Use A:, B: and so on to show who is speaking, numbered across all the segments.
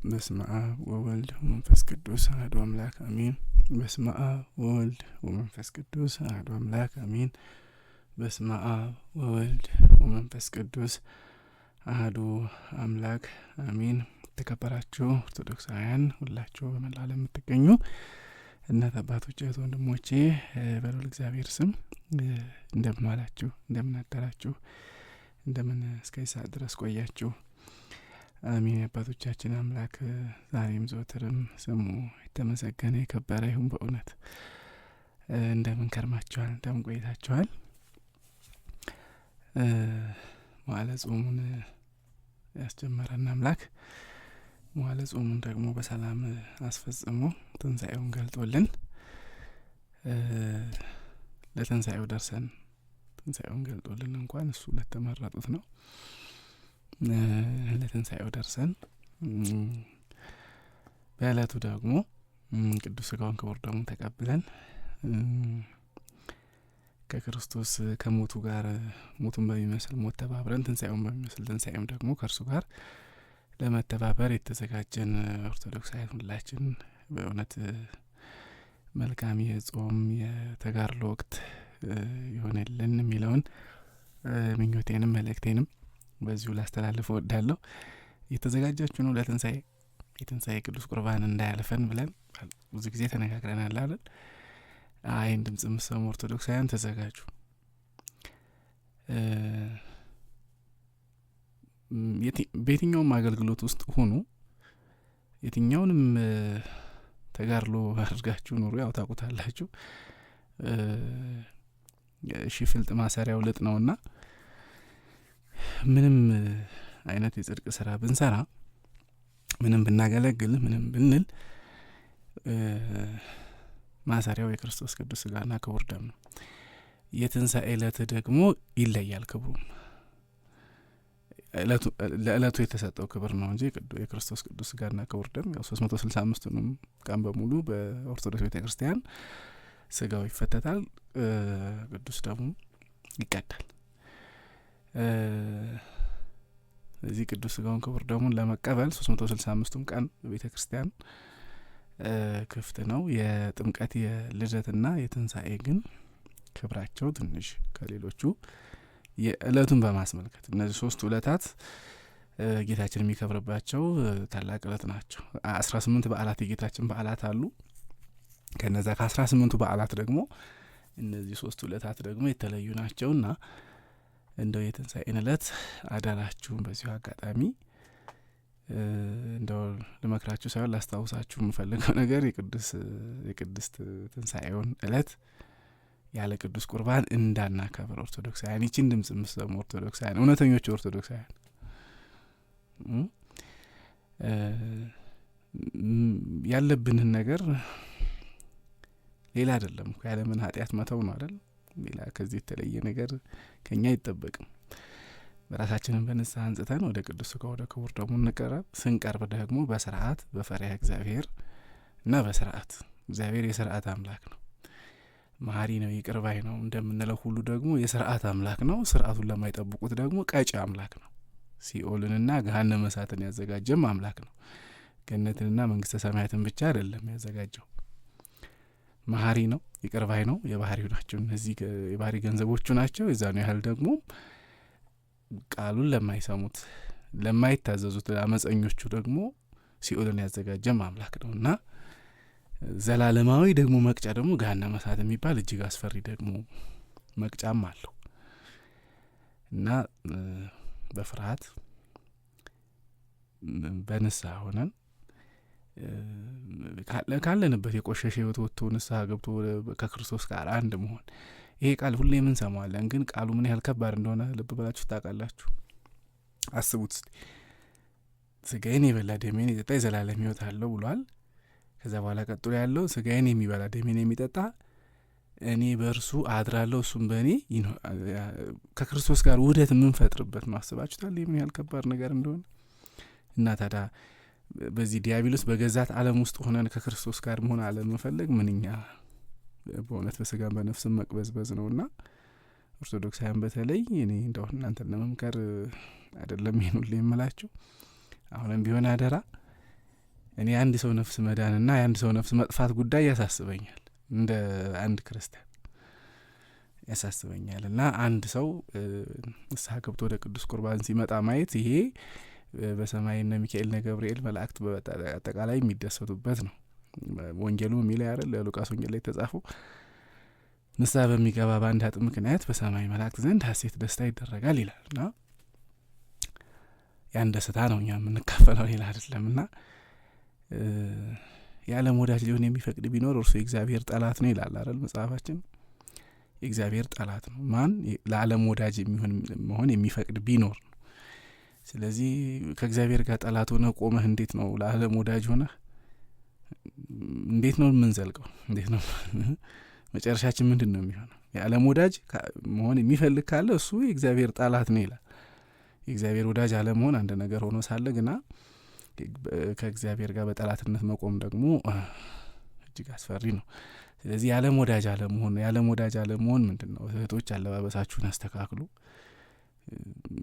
A: በስመ አብ ወወልድ ወመንፈስ ቅዱስ አሐዱ አምላክ አሜን። በስመ አብ ወወልድ ወመንፈስ ቅዱስ አሐዱ አምላክ አሜን። በስመ አብ ወወልድ ወመንፈስ ቅዱስ አሐዱ አምላክ አሜን። የተከበራችሁ ኦርቶዶክሳውያን ሁላችሁ በመላ ዓለም የምትገኙ እናት አባቶች፣ እህት ወንድሞቼ በልዑል እግዚአብሔር ስም እንደምን ዋላችሁ? እንደምን አደራችሁ? እንደምን እስከዚህ ሰዓት ድረስ ቆያችሁ? አሜን። የአባቶቻችን አምላክ ዛሬም ዘወትርም ስሙ የተመሰገነ የከበረ ይሁን። በእውነት እንደምን ከርማችኋል? እንደምን ቆይታችኋል? መዋዕለ ጾሙን ያስጀመረን አምላክ መዋዕለ ጾሙን ደግሞ በሰላም አስፈጽሞ ትንሣኤውን ገልጦልን ለትንሣኤው ደርሰን ትንሣኤውን ገልጦልን እንኳን እሱ ለተመረጡት ነው። ለትንሣኤው ደርሰን በዕለቱ ደግሞ ቅዱስ ሥጋውን ክቡር ደሙን ተቀብለን ከክርስቶስ ከሞቱ ጋር ሞቱን በሚመስል ሞት ተባብረን ትንሣኤውን በሚመስል ትንሣኤም ደግሞ ከእርሱ ጋር ለመተባበር የተዘጋጀን ኦርቶዶክሳውያን ሁላችን በእውነት መልካም የጾም የተጋድሎ ወቅት ይሆንልን የሚለውን ምኞቴንም መልእክቴንም በዚሁ ላስተላልፍ እወዳለሁ። የተዘጋጃችሁ ነው ለትንሣኤ? የትንሣኤ ቅዱስ ቁርባን እንዳያልፈን ብለን ብዙ ጊዜ ተነጋግረናል አይደል? ይህን ድምጽ የምትሰሙ ኦርቶዶክሳውያን ተዘጋጁ። በየትኛውም አገልግሎት ውስጥ ሁኑ፣ የትኛውንም ተጋድሎ አድርጋችሁ ኑሩ፣ ያው ታውቁታላችሁ። ሺ ፍልጥ ማሰሪያው ልጥ ነውና ምንም አይነት የጽድቅ ስራ ብንሰራ፣ ምንም ብናገለግል፣ ምንም ብንል ማሰሪያው የክርስቶስ ቅዱስ ሥጋና ክቡር ደም ነው። የትንሣኤ ዕለት ደግሞ ይለያል። ክብሩም ለዕለቱ የተሰጠው ክብር ነው እንጂ የክርስቶስ ቅዱስ ሥጋና ክቡር ደም ያው 365ቱንም ቀን በሙሉ በኦርቶዶክስ ቤተ ክርስቲያን ስጋው ይፈተታል፣ ቅዱስ ደሙ ይቀዳል። ስለዚህ ቅዱስ ስጋውን ክቡር ደሙን ለመቀበል 365ቱም ቀን በቤተ ክርስቲያን ክፍት ነው። የጥምቀት የልደትና የትንሣኤ ግን ክብራቸው ትንሽ ከሌሎቹ የእለቱን በማስመልከት እነዚህ ሶስቱ እለታት ጌታችን የሚከብርባቸው ታላቅ እለት ናቸው። 18 በዓላት የጌታችን በዓላት አሉ። ከነዛ ከ18ቱ በዓላት ደግሞ እነዚህ ሶስቱ እለታት ደግሞ የተለዩ ናቸውና እንደው የትንሣኤን እለት አደራችሁን በዚሁ አጋጣሚ እንደው ልመክራችሁ ሳይሆን ላስታውሳችሁ የምፈልገው ነገር የቅድስት ትንሣኤውን እለት ያለ ቅዱስ ቁርባን እንዳናከብር ኦርቶዶክሳውያን፣ ይችን ድምጽ የምትሰሙ ኦርቶዶክሳውያን፣ እውነተኞቹ ኦርቶዶክሳውያን ያለብንን ነገር ሌላ አይደለም እኮ ያለምን ኃጢአት መተው ነው አይደል? ሌላ ከዚህ የተለየ ነገር ከኛ አይጠበቅም። ራሳችንን በንስሐ አንጽተን ወደ ቅዱስ ሥጋው ወደ ክቡር ደሙ እንቀረብ። ስንቀርብ ደግሞ በስርዓት በፈሪሃ እግዚአብሔር እና በስርዓት፣ እግዚአብሔር የስርዓት አምላክ ነው፣ መሀሪ ነው፣ ይቅር ባይ ነው እንደምንለው ሁሉ ደግሞ የስርዓት አምላክ ነው። ስርዓቱን ለማይጠብቁት ደግሞ ቀጪ አምላክ ነው። ሲኦልንና ገሃነመ እሳትን ያዘጋጀም አምላክ ነው። ገነትንና መንግስተ ሰማያትን ብቻ አይደለም ያዘጋጀው። መሀሪ ነው፣ ይቅር ባይ ነው። የባህሪው ናቸው እነዚህ የባህሪ ገንዘቦቹ ናቸው። የዛኑ ያህል ደግሞ ቃሉን ለማይሰሙት ለማይታዘዙት አመፀኞቹ ደግሞ ሲኦልን ያዘጋጀም አምላክ ነው እና ዘላለማዊ ደግሞ መቅጫ ደግሞ ገሃነመ እሳት የሚባል እጅግ አስፈሪ ደግሞ መቅጫም አለው እና በፍርሃት በንስሐ ሆነን ካለንበት የቆሸሸ ሕይወት ወጥቶ ንስሐ ገብቶ ከክርስቶስ ጋር አንድ መሆን። ይሄ ቃል ሁሌ እንሰማዋለን፣ ግን ቃሉ ምን ያህል ከባድ እንደሆነ ልብ ብላችሁ ታውቃላችሁ? አስቡት እስቲ። ስጋዬን የበላ ደሜን የጠጣ የዘላለም ሕይወት አለው ብሏል። ከዛ በኋላ ቀጥሎ ያለው ስጋዬን የሚበላ ደሜን የሚጠጣ እኔ በእርሱ አድራለሁ እሱም በእኔ፣ ከክርስቶስ ጋር ውህደት የምንፈጥርበት ነው። አስባችሁታል? ይህ ምን ያህል ከባድ ነገር እንደሆነ። እና ታዲያ በዚህ ዲያብሎስ በገዛት ዓለም ውስጥ ሆነን ከክርስቶስ ጋር መሆን አለመፈለግ ምንኛ በእውነት በስጋም በነፍስም መቅበዝበዝ ነውና ኦርቶዶክሳውያን በተለይ እኔ እንደው እናንተን ለመምከር አይደለም ይሄን ሁሉ የምላችሁ፣ አሁንም ቢሆን አደራ። እኔ የአንድ ሰው ነፍስ መዳንና የአንድ ሰው ነፍስ መጥፋት ጉዳይ ያሳስበኛል፣ እንደ አንድ ክርስቲያን ያሳስበኛል። እና አንድ ሰው ንስሐ ገብቶ ወደ ቅዱስ ቁርባን ሲመጣ ማየት ይሄ በሰማይ እነ ሚካኤል እነ ገብርኤል መላእክት በአጠቃላይ የሚደሰቱበት ነው። ወንጌሉ የሚለው አይደል? ለሉቃስ ወንጌል ላይ የተጻፈው ንስሐ በሚገባ በአንድ ኃጥእ ምክንያት በሰማይ መላእክት ዘንድ ሐሴት ደስታ ይደረጋል ይላል። እና ያን ደስታ ነው እኛ የምንካፈለው፣ ሌላ አይደለም። እና የዓለም ወዳጅ ሊሆን የሚፈቅድ ቢኖር እርሱ የእግዚአብሔር ጠላት ነው ይላል አይደል መጽሐፋችን። የእግዚአብሔር ጠላት ነው ማን? ለዓለም ወዳጅ የሚሆን መሆን የሚፈቅድ ቢኖር ነው። ስለዚህ ከእግዚአብሔር ጋር ጠላት ሆነህ ቆመህ እንዴት ነው ለዓለም ወዳጅ ሆነህ እንዴት ነው የምንዘልቀው? እንዴት ነው መጨረሻችን? ምንድን ነው የሚሆነው? የዓለም ወዳጅ መሆን የሚፈልግ ካለ እሱ የእግዚአብሔር ጠላት ነው ይላል። የእግዚአብሔር ወዳጅ አለመሆን አንድ ነገር ሆኖ ሳለ ግና ከእግዚአብሔር ጋር በጠላትነት መቆም ደግሞ እጅግ አስፈሪ ነው። ስለዚህ የዓለም ወዳጅ አለመሆን፣ የዓለም ወዳጅ አለመሆን ምንድን ነው? እህቶች አለባበሳችሁን አስተካክሉ፣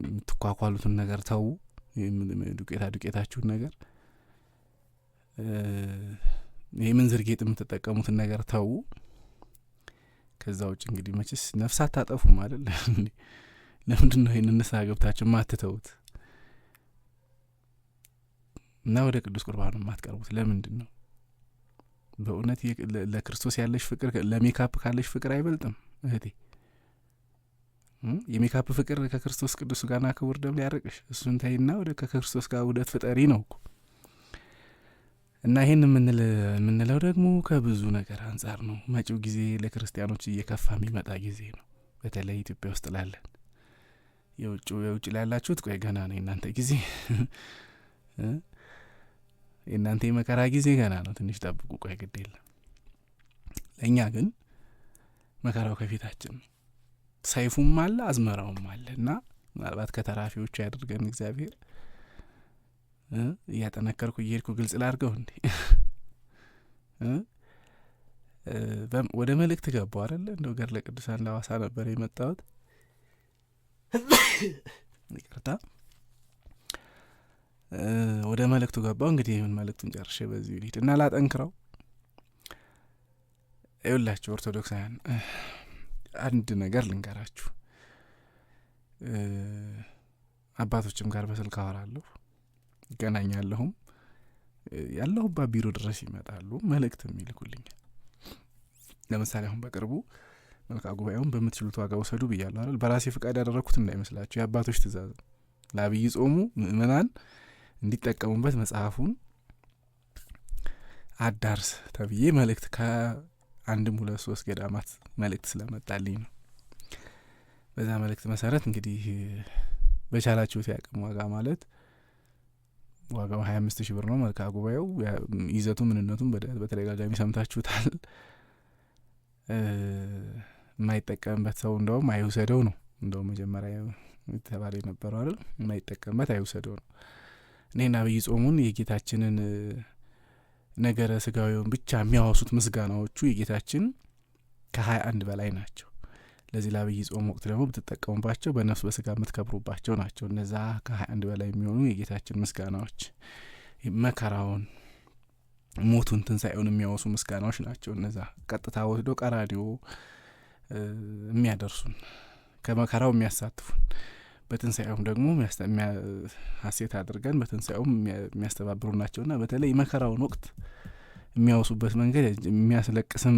A: የምትኳኳሉትን ነገር ተዉ፣ ዱቄታ ዱቄታችሁን ነገር፣ የምንዝር ጌጥ የምትጠቀሙትን ነገር ተዉ። ከዛ ውጭ እንግዲህ መቼስ ነፍስ አታጠፉም አይደል? ለምንድን ነው ይህንን ንስሐ ገብታችሁ ማትተውት እና ወደ ቅዱስ ቁርባኑ የማትቀርቡት ለምንድን ነው? በእውነት ለክርስቶስ ያለሽ ፍቅር ለሜካፕ ካለሽ ፍቅር አይበልጥም እህቴ። የሜካፕ ፍቅር ከክርስቶስ ቅዱስ ሥጋና ክቡር ደም ሊያርቅሽ፣ እሱን ተይና ወደ ከክርስቶስ ጋር ውህደት ፍጠሪ ነው እኮ። እና ይህን የምንለው ደግሞ ከብዙ ነገር አንጻር ነው። መጪው ጊዜ ለክርስቲያኖች እየከፋ የሚመጣ ጊዜ ነው። በተለይ ኢትዮጵያ ውስጥ ላለን፣ የውጭ ላላችሁት ቆይ ገና ነው የእናንተ ጊዜ፣ የእናንተ የመከራ ጊዜ ገና ነው። ትንሽ ጠብቁ፣ ቆይ ግድ የለም። ለእኛ ግን መከራው ከፊታችን ነው። ሰይፉም አለ አዝመራውም አለ እና ምናልባት ከተራፊዎቹ ያድርገን እግዚአብሔር። እያጠነከርኩ እየሄድኩ ግልጽ ላድርገው እንዴ? ወደ መልእክት ገባሁ አይደለ? እንደው ገድለ ቅዱሳን ለሐዋሳ ነበር የመጣሁት። ይቅርታ። ወደ መልእክቱ ገባሁ። እንግዲህ ይሁን መልእክቱን ጨርሼ በዚሁ ልሂድ እና ላጠንክረው። ይኸውላችሁ ኦርቶዶክሳውያን አንድ ነገር ልንገራችሁ። አባቶችም ጋር በስልክ አወራለሁ፣ እገናኛለሁም፣ ያለሁባት ቢሮ ድረስ ይመጣሉ፣ መልእክትም ይልኩልኛል። ለምሳሌ አሁን በቅርቡ መልክዓ ጉባኤውን በምትችሉት ዋጋ ውሰዱ ብያለሁ አይደል? በራሴ ፍቃድ ያደረግኩት እንዳይመስላችሁ፣ የአባቶች ትእዛዝ ነው። ለአብይ ጾሙ ምእመናን እንዲጠቀሙበት መጽሐፉን አዳርስ ተብዬ መልእክት ከአንድም ሁለት ሶስት ገዳማት መልእክት ስለመጣልኝ ነው። በዛ መልእክት መሰረት እንግዲህ በቻላችሁት ያቅም ዋጋ ማለት ዋጋው 25,000 ብር ነው። መልክዓ ጉባኤው ይዘቱ ምንነቱን በተደጋጋሚ ሰምታችሁታል። የማይጠቀምበት ሰው እንደውም አይውሰደው ነው። እንደውም መጀመሪያ የተባለ የነበረው አይደል? የማይጠቀምበት አይውሰደው ነው። እኔና አብይ ጾሙን የጌታችንን ነገረ ስጋዊውን ብቻ የሚያወሱት ምስጋናዎቹ የጌታችን ከ21 በላይ ናቸው። ለዚህ ለአብይ ጾም ወቅት ደግሞ ብትጠቀሙባቸው በነፍስ በስጋ የምትከብሩባቸው ናቸው። እነዛ ከ21 በላይ የሚሆኑ የጌታችን ምስጋናዎች መከራውን፣ ሞቱን፣ ትንሣኤውን የሚያወሱ ምስጋናዎች ናቸው። እነዛ ቀጥታ ወስዶ ቀራንዮ የሚያደርሱን፣ ከመከራው የሚያሳትፉን፣ በትንሣኤውም ደግሞ ሐሴት አድርገን በትንሣኤውም የሚያስተባብሩ ናቸውና በተለይ የመከራውን ወቅት የሚያወሱበት መንገድ የሚያስለቅስም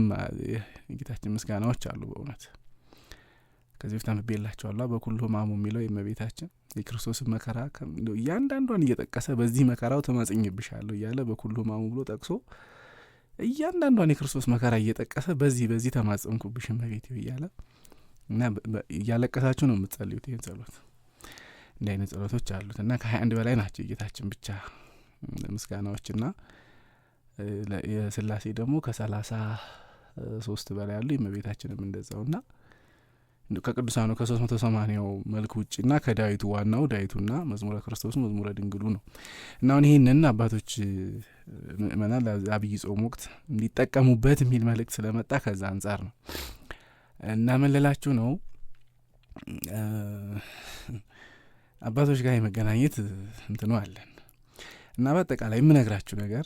A: የጌታችን ምስጋናዎች አሉ። በእውነት ከዚህ በፊት አንብቤላችኋለሁ። በኩሉ ሕማሙ የሚለው የእመቤታችን የክርስቶስን መከራ እያንዳንዷን እየጠቀሰ በዚህ መከራው ተማጽኜብሻለሁ እያለ በኩሉ ሕማሙ ብሎ ጠቅሶ እያንዳንዷን የክርስቶስ መከራ እየጠቀሰ በዚህ በዚህ ተማጸንኩብሽ እመቤቴ እያለ እና እያለቀሳችሁ ነው የምትጸልዩት ይህን ጸሎት። እንዲህ አይነት ጸሎቶች አሉት እና ከ21 በላይ ናቸው የጌታችን ብቻ ምስጋናዎችና የስላሴ ደግሞ ከ33 በላይ አሉ። የእመቤታችንም እንደዛው እና ከቅዱሳኑ ከ380ው መልክ ውጭና ከዳዊቱ ዋናው ዳዊቱና መዝሙረ ክርስቶሱ መዝሙረ ድንግሉ ነው። እና አሁን ይህንን አባቶች ምእመናን ለአብይ ጾም ወቅት እንዲጠቀሙበት የሚል መልእክት ስለመጣ ከዛ አንጻር ነው። እና ምን ልላችሁ ነው፣ አባቶች ጋር የመገናኘት እንትኑ አለን። እና በአጠቃላይ የምነግራችሁ ነገር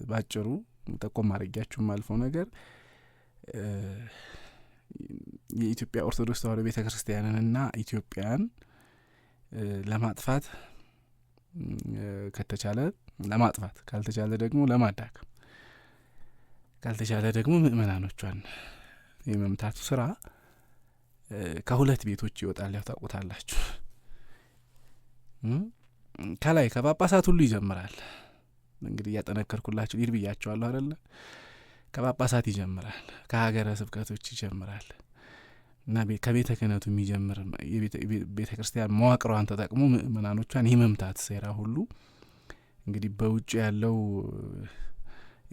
A: ባጭሩ ጠቆም አድርጊያችሁ የማልፈው ነገር የኢትዮጵያ ኦርቶዶክስ ተዋሕዶ ቤተ ክርስቲያንንና ኢትዮጵያን ለማጥፋት ከተቻለ ለማጥፋት፣ ካልተቻለ ደግሞ ለማዳከም፣ ካልተቻለ ደግሞ ምእመናኖቿን የመምታቱ ስራ ከሁለት ቤቶች ይወጣል። ያው ታውቁታላችሁ። ከላይ ከጳጳሳት ሁሉ ይጀምራል። እንግዲህ እያጠነከርኩላችሁ ሊድ ብያቸዋለሁ አይደለ? ከጳጳሳት ይጀምራል፣ ከሀገረ ስብከቶች ይጀምራል እና ከቤተ ክህነቱ የሚጀምር ቤተ ክርስቲያን መዋቅሯን ተጠቅሞ ምእመናኖቿን የመምታት ሴራ ሁሉ እንግዲህ በውጭ ያለው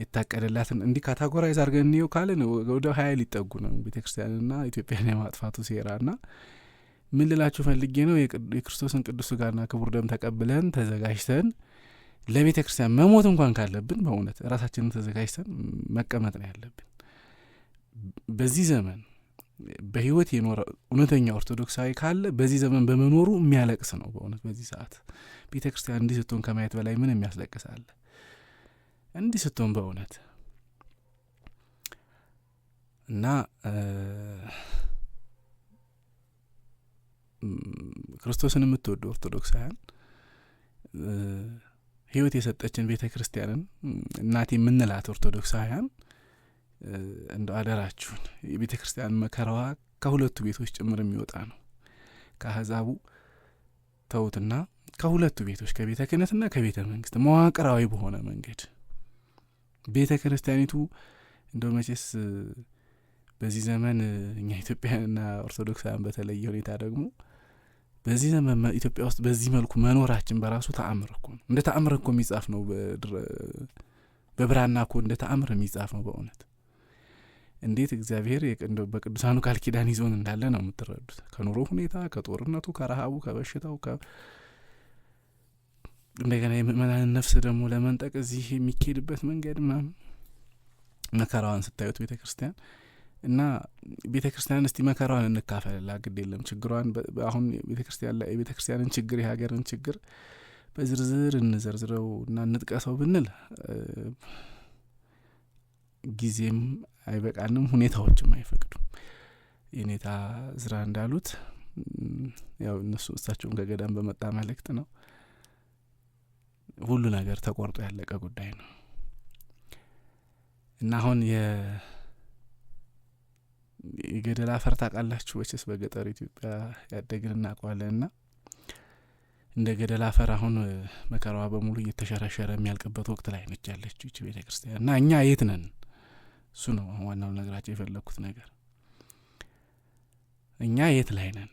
A: የታቀደላትን እንዲህ categorize አድርገን እንየው ካልን ወደ 20 ሊጠጉ ነው ቤተ ክርስቲያንና ኢትዮጵያን የማጥፋቱ ሴራ። እና ምን ልላችሁ ፈልጌ ነው፣ የክርስቶስን ቅዱስ ሥጋና ክቡር ደም ተቀብለን ተዘጋጅተን ለቤተ ክርስቲያን መሞት እንኳን ካለብን በእውነት ራሳችንን ተዘጋጅተን መቀመጥ ነው ያለብን። በዚህ ዘመን በሕይወት የኖረ እውነተኛ ኦርቶዶክሳዊ ካለ በዚህ ዘመን በመኖሩ የሚያለቅስ ነው። በእውነት በዚህ ሰዓት ቤተ ክርስቲያን እንዲህ ስትሆን ከማየት በላይ ምን የሚያስለቅስ አለ? እንዲህ ስትሆን በእውነት እና ክርስቶስን የምትወዱ ኦርቶዶክሳውያን፣ ሕይወት የሰጠችን ቤተ ክርስቲያንን እናቴ የምንላት ኦርቶዶክሳውያን፣ እንደ አደራችሁን የቤተ ክርስቲያን መከራዋ ከሁለቱ ቤቶች ጭምር የሚወጣ ነው። ከአሕዛቡ ተውትና ከሁለቱ ቤቶች ከቤተ ክህነትና ከቤተ መንግስት መዋቅራዊ በሆነ መንገድ ቤተ ክርስቲያኒቱ እንደው መቼስ በዚህ ዘመን እኛ ኢትዮጵያንና ኦርቶዶክሳውያን በተለየ ሁኔታ ደግሞ በዚህ ዘመን ኢትዮጵያ ውስጥ በዚህ መልኩ መኖራችን በራሱ ተአምር እኮ ነው። እንደ ተአምር እኮ የሚጻፍ ነው። በብራና እኮ እንደ ተአምር የሚጻፍ ነው። በእውነት እንዴት እግዚአብሔር በቅዱሳኑ ቃል ኪዳን ይዞን እንዳለ ነው የምትረዱት። ከኑሮ ሁኔታ፣ ከጦርነቱ፣ ከረሃቡ፣ ከበሽታው፣ እንደገና የምእመናንን ነፍስ ደግሞ ለመንጠቅ እዚህ የሚካሄድበት መንገድ ምናምን መከራዋን ስታዩት ቤተ ክርስቲያን እና ቤተ ክርስቲያን እስቲ መከራዋን እንካፈልላ፣ ግድ የለም ችግሯን አሁን ቤተ ክርስቲያን ላይ የቤተ ክርስቲያንን ችግር የሀገርን ችግር በዝርዝር እንዘርዝረው እና እንጥቀሰው ብንል ጊዜም አይበቃንም፣ ሁኔታዎችም አይፈቅዱም። የኔታ ዝራ እንዳሉት ያው እነሱ እሳቸውን ከገዳም በመጣ መልእክት ነው፣ ሁሉ ነገር ተቆርጦ ያለቀ ጉዳይ ነው እና አሁን የገደል አፈር ታውቃላችሁ መቼስ በገጠር ኢትዮጵያ ያደግን እናውቀዋለን። እና እንደ ገደል አፈር አሁን መከራዋ በሙሉ እየተሸረሸረ የሚያልቅበት ወቅት ላይ ነች ያለችው ይቺ ቤተ ክርስቲያን። እና እኛ የት ነን? እሱ ነው አሁን ዋናው ነገራቸው የፈለግኩት ነገር። እኛ የት ላይ ነን?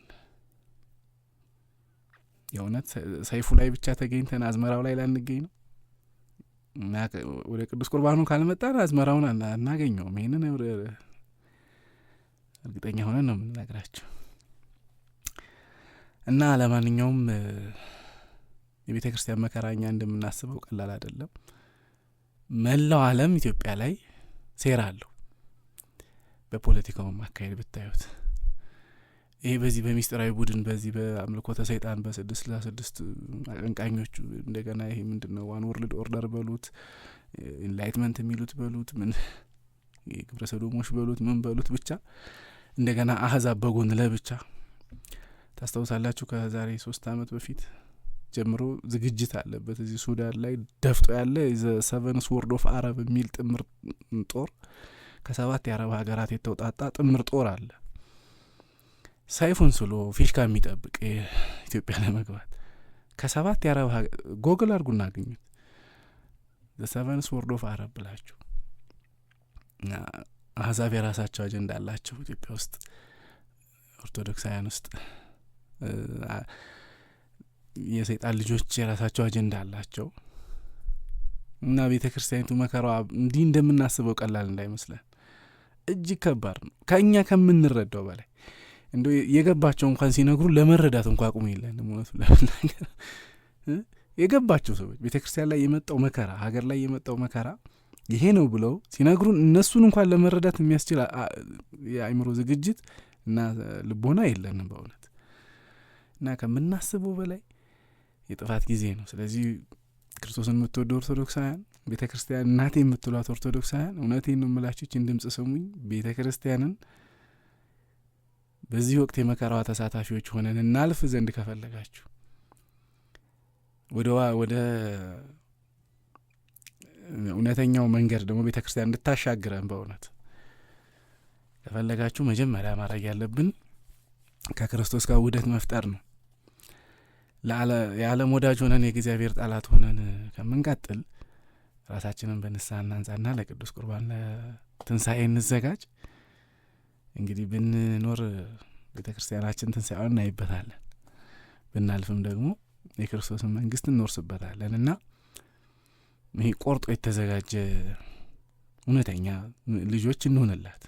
A: የእውነት ሰይፉ ላይ ብቻ ተገኝተን አዝመራው ላይ ላንገኝ ነው? እና ወደ ቅዱስ ቁርባኑ ካልመጣን አዝመራውን አናገኘውም። ይህንን እርግጠኛ ሆነን ነው የምንነግራቸው። እና ለማንኛውም የቤተ ክርስቲያን መከራ እኛ እንደምናስበው ቀላል አይደለም። መላው ዓለም ኢትዮጵያ ላይ ሴራ አለው። በፖለቲካውም አካሄድ ብታዩት ይሄ በዚህ በሚስጥራዊ ቡድን በዚህ በአምልኮተ ሰይጣን በ666 አቀንቃኞቹ እንደገና ይሄ ምንድነው one world order በሉት፣ enlightenment የሚሉት በሉት፣ ምን የግብረ ሰዶሞች በሉት፣ ምን በሉት ብቻ እንደገና አህዛብ በጎን ለብቻ ታስታውሳላችሁ። ከዛሬ 3 ዓመት በፊት ጀምሮ ዝግጅት አለበት እዚህ ሱዳን ላይ ደፍጦ ያለ the seven sword of Arab የሚል ጥምር ጦር፣ ከሰባት የአረብ ሀገራት የተውጣጣ ጥምር ጦር አለ። ሰይፉን ስሎ ፊሽካ የሚጠብቅ ኢትዮጵያ ለመግባት ከሰባት የአረብ ሀገር፣ ጎግል አድርጉና አግኙት፣ the seven sword of Arab ብላችሁ። እና አህዛብ የራሳቸው አጀንዳ አላቸው ኢትዮጵያ ውስጥ፣ ኦርቶዶክሳውያን ውስጥ የሰይጣን ልጆች የራሳቸው አጀንዳ አላቸው። እና ቤተ ክርስቲያኒቱ መከራዋ እንዲህ እንደምናስበው ቀላል እንዳይመስለን፣ እጅግ ከባድ ነው። ከእኛ ከምንረዳው በላይ። እንደው የገባቸው እንኳን ሲነግሩ ለመረዳት እንኳን አቅሙ የለንም። እውነቱን ለመናገር የገባቸው ሰዎች ቤተ ክርስቲያን ላይ የመጣው መከራ፣ ሀገር ላይ የመጣው መከራ ይሄ ነው ብለው ሲነግሩን እነሱን እንኳን ለመረዳት የሚያስችል የአእምሮ ዝግጅት እና ልቦና የለንም በእውነት። እና ከምናስበው በላይ የጥፋት ጊዜ ነው። ስለዚህ ክርስቶስን የምትወዱ ኦርቶዶክሳውያን፣ ቤተ ክርስቲያን እናቴ የምትሏት ኦርቶዶክሳውያን፣ እውነቴን ነው የምላችሁ፣ ይህችን ድምፅ ስሙኝ። ቤተ ክርስቲያንን በዚህ ወቅት የመከራዋ ተሳታፊዎች ሆነን እናልፍ ዘንድ ከፈለጋችሁ፣ ወደ እውነተኛው መንገድ ደግሞ ቤተ ክርስቲያን እንድታሻግረን በእውነት ከፈለጋችሁ፣ መጀመሪያ ማድረግ ያለብን ከክርስቶስ ጋር ውህደት መፍጠር ነው። የዓለም ወዳጅ ሆነን የእግዚአብሔር ጠላት ሆነን ከምንቀጥል ራሳችንን በንስሐ እናንጻና ለቅዱስ ቁርባን ለትንሣኤ እንዘጋጅ። እንግዲህ ብንኖር ቤተ ክርስቲያናችን ትንሣኤዋን እናይበታለን፣ ብናልፍም ደግሞ የክርስቶስን መንግስት እንወርስበታለን እና ይሄ ቆርጦ የተዘጋጀ እውነተኛ ልጆች እንሆንላት።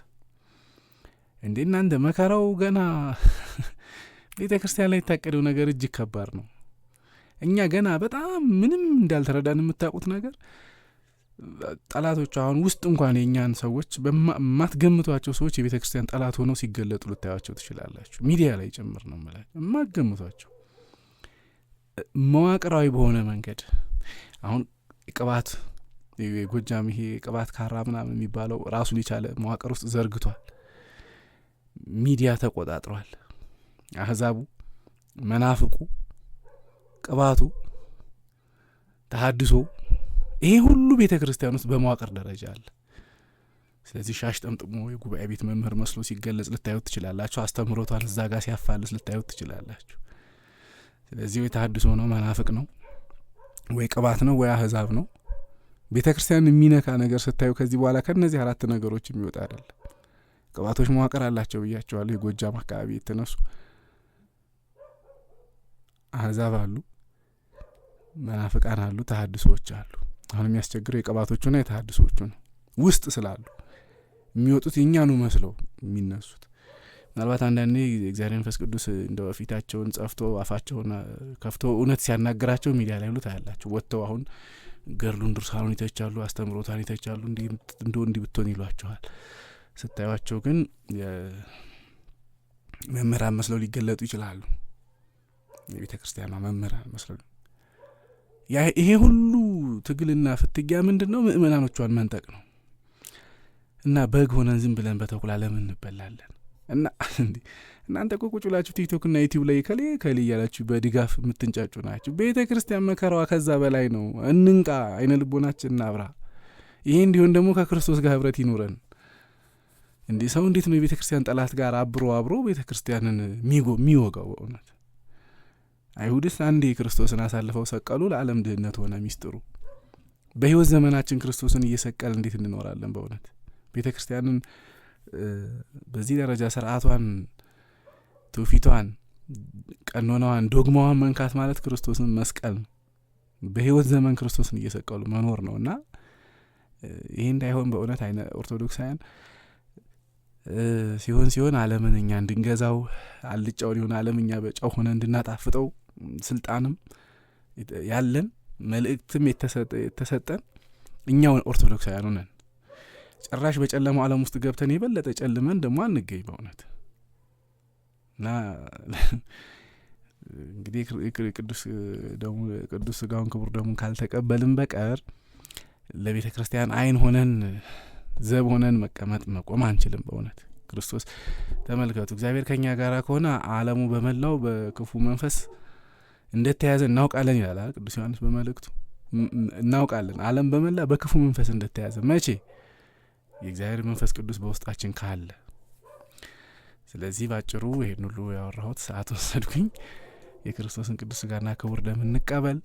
A: እንዴ እናንተ፣ መከራው ገና ቤተ ክርስቲያን ላይ የታቀደው ነገር እጅግ ከባድ ነው። እኛ ገና በጣም ምንም እንዳልተረዳን የምታውቁት ነገር ጠላቶቹ አሁን ውስጥ እንኳን የእኛን ሰዎች በማትገምቷቸው ሰዎች የቤተ ክርስቲያን ጠላት ሆነው ሲገለጡ ልታያቸው ትችላላችሁ። ሚዲያ ላይ ጭምር ነው የምላቸው። የማትገምቷቸው መዋቅራዊ በሆነ መንገድ አሁን ቅባት የጎጃም ይሄ ቅባት ካራ ምናምን የሚባለው ራሱን የቻለ መዋቅር ውስጥ ዘርግቷል። ሚዲያ ተቆጣጥሯል። አህዛቡ፣ መናፍቁ፣ ቅባቱ፣ ተሀድሶ ይሄ ሁሉ ቤተ ክርስቲያን ውስጥ በመዋቅር ደረጃ አለ። ስለዚህ ሻሽ ጠምጥሞ የጉባኤ ቤት መምህር መስሎ ሲገለጽ ልታዩት ትችላላችሁ። አስተምህሮቷን እዛ ጋር ሲያፋልስ ልታዩት ትችላላችሁ። ስለዚህ ወይ ተሀድሶ ነው፣ መናፍቅ ነው፣ ወይ ቅባት ነው፣ ወይ አህዛብ ነው። ቤተ ክርስቲያን የሚነካ ነገር ስታዩ ከዚህ በኋላ ከእነዚህ አራት ነገሮች የሚወጣ አይደለም። ቅባቶች መዋቅር አላቸው ብያቸዋለሁ። የጎጃም አካባቢ የተነሱ አህዛብ አሉ፣ መናፍቃን አሉ፣ ተሀድሶዎች አሉ። አሁን የሚያስቸግረው የቅባቶቹና የተሀድሶዎቹ ነው። ውስጥ ስላሉ የሚወጡት የእኛኑ መስለው የሚነሱት ምናልባት አንዳንዴ እግዚአብሔር መንፈስ ቅዱስ እንደ ፊታቸውን ጸፍቶ አፋቸውን ከፍቶ እውነት ሲያናግራቸው ሚዲያ ላይ ሁሉ ታያላቸው። ወጥተው አሁን ገድሉን ድርሳኑን ይተቻሉ፣ አስተምሮታን ይተቻሉ፣ እንዲህ እንዲህ ብትሆን ይሏቸዋል። ስታዩቸው ግን መምህራን መስለው ሊገለጡ ይችላሉ። የቤተ ክርስቲያኗ መምህራን መስለው። ይሄ ሁሉ ትግልና ፍትጊያ ምንድን ነው? ምእመናኖቿን መንጠቅ ነው። እና በግ ሆነን ዝም ብለን በተኩላ ለምን እንበላለን? እና እናንተ እኮ ቁጭ ብላችሁ ቲክቶክ እና ዩቲዩብ ላይ ከሌ ከሌ እያላችሁ በድጋፍ የምትንጫጩ ናችሁ። ቤተ ክርስቲያን መከራዋ ከዛ በላይ ነው። እንንቃ፣ አይነ ልቦናችን እናብራ። ይሄ እንዲሆን ደግሞ ከክርስቶስ ጋር ህብረት ይኑረን። እንዲህ ሰው እንዴት ነው የቤተ ክርስቲያን ጠላት ጋር አብሮ አብሮ ቤተ ክርስቲያንን የሚወጋው? በእውነት አይሁድስ አንዴ ክርስቶስን አሳልፈው ሰቀሉ፣ ለዓለም ድህነት ሆነ ሚስጥሩ። በህይወት ዘመናችን ክርስቶስን እየሰቀል እንዴት እንኖራለን? በእውነት ቤተ ክርስቲያንን በዚህ ደረጃ ስርዓቷን፣ ትውፊቷን፣ ቀኖናዋን፣ ዶግማዋን መንካት ማለት ክርስቶስን መስቀል ነው። በህይወት ዘመን ክርስቶስን እየሰቀሉ መኖር ነው። እና ይሄ እንዳይሆን በእውነት አይነ ኦርቶዶክሳውያን ሲሆን ሲሆን ዓለምን እኛ እንድንገዛው፣ አልጫውን ይሁን ዓለም እኛ በጨው ሆነ እንድናጣፍጠው ስልጣንም ያለን መልእክትም የተሰጠን እኛው ኦርቶዶክሳውያኑ ነን። ጭራሽ በጨለማው ዓለም ውስጥ ገብተን የበለጠ ጨልመን ደግሞ አንገኝ በእውነት። እና እንግዲህ ቅዱስ ደሙ ቅዱስ ስጋውን ክቡር ደሙን ካልተቀበልን በቀር ለቤተ ክርስቲያን ዓይን ሆነን ዘብ ሆነን መቀመጥ መቆም አንችልም። በእውነት ክርስቶስ ተመልከቱ፣ እግዚአብሔር ከኛ ጋር ከሆነ ዓለሙ በመላው በክፉ መንፈስ እንደተያዘ እናውቃለን ይላል ቅዱስ ዮሐንስ በመልእክቱ። እናውቃለን ዓለም በመላ በክፉ መንፈስ እንደተያዘ። መቼ? የእግዚአብሔር መንፈስ ቅዱስ በውስጣችን ካለ። ስለዚህ ባጭሩ ይሄን ሁሉ ያወራሁት ሰዓት ወሰድኩኝ። የክርስቶስን ቅዱስ ስጋና ክቡር ደም እንቀበል፣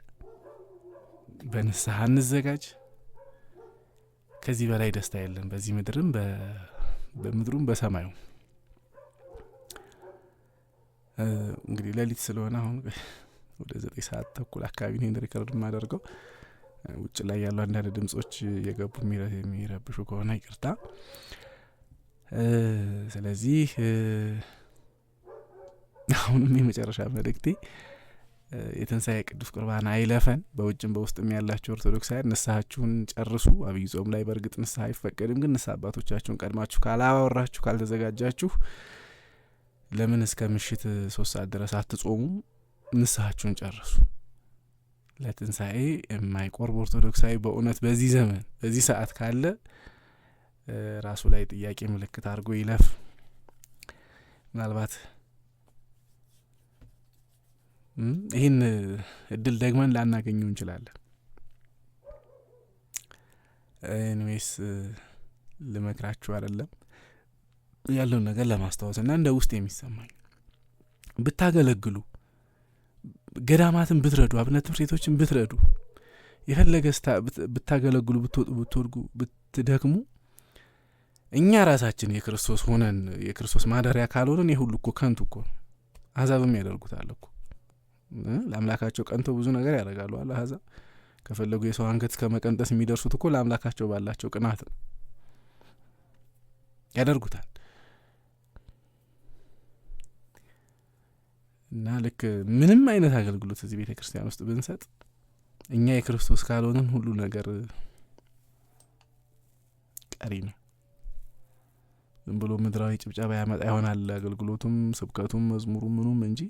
A: በንስሐ እንዘጋጅ። ከዚህ በላይ ደስታ የለም በዚህ ምድርም በምድሩም በሰማዩ። እንግዲህ ሌሊት ስለሆነ አሁን ወደ 9:30 አካባቢ ነው record የማደርገው። ውጭ ላይ ያሉ አንዳንድ ድምጾች እየገቡ የሚረብሹ ከሆነ ይቅርታ። ስለዚህ አሁንም የመጨረሻ መልእክቴ የትንሣኤ ቅዱስ ቁርባን አይለፈን። በውጭም በውስጥም ያላችሁ ኦርቶዶክሳውያን ንስሐችሁን ጨርሱ። አብይ ጾም ላይ በእርግጥ ንስሐ አይፈቀድም፣ ግን ንስሐ አባቶቻችሁን ቀድማችሁ ካላወራችሁ ካልተዘጋጃችሁ ለምን እስከ ምሽት 3 ሰዓት ድረስ አትጾሙ? ንስሐችሁን ጨርሱ። ለትንሣኤ የማይቆርብ ኦርቶዶክሳዊ በእውነት በዚህ ዘመን በዚህ ሰዓት ካለ ራሱ ላይ ጥያቄ ምልክት አድርጎ ይለፍ። ምናልባት ይህን እድል ደግመን ላናገኘው እንችላለን። Anyways ልመክራችሁ አይደለም፣ ያለውን ነገር ለማስታወስ እና እንደ ውስጥ የሚሰማኝ ብታገለግሉ፣ ገዳማትን ብትረዱ፣ አብነት ትምህርት ቤቶችን ብትረዱ፣ የፈለገ ብታገለግሉ፣ ብትወጡ፣ ብትወድጉ፣ ብትደክሙ፣ እኛ ራሳችን የክርስቶስ ሆነን የክርስቶስ ማደሪያ ካልሆነን ይህ ሁሉ እኮ ከንቱ እኮ ነው። አሕዛብም ያደርጉታል እኮ። ለአምላካቸው ቀንተው ብዙ ነገር ያደርጋሉ አለ። አሕዛብ ከፈለጉ የሰው አንገት እስከ መቀንጠስ የሚደርሱት እኮ ለአምላካቸው ባላቸው ቅናት ነው፣ ያደርጉታል። እና ልክ ምንም አይነት አገልግሎት እዚህ ቤተ ክርስቲያን ውስጥ ብንሰጥ እኛ የክርስቶስ ካልሆንን ሁሉ ነገር ቀሪ ነው። ዝም ብሎ ምድራዊ ጭብጨባ ያመጣ ይሆናል አገልግሎቱም፣ ስብከቱም፣ መዝሙሩም፣ ምኑም እንጂ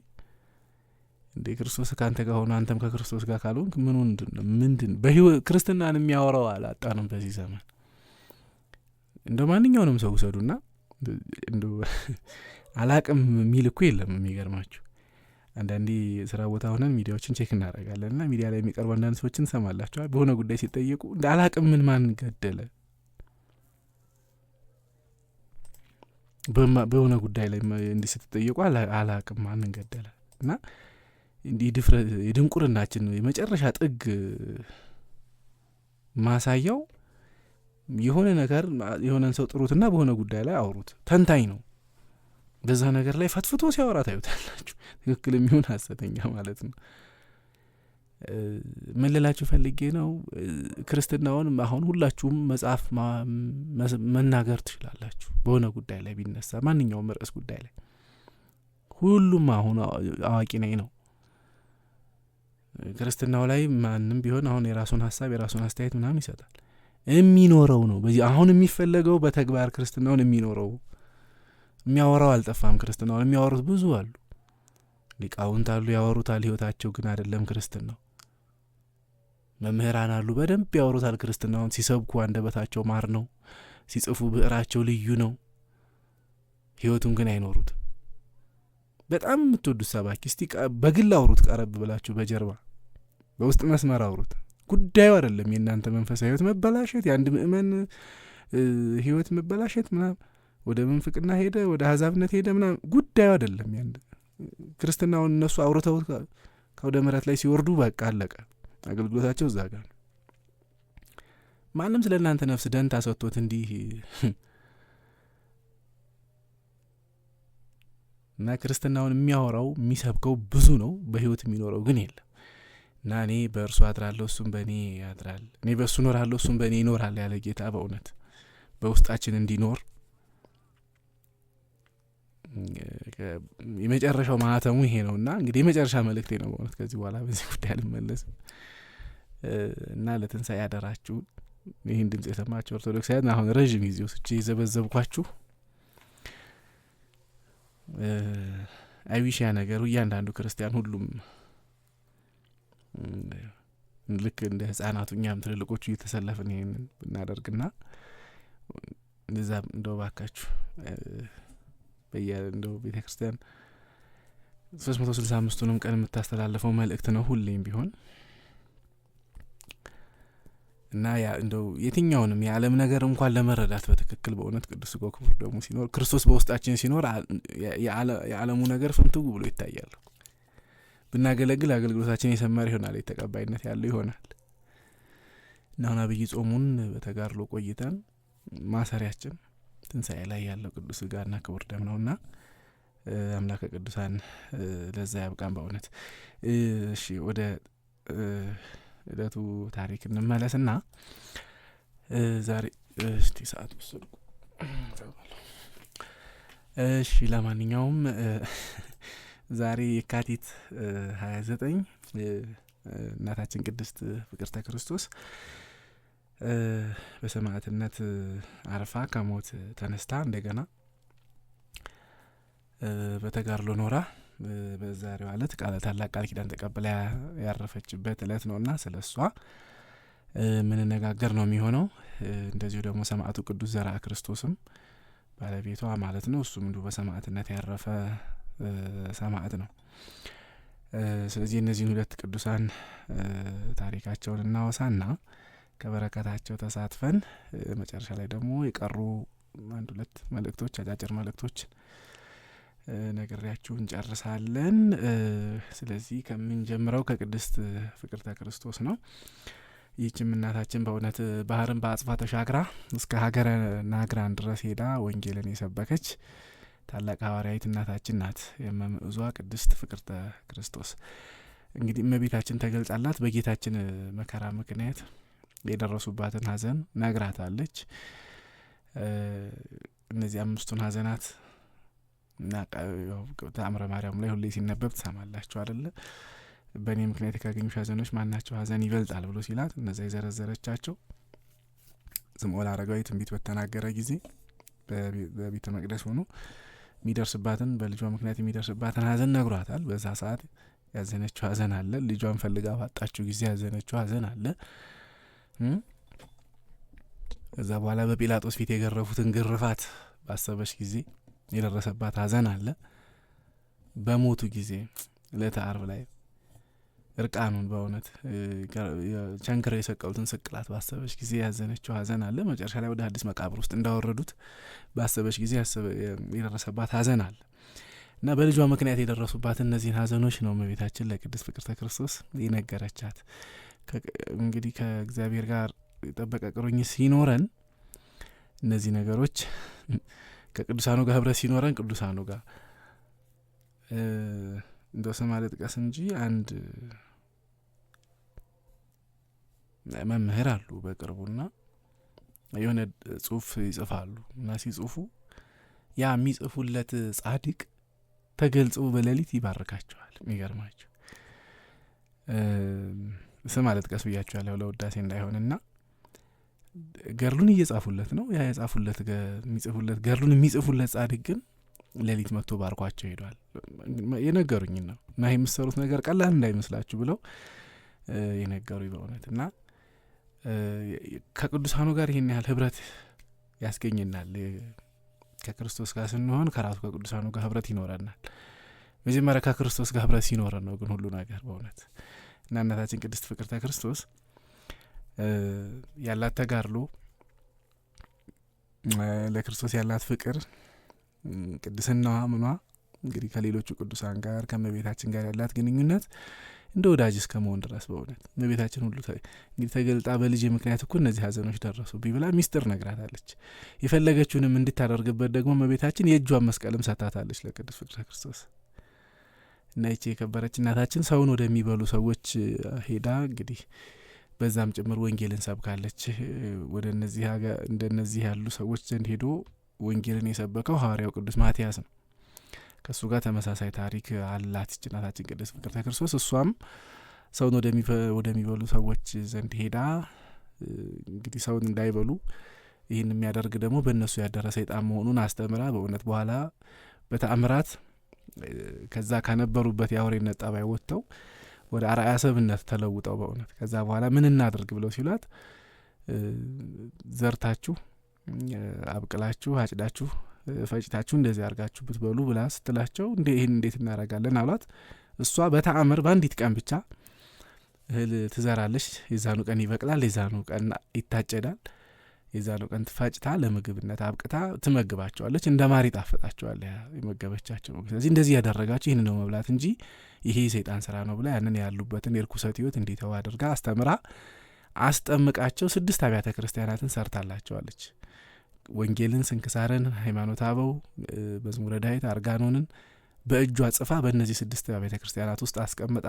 A: እንደ ክርስቶስ ከአንተ ጋር ሆኖ አንተም ከክርስቶስ ጋር ካልሆንክ ምኑ ምንድን በህይወት ክርስትናን የሚያወራው አላጣንም በዚህ ዘመን። እንደ ማንኛውንም ሰው ውሰዱና እንደ አላቅም የሚል እኮ የለም። የሚገርማችሁ አንዳንዴ ስራ ቦታ ሆነን ሚዲያዎችን check እናደርጋለን እና ሚዲያ ላይ የሚቀርቡ አንዳንድ ሰዎችን እንሰማላቸዋል። በሆነ ጉዳይ ሲጠየቁ እንደ አላቅም ምን ማን ገደለ፣ በሆነ ጉዳይ ላይ እንዲህ ስትጠየቁ አላቅም ማንን ገደለ። እና እንዲህ ድፍረት የድንቁርናችን የመጨረሻ ጥግ ማሳያው የሆነ ነገር የሆነን ሰው ጥሩትና በሆነ ጉዳይ ላይ አውሩት፣ ተንታኝ ነው። በዛ ነገር ላይ ፈትፍቶ ሲያወራ ታዩታላችሁ። ትክክል የሚሆን ሐሰተኛ ማለት ነው። ምን ልላችሁ ፈልጌ ነው፣ ክርስትናውን አሁን ሁላችሁም መጽሐፍ መናገር ትችላላችሁ። በሆነ ጉዳይ ላይ ቢነሳ ማንኛውም ርዕስ ጉዳይ ላይ ሁሉም አሁን አዋቂ ነኝ ነው። ክርስትናው ላይ ማንም ቢሆን አሁን የራሱን ሀሳብ የራሱን አስተያየት ምናምን ይሰጣል። የሚኖረው ነው በዚህ አሁን የሚፈለገው በተግባር ክርስትናውን የሚኖረው። የሚያወራው አልጠፋም። ክርስትናውን የሚያወሩት ብዙ አሉ፣ ሊቃውንት አሉ፣ ያወሩታል። ህይወታቸው ግን አይደለም ክርስትናው። መምህራን አሉ፣ በደንብ ያወሩታል ክርስትናውን። ሲሰብኩ አንደበታቸው ማር ነው፣ ሲጽፉ ብዕራቸው ልዩ ነው። ህይወቱን ግን አይኖሩትም። በጣም የምትወዱት ሰባኪ እስቲ በግል አውሩት፣ ቀረብ ብላችሁ በጀርባ በውስጥ መስመር አውሩት። ጉዳዩ አይደለም የእናንተ መንፈሳዊ ህይወት መበላሸት፣ የአንድ ምእመን ህይወት መበላሸት ምናምን፣ ወደ ምንፍቅና ሄደ፣ ወደ አሕዛብነት ሄደ ምናምን ጉዳዩ አይደለም። ያንድ ክርስትናውን እነሱ አውርተው ከወደ ምሕረት ላይ ሲወርዱ በቃ አለቀ። አገልግሎታቸው እዛ ጋር ነው። ማንም ስለ እናንተ ነፍስ ደንታ ሰጥቶት እንዲህ እና ክርስትናውን የሚያወራው የሚሰብከው ብዙ ነው፣ በህይወት የሚኖረው ግን የለም። እና እኔ በእርሱ አድራለሁ እሱም በእኔ ያድራል፣ እኔ በእሱ እኖራለሁ እሱም በእኔ ይኖራል ያለ ጌታ በእውነት በውስጣችን እንዲኖር የመጨረሻው ማህተሙ ይሄ ነው። እና እንግዲህ የመጨረሻ መልእክቴ ነው በእውነት ከዚህ በኋላ በዚህ ጉዳይ አልመለስም። እና ለትንሣኤ ያደራችሁ ይህን ድምጽ የሰማችሁ ኦርቶዶክሳውያን አሁን ረዥም ጊዜ ወስጄ የዘበዘብኳችሁ አይዊሽ ያ ነገሩ እያንዳንዱ ክርስቲያን ሁሉም ልክ እንደ ህጻናቱ እኛም ትልልቆቹ እየተሰለፍን ይሄንን ብናደርግና እንደዛ እንደው ባካችሁ በየ እንደው ቤተ ክርስቲያን 365ቱንም ቀን የምታስተላልፈው መልእክት ነው ሁሌም ቢሆን። እና ያ እንደው የትኛውንም የዓለም ነገር እንኳን ለመረዳት በትክክል በእውነት ቅዱስ ሥጋው ክቡር ደሙ ሲኖር ክርስቶስ በውስጣችን ሲኖር የዓለሙ ነገር ፍንትው ብሎ ይታያል። ብናገለግል አገልግሎታችን የሰመረ ይሆናል፣ የተቀባይነት ያለው ይሆናል። እና አሁን አብይ ጾሙን በተጋድሎ ቆይተን ማሰሪያችን ትንሣኤ ላይ ያለው ቅዱስ ሥጋና ክቡር ደም ነውና አምላከ ቅዱሳን ለዛ ያብቃን በእውነት። እሺ ወደ ዕለቱ ታሪክ እንመለስና ዛሬ እስቲ ሰዓት ወሰድኩ። እሺ ለማንኛውም ዛሬ የካቲት 29 እናታችን ቅድስት ፍቅርተ ክርስቶስ በሰማዕትነት አርፋ ከሞት ተነስታ እንደገና በተጋድሎ ኖራ በዛሬው ዕለት ታላቅ ቃል ኪዳን ተቀብላ ያረፈችበት ዕለት ነውና ስለ እሷ ምንነጋገር ነው የሚሆነው። እንደዚሁ ደግሞ ሰማዕቱ ቅዱስ ዘርአ ክርስቶስም ባለቤቷ ማለት ነው። እሱም እንዲሁ በሰማዕትነት ያረፈ ሰማዕት ነው። ስለዚህ እነዚህን ሁለት ቅዱሳን ታሪካቸውን እናወሳና ከበረከታቸው ተሳትፈን መጨረሻ ላይ ደግሞ የቀሩ አንድ ሁለት መልእክቶች፣ አጫጭር መልእክቶች ነግሬያችሁ እንጨርሳለን። ስለዚህ ከምንጀምረው ከቅድስት ፍቅርተ ክርስቶስ ነው። ይህችም እናታችን በእውነት ባህርን በአጽፋ ተሻግራ እስከ ሀገረ ናግራን ድረስ ሄዳ ወንጌልን የሰበከች ታላቅ ሐዋርያዊት እናታችን ናት። የመምዕዟ ቅድስት ፍቅርተ ክርስቶስ እንግዲህ እመቤታችን ተገልጻላት በጌታችን መከራ ምክንያት የደረሱባትን ሐዘን ነግራታለች። እነዚህ አምስቱን ሐዘናት እና ተአምረ ማርያም ላይ ሁሌ ሲነበብ ትሰማላችሁ አይደለ? በእኔ ምክንያት ካገኙሽ ሐዘኖች ማናቸው ሐዘን ይበልጣል ብሎ ሲላት እነዛ የዘረዘረቻቸው ስምዖን አረጋዊ ትንቢት በተናገረ ጊዜ በቤተ መቅደስ ሆኖ የሚደርስባትን በልጇ ምክንያት የሚደርስባትን ሐዘን ነግሯታል። በዛ ሰዓት ያዘነችው ሐዘን አለ። ልጇን ፈልጋ ባጣችው ጊዜ ያዘነችው ሐዘን አለ። ከዛ በኋላ በጲላጦስ ፊት የገረፉትን ግርፋት ባሰበች ጊዜ የደረሰባት ሐዘን አለ። በሞቱ ጊዜ ዕለተ ዓርብ ላይ እርቃኑን በእውነት ቸንክረው የሰቀሉትን ስቅላት ባሰበች ጊዜ ያዘነችው ሐዘን አለ። መጨረሻ ላይ ወደ አዲስ መቃብር ውስጥ እንዳወረዱት ባሰበች ጊዜ የደረሰባት ሐዘን አለ እና በልጇ ምክንያት የደረሱባት እነዚህን ሐዘኖች ነው እመቤታችን ለቅድስት ፍቅርተ ክርስቶስ የነገረቻት። እንግዲህ ከእግዚአብሔር ጋር የጠበቀ ቁርኝት ሲኖረን እነዚህ ነገሮች ከቅዱሳኑ ጋር ህብረት ሲኖረን ቅዱሳኑ ጋር እንደው ስም አልጥቀስ እንጂ አንድ መምህር አሉ በቅርቡና የሆነ ጽሁፍ ይጽፋሉ እና ሲጽፉ ያ የሚጽፉለት ጻድቅ ተገልጾ በሌሊት ይባርካቸዋል። የሚገርማቸው ስም አልጥቀስ ብያቸዋለሁ ለውዳሴ እንዳይሆንና ገድሉን እየጻፉለት ነው። ያ የጻፉለት የሚጽፉለት ገድሉን የሚጽፉለት ጻድቅ ግን ሌሊት መጥቶ ባርኳቸው ሄዷል። የነገሩኝ ነው እና የምትሰሩት ነገር ቀላል እንዳይመስላችሁ ብለው የነገሩኝ በእውነት እና ከቅዱሳኑ ጋር ይህን ያህል ህብረት ያስገኘናል። ከክርስቶስ ጋር ስንሆን ከራሱ ከቅዱሳኑ ጋር ህብረት ይኖረናል። መጀመሪያ ከክርስቶስ ጋር ህብረት ሲኖረን ነው ግን ሁሉ ነገር በእውነት እና እናታችን ቅድስት ፍቅርተ ክርስቶስ ያላት ተጋድሎ፣ ለክርስቶስ ያላት ፍቅር፣ ቅድስናዋ ምኗ እንግዲህ ከሌሎቹ ቅዱሳን ጋር ከእመቤታችን ጋር ያላት ግንኙነት እንደ ወዳጅ እስከ መሆን ድረስ በእውነት እመቤታችን ሁሉ እንግዲህ ተገልጣ በልጄ ምክንያት እኮ እነዚህ ሐዘኖች ደረሱብኝ ብላ ሚስጥር ነግራታለች። የፈለገችውንም እንድታደርግበት ደግሞ እመቤታችን የእጇን መስቀልም ሰጥታታለች ለቅድስት ፍቅርተ ክርስቶስ። እና ይቺ የከበረች እናታችን ሰውን ወደሚበሉ ሰዎች ሄዳ እንግዲህ በዛም ጭምር ወንጌልን ሰብካለች። ወደ እነዚህ እንደነዚህ ያሉ ሰዎች ዘንድ ሄዶ ወንጌልን የሰበከው ሐዋርያው ቅዱስ ማትያስ ነው። ከእሱ ጋር ተመሳሳይ ታሪክ አላት ይህች እናታችን ቅድስት ፍቅርተ ክርስቶስ። እሷም ሰውን ወደሚበሉ ሰዎች ዘንድ ሄዳ እንግዲህ ሰውን እንዳይበሉ ይህን የሚያደርግ ደግሞ በእነሱ ያደረ ሰይጣን መሆኑን አስተምራ በእውነት በኋላ በተአምራት ከዛ ከነበሩበት የአውሬነት ጠባይ ወጥተው ወደ አርአያ ሰብነት ተለውጠው በእውነት ከዛ በኋላ ምን እናድርግ ብለው ሲሏት ዘርታችሁ አብቅላችሁ አጭዳችሁ ፈጭታችሁ እንደዚህ አድርጋችሁ ብትበሉ ብላ ስትላቸው እንዴ ይህን እንዴት እናደርጋለን አሏት። እሷ በተአምር በአንዲት ቀን ብቻ እህል ትዘራለች። የዛኑ ቀን ይበቅላል፣ የዛኑ ቀን ይታጨዳል። የዛኑ ቀን ትፈጭታ ለምግብነት አብቅታ ትመግባቸዋለች። እንደ ማር ይጣፍጣቸዋል የመገበቻቸው ምግብ። ስለዚህ እንደዚህ ያደረጋቸው ይህን ነው መብላት እንጂ ይሄ የሰይጣን ስራ ነው ብላ ያንን ያሉበትን የርኩሰት ሕይወት እንዲተው አድርጋ አስተምራ አስጠምቃቸው 6 አብያተ ክርስቲያናትን ሰርታላቸዋለች። ወንጌልን፣ ስንክሳርን፣ ሃይማኖተ አበው፣ መዝሙረ ዳዊት፣ አርጋኖንን በእጇ ጽፋ በእነዚህ 6 አብያተ ክርስቲያናት ውስጥ አስቀምጣ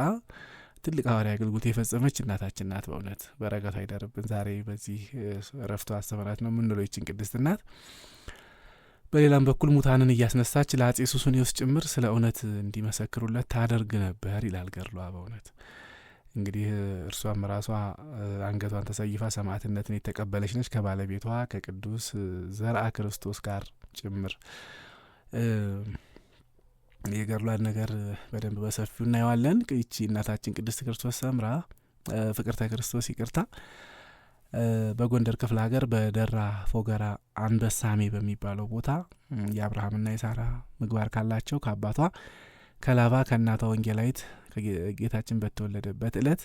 A: ትልቅ ሐዋርያዊ አገልግሎት የፈጸመች እናታችን ናት። በእውነት በረከቷ ይደርብን። ዛሬ በዚህ እረፍቷ አስተምራት ነው የምንለው ይችን ቅድስት እናት። በሌላም በኩል ሙታንን እያስነሳች ለአጼ ሱስንዮስ ጭምር ስለ እውነት እንዲመሰክሩለት ታደርግ ነበር ይላል ገድሏ። በእውነት እንግዲህ እርሷም ራሷ አንገቷን ተሰይፋ ሰማዕትነትን የተቀበለች ነች ከባለቤቷ ከቅዱስ ዘርአ ክርስቶስ ጋር ጭምር። የገድሏን ነገር በደንብ በሰፊው እናየዋለን። ይቺ እናታችን ቅድስት ክርስቶስ ሰምራ ፍቅርተ ክርስቶስ ይቅርታ፣ በጎንደር ክፍለ ሀገር በደራ ፎገራ አንበሳሜ በሚባለው ቦታ የአብርሃምና የሳራ ምግባር ካላቸው ከአባቷ ከላባ ከእናቷ ወንጌላዊት ጌታችን በተወለደበት ዕለት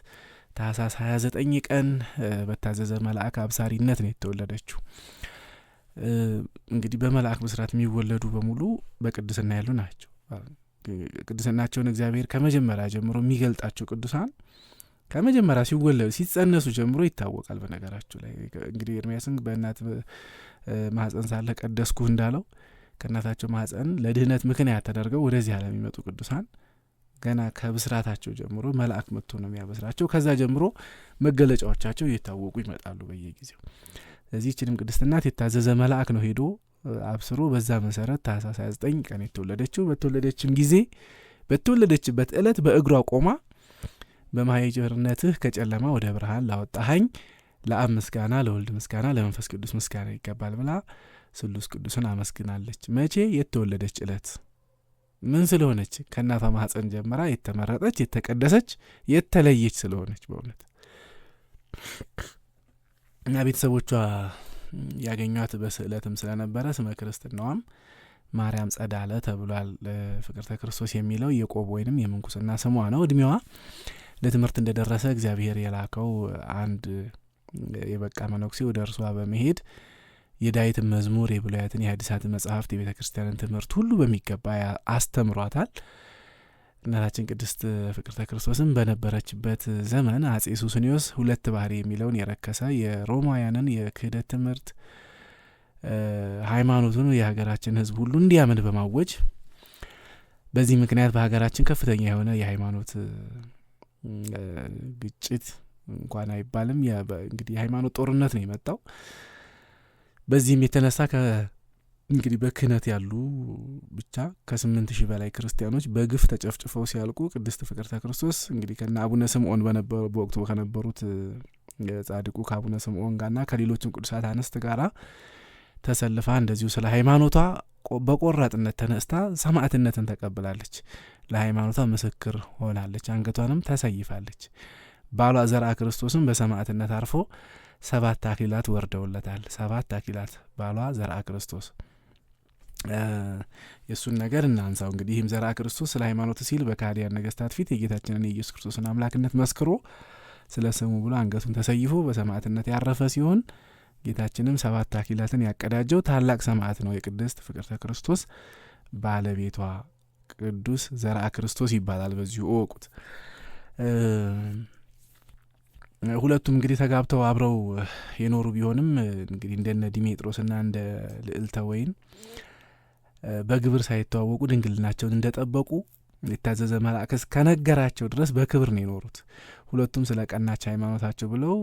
A: ታኅሳስ 29 ቀን በታዘዘ መልአክ አብሳሪነት ነው የተወለደችው። እንግዲህ በመልአክ ብስራት የሚወለዱ በሙሉ በቅድስና ያሉ ናቸው። ቅድስናቸውን እግዚአብሔር ከመጀመሪያ ጀምሮ የሚገልጣቸው ቅዱሳን ከመጀመሪያ ሲወለዱ ሲጸነሱ ጀምሮ ይታወቃል። በነገራችሁ ላይ እንግዲህ ኤርምያስን በእናት ማህፀን ሳለ ቀደስኩህ እንዳለው ከእናታቸው ማህፀን ለድህነት ምክንያት ተደርገው ወደዚህ ዓለም የሚመጡ ቅዱሳን ገና ከብስራታቸው ጀምሮ መልአክ መጥቶ ነው የሚያበስራቸው። ከዛ ጀምሮ መገለጫዎቻቸው እየታወቁ ይመጣሉ በየጊዜው። ስለዚህ ይህችንም ቅድስት እናት የታዘዘ መልአክ ነው ሄዶ አብስሮ በዛ መሰረት ታኅሳስ 29 ቀን የተወለደችው። በተወለደችም ጊዜ በተወለደችበት ዕለት በእግሯ ቆማ በማኅፀንነትህ ከጨለማ ወደ ብርሃን ላወጣኸኝ ለአብ ምስጋና፣ ለወልድ ምስጋና፣ ለመንፈስ ቅዱስ ምስጋና ይገባል ብላ ስሉስ ቅዱስን አመስግናለች። መቼ? የተወለደች ዕለት። ምን ስለሆነች? ከእናቷ ማኅፀን ጀምራ የተመረጠች፣ የተቀደሰች፣ የተለየች ስለሆነች በእውነት እና ቤተሰቦቿ ያገኟት በስዕለትም ስለነበረ ስመ ክርስትናዋም ማርያም ጸዳለ ተብሏል። ፍቅርተ ክርስቶስ የሚለው የቆብ ወይንም የምንኩስና ስሟ ነው። እድሜዋ ለትምህርት እንደደረሰ እግዚአብሔር የላከው አንድ የበቃ መነኩሴ ወደ እርሷ በመሄድ የዳዊትን መዝሙር፣ የብሉያትን፣ የሐዲሳትን መጽሐፍት፣ የቤተ ክርስቲያንን ትምህርት ሁሉ በሚገባ አስተምሯታል። እናታችን ቅድስት ፍቅርተ ክርስቶስም በነበረችበት ዘመን አጼ ሱስንዮስ ሁለት ባህሪ የሚለውን የረከሰ የሮማውያንን የክህደት ትምህርት ሃይማኖቱን የሀገራችን ሕዝብ ሁሉ እንዲያምን በማወጅ በዚህ ምክንያት በሀገራችን ከፍተኛ የሆነ የሃይማኖት ግጭት እንኳን አይባልም፣ እንግዲህ የሃይማኖት ጦርነት ነው የመጣው። በዚህም የተነሳ እንግዲህ በክህነት ያሉ ብቻ ከ8000 በላይ ክርስቲያኖች በግፍ ተጨፍጭፈው ሲያልቁ ቅድስት ፍቅርተ ክርስቶስ እንግዲህ ከነ አቡነ ስምዖን በነበሩ በወቅቱ ከነበሩት ጻድቁ ከአቡነ ስምዖን ጋርና ከሌሎችም ቅዱሳት አንስት ጋራ ተሰልፋ እንደዚሁ ስለ ሃይማኖቷ በቆራጥነት ተነስታ ሰማዕትነትን ተቀብላለች። ለሃይማኖቷ ምስክር ሆናለች። አንገቷንም ተሰይፋለች። ባሏ ዘርአ ክርስቶስም በሰማዕትነት አርፎ 7 አክሊላት ወርደውለታል። 7 አክሊላት ባሏ ዘርአ ክርስቶስ። የእሱን ነገር እናንሳው። እንግዲህ ይህም ዘርአ ክርስቶስ ስለ ሃይማኖቱ ሲል በካህዲያን ነገስታት ፊት የጌታችንን የኢየሱስ ክርስቶስን አምላክነት መስክሮ ስለ ስሙ ብሎ አንገቱን ተሰይፎ በሰማዕትነት ያረፈ ሲሆን ጌታችንም 7 አክሊላትን ያቀዳጀው ታላቅ ሰማዕት ነው። የቅድስት ፍቅርተ ክርስቶስ ባለቤቷ ቅዱስ ዘርአ ክርስቶስ ይባላል። በዚሁ እወቁት። ሁለቱም እንግዲህ ተጋብተው አብረው የኖሩ ቢሆንም እንግዲህ እንደነ ዲሜጥሮስና እንደ ልዕልተ ወይን በግብር ሳይተዋወቁ ድንግልናቸውን እንደጠበቁ የታዘዘ መልአክ እስከነገራቸው ድረስ በክብር ነው የኖሩት። ሁለቱም ስለ ቀናች ሃይማኖታቸው ብለው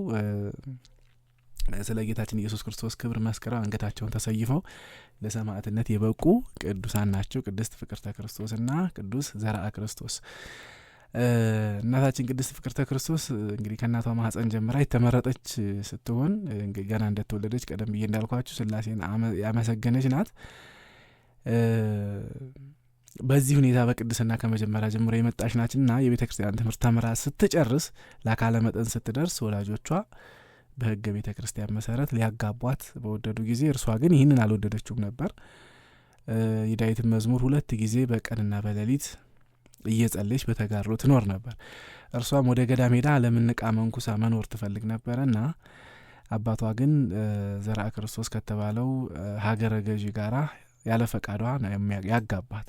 A: ስለ ጌታችን ኢየሱስ ክርስቶስ ክብር መስክረው አንገታቸውን ተሰይፈው ለሰማዕትነት የበቁ ቅዱሳን ናቸው። ቅድስት ፍቅርተ ክርስቶስና ቅዱስ ዘርአ ክርስቶስ። እናታችን ቅድስት ፍቅርተ ክርስቶስ እንግዲህ ከእናቷ ማህፀን ጀምራ የተመረጠች ስትሆን ገና እንደተወለደች ቀደም ብዬ እንዳልኳችሁ ስላሴን ያመሰገነች ናት። በዚህ ሁኔታ በቅድስና ከመጀመሪያ ጀምሮ የመጣች ናትና የቤተ ክርስቲያን ትምህርት ተምራ ስትጨርስ ለአካለ መጠን ስትደርስ ወላጆቿ በሕገ ቤተ ክርስቲያን መሰረት ሊያጋቧት በወደዱ ጊዜ እርሷ ግን ይህንን አልወደደችውም ነበር። የዳዊትን መዝሙር 2 ጊዜ በቀንና በሌሊት እየጸለየች በተጋድሎ ትኖር ነበር። እርሷም ወደ ገዳም ሄዳ ዓለምን ንቃ መንኩሳ መኖር ትፈልግ ነበርና አባቷ ግን ዘርአ ክርስቶስ ከተባለው ሀገረ ገዢ ጋራ ያለ ፈቃዷ ነው ያጋባት።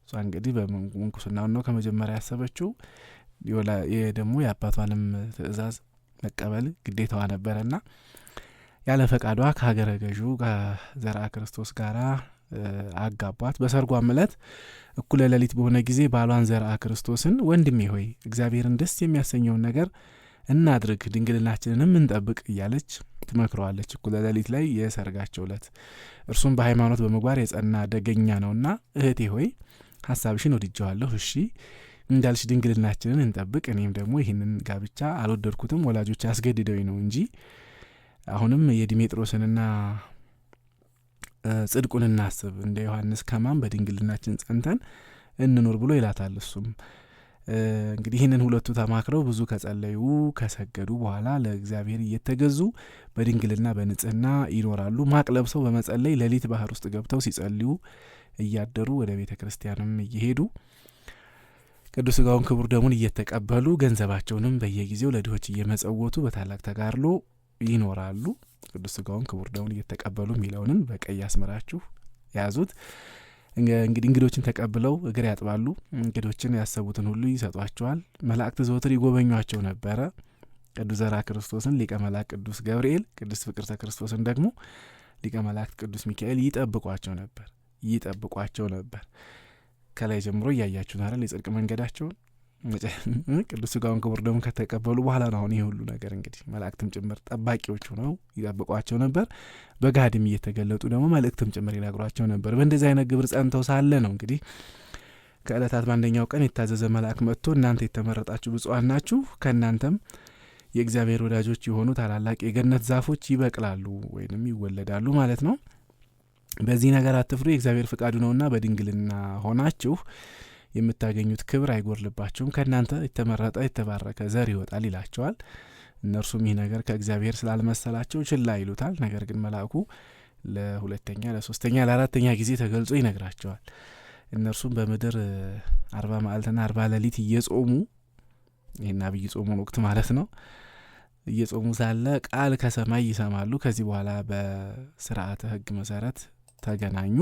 A: እሷ እንግዲህ በምንኩስናው ነው ከመጀመሪያ ያሰበችው። ይሄ ደግሞ የአባቷንም ትእዛዝ መቀበል ግዴታዋ ነበረና ያለ ፈቃዷ ከሀገረ ገዢው ከዘርአ ክርስቶስ ጋራ አጋቧት። በሰርጓም ዕለት እኩለ ሌሊት በሆነ ጊዜ ባሏን ዘርአ ክርስቶስን ወንድሜ ሆይ እግዚአብሔርን ደስ የሚያሰኘውን ነገር እናድርግ፣ ድንግልናችንንም እንጠብቅ እያለች ትመክረዋለች። እኩለ ሌሊት ላይ የሰርጋቸው ዕለት። እርሱም በሃይማኖት በምግባር የጸና ደገኛ ነውና እህቴ ሆይ ሀሳብሽን ወድጀዋለሁ፣ እሺ እንዳልሽ ድንግልናችንን እንጠብቅ፣ እኔም ደግሞ ይህንን ጋብቻ አልወደድኩትም፣ ወላጆች አስገድደውኝ ነው እንጂ አሁንም የዲሜጥሮስንና ጽድቁን እናስብ፣ እንደ ዮሐንስ ከማን በድንግልናችን ጸንተን እንኑር ብሎ ይላታል። እሱም እንግዲህ ይህንን ሁለቱ ተማክረው ብዙ ከጸለዩ ከሰገዱ በኋላ ለእግዚአብሔር እየተገዙ በድንግልና በንጽህና ይኖራሉ። ማቅ ለብሰው በመጸለይ ሌሊት ባህር ውስጥ ገብተው ሲጸልዩ እያደሩ ወደ ቤተ ክርስቲያንም እየሄዱ ቅዱስ ሥጋውን ክቡር ደሙን እየተቀበሉ ገንዘባቸውንም በየጊዜው ለድሆች እየመጸወቱ በታላቅ ተጋድሎ ይኖራሉ። ቅዱስ ሥጋውን ክቡር ደሙን እየተቀበሉ የሚለውንን በቀይ አስምራችሁ ያዙት። እንግዲህ እንግዶችን ተቀብለው እግር ያጥባሉ። እንግዶችን ያሰቡትን ሁሉ ይሰጧቸዋል። መላእክት ዘወትር ይጎበኟቸው ነበረ። ቅዱስ ዘራ ክርስቶስን ሊቀ መላእክት ቅዱስ ገብርኤል፣ ቅድስት ፍቅርተ ክርስቶስን ደግሞ ሊቀ መላእክት ቅዱስ ሚካኤል ይጠብቋቸው ነበር ይጠብቋቸው ነበር። ከላይ ጀምሮ እያያችሁን አይደል? የጽድቅ መንገዳቸውን ቅዱስ ሥጋውን ክቡር ደሙን ከተቀበሉ በኋላ ነው አሁን ይህ ሁሉ ነገር እንግዲህ መላእክትም ጭምር ጠባቂዎቹ ነው ይጠብቋቸው ነበር። በጋድም እየተገለጡ ደግሞ መልእክትም ጭምር ይነግሯቸው ነበር። በእንደዚህ አይነት ግብር ጸንተው ሳለ ነው እንግዲህ ከዕለታት በአንደኛው ቀን የታዘዘ መልአክ መጥቶ እናንተ የተመረጣችሁ ብፁዓን ናችሁ፣ ከእናንተም የእግዚአብሔር ወዳጆች የሆኑ ታላላቅ የገነት ዛፎች ይበቅላሉ ወይንም ይወለዳሉ ማለት ነው። በዚህ ነገር አትፍሩ፣ የእግዚአብሔር ፍቃዱ ነውና በድንግልና ሆናችሁ የምታገኙት ክብር አይጎድልባችሁም፣ ከእናንተ የተመረጠ የተባረከ ዘር ይወጣል ይላቸዋል። እነርሱም ይህ ነገር ከእግዚአብሔር ስላልመሰላቸው ችላ ይሉታል። ነገር ግን መልአኩ ለሁለተኛ፣ ለሶስተኛ፣ ለአራተኛ ጊዜ ተገልጾ ይነግራቸዋል። እነርሱም በምድር 40 መዓልትና 40 ሌሊት እየጾሙ ይህን አብይ ጾሙን ወቅት ማለት ነው እየጾሙ ሳለ ቃል ከሰማይ ይሰማሉ። ከዚህ በኋላ በስርዓተ ሕግ መሰረት ተገናኙ።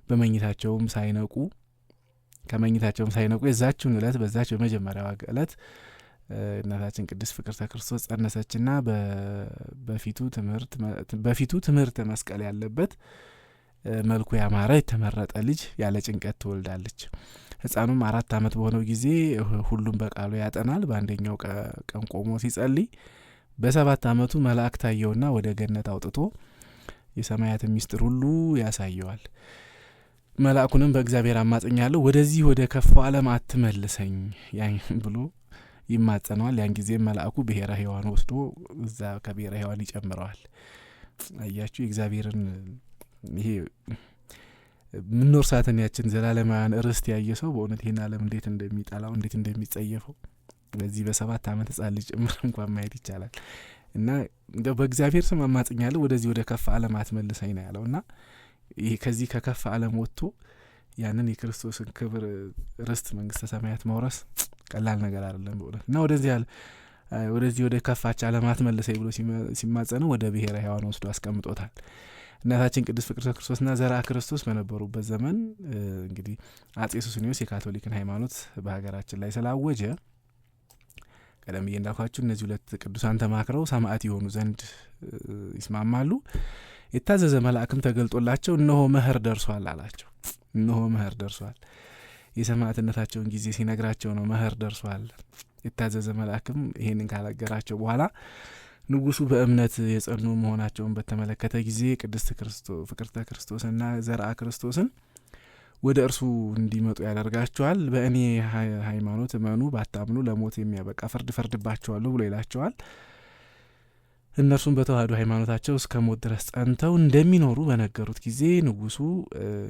A: በመኝታቸውም ሳይነቁ ከመኝታቸውም ሳይነቁ የዛችውን ዕለት በዛች በመጀመሪያዋ ዕለት እናታችን ቅድስት ፍቅርተ ክርስቶስ ጸነሰችና በፊቱ ትምህርተ መስቀል ያለበት መልኩ ያማረ የተመረጠ ልጅ ያለ ጭንቀት ትወልዳለች። ሕፃኑም 4 ዓመት በሆነው ጊዜ ሁሉም በቃሉ ያጠናል። በአንደኛው ቀን ቆሞ ሲጸልይ በ7 ዓመቱ መልአክ ታየውና ወደ ገነት አውጥቶ የሰማያትን ምስጢር ሁሉ ያሳየዋል። መልአኩንም በእግዚአብሔር አማጽኛለሁ፣ ወደዚህ ወደ ከፋው ዓለም አትመልሰኝ ብሎ ይማጸነዋል። ያን ጊዜም መልአኩ ብሔረ ሕያዋን ወስዶ እዛ ከብሔረ ሕያዋን ይጨምረዋል። አያችሁ የእግዚአብሔርን ይሄ ምንወርሳትን ያችን ዘላለማውያን ርስት ያየ ሰው በእውነት ይህን ዓለም እንዴት እንደሚጠላው እንዴት እንደሚጸየፈው በዚህ በ7 ዓመት ሕፃን ልጅ ጭምር እንኳን ማየት ይቻላል። እና እንደው በእግዚአብሔር ስም አማጽኛለሁ ወደዚህ ወደ ከፋ ዓለም አትመልሰኝ ነው ያለው። እና ይሄ ከዚህ ከከፋ ዓለም ወጥቶ ያንን የክርስቶስን ክብር ርስት መንግስተ ሰማያት መውረስ ቀላል ነገር አይደለም በእውነት። እና ወደዚህ ወደ ከፋች ዓለም አትመልሰኝ ብሎ ሲማጸነው ወደ ብሔረ ሕያዋን ወስዶ አስቀምጦታል። እናታችን ቅድስት ፍቅርተ ክርስቶስና ዘርአ ክርስቶስ በነበሩበት ዘመን እንግዲህ አጼ ሱስንዮስ የካቶሊክን ሃይማኖት በሀገራችን ላይ ስላወጀ ቀደም ብዬ እንዳልኳችሁ እነዚህ ሁለት ቅዱሳን ተማክረው ሰማዕት የሆኑ ዘንድ ይስማማሉ። የታዘዘ መልአክም ተገልጦላቸው እነሆ መኸር ደርሷል አላቸው። እነሆ መኸር ደርሷል። የሰማዕትነታቸውን ጊዜ ሲነግራቸው ነው መኸር ደርሷል። የታዘዘ መልአክም ይሄንን ካላገራቸው በኋላ ንጉሱ በእምነት የጸኑ መሆናቸውን በተመለከተ ጊዜ ቅድስት ፍቅርተ ክርስቶስና ዘርአ ክርስቶስን ወደ እርሱ እንዲመጡ ያደርጋቸዋል። በእኔ ሃይማኖት እመኑ፣ ባታምኑ ለሞት የሚያበቃ ፍርድ ፈርድባቸዋለሁ ብሎ ይላቸዋል። እነርሱም በተዋህዶ ሃይማኖታቸው እስከ ሞት ድረስ ጸንተው እንደሚኖሩ በነገሩት ጊዜ ንጉሱ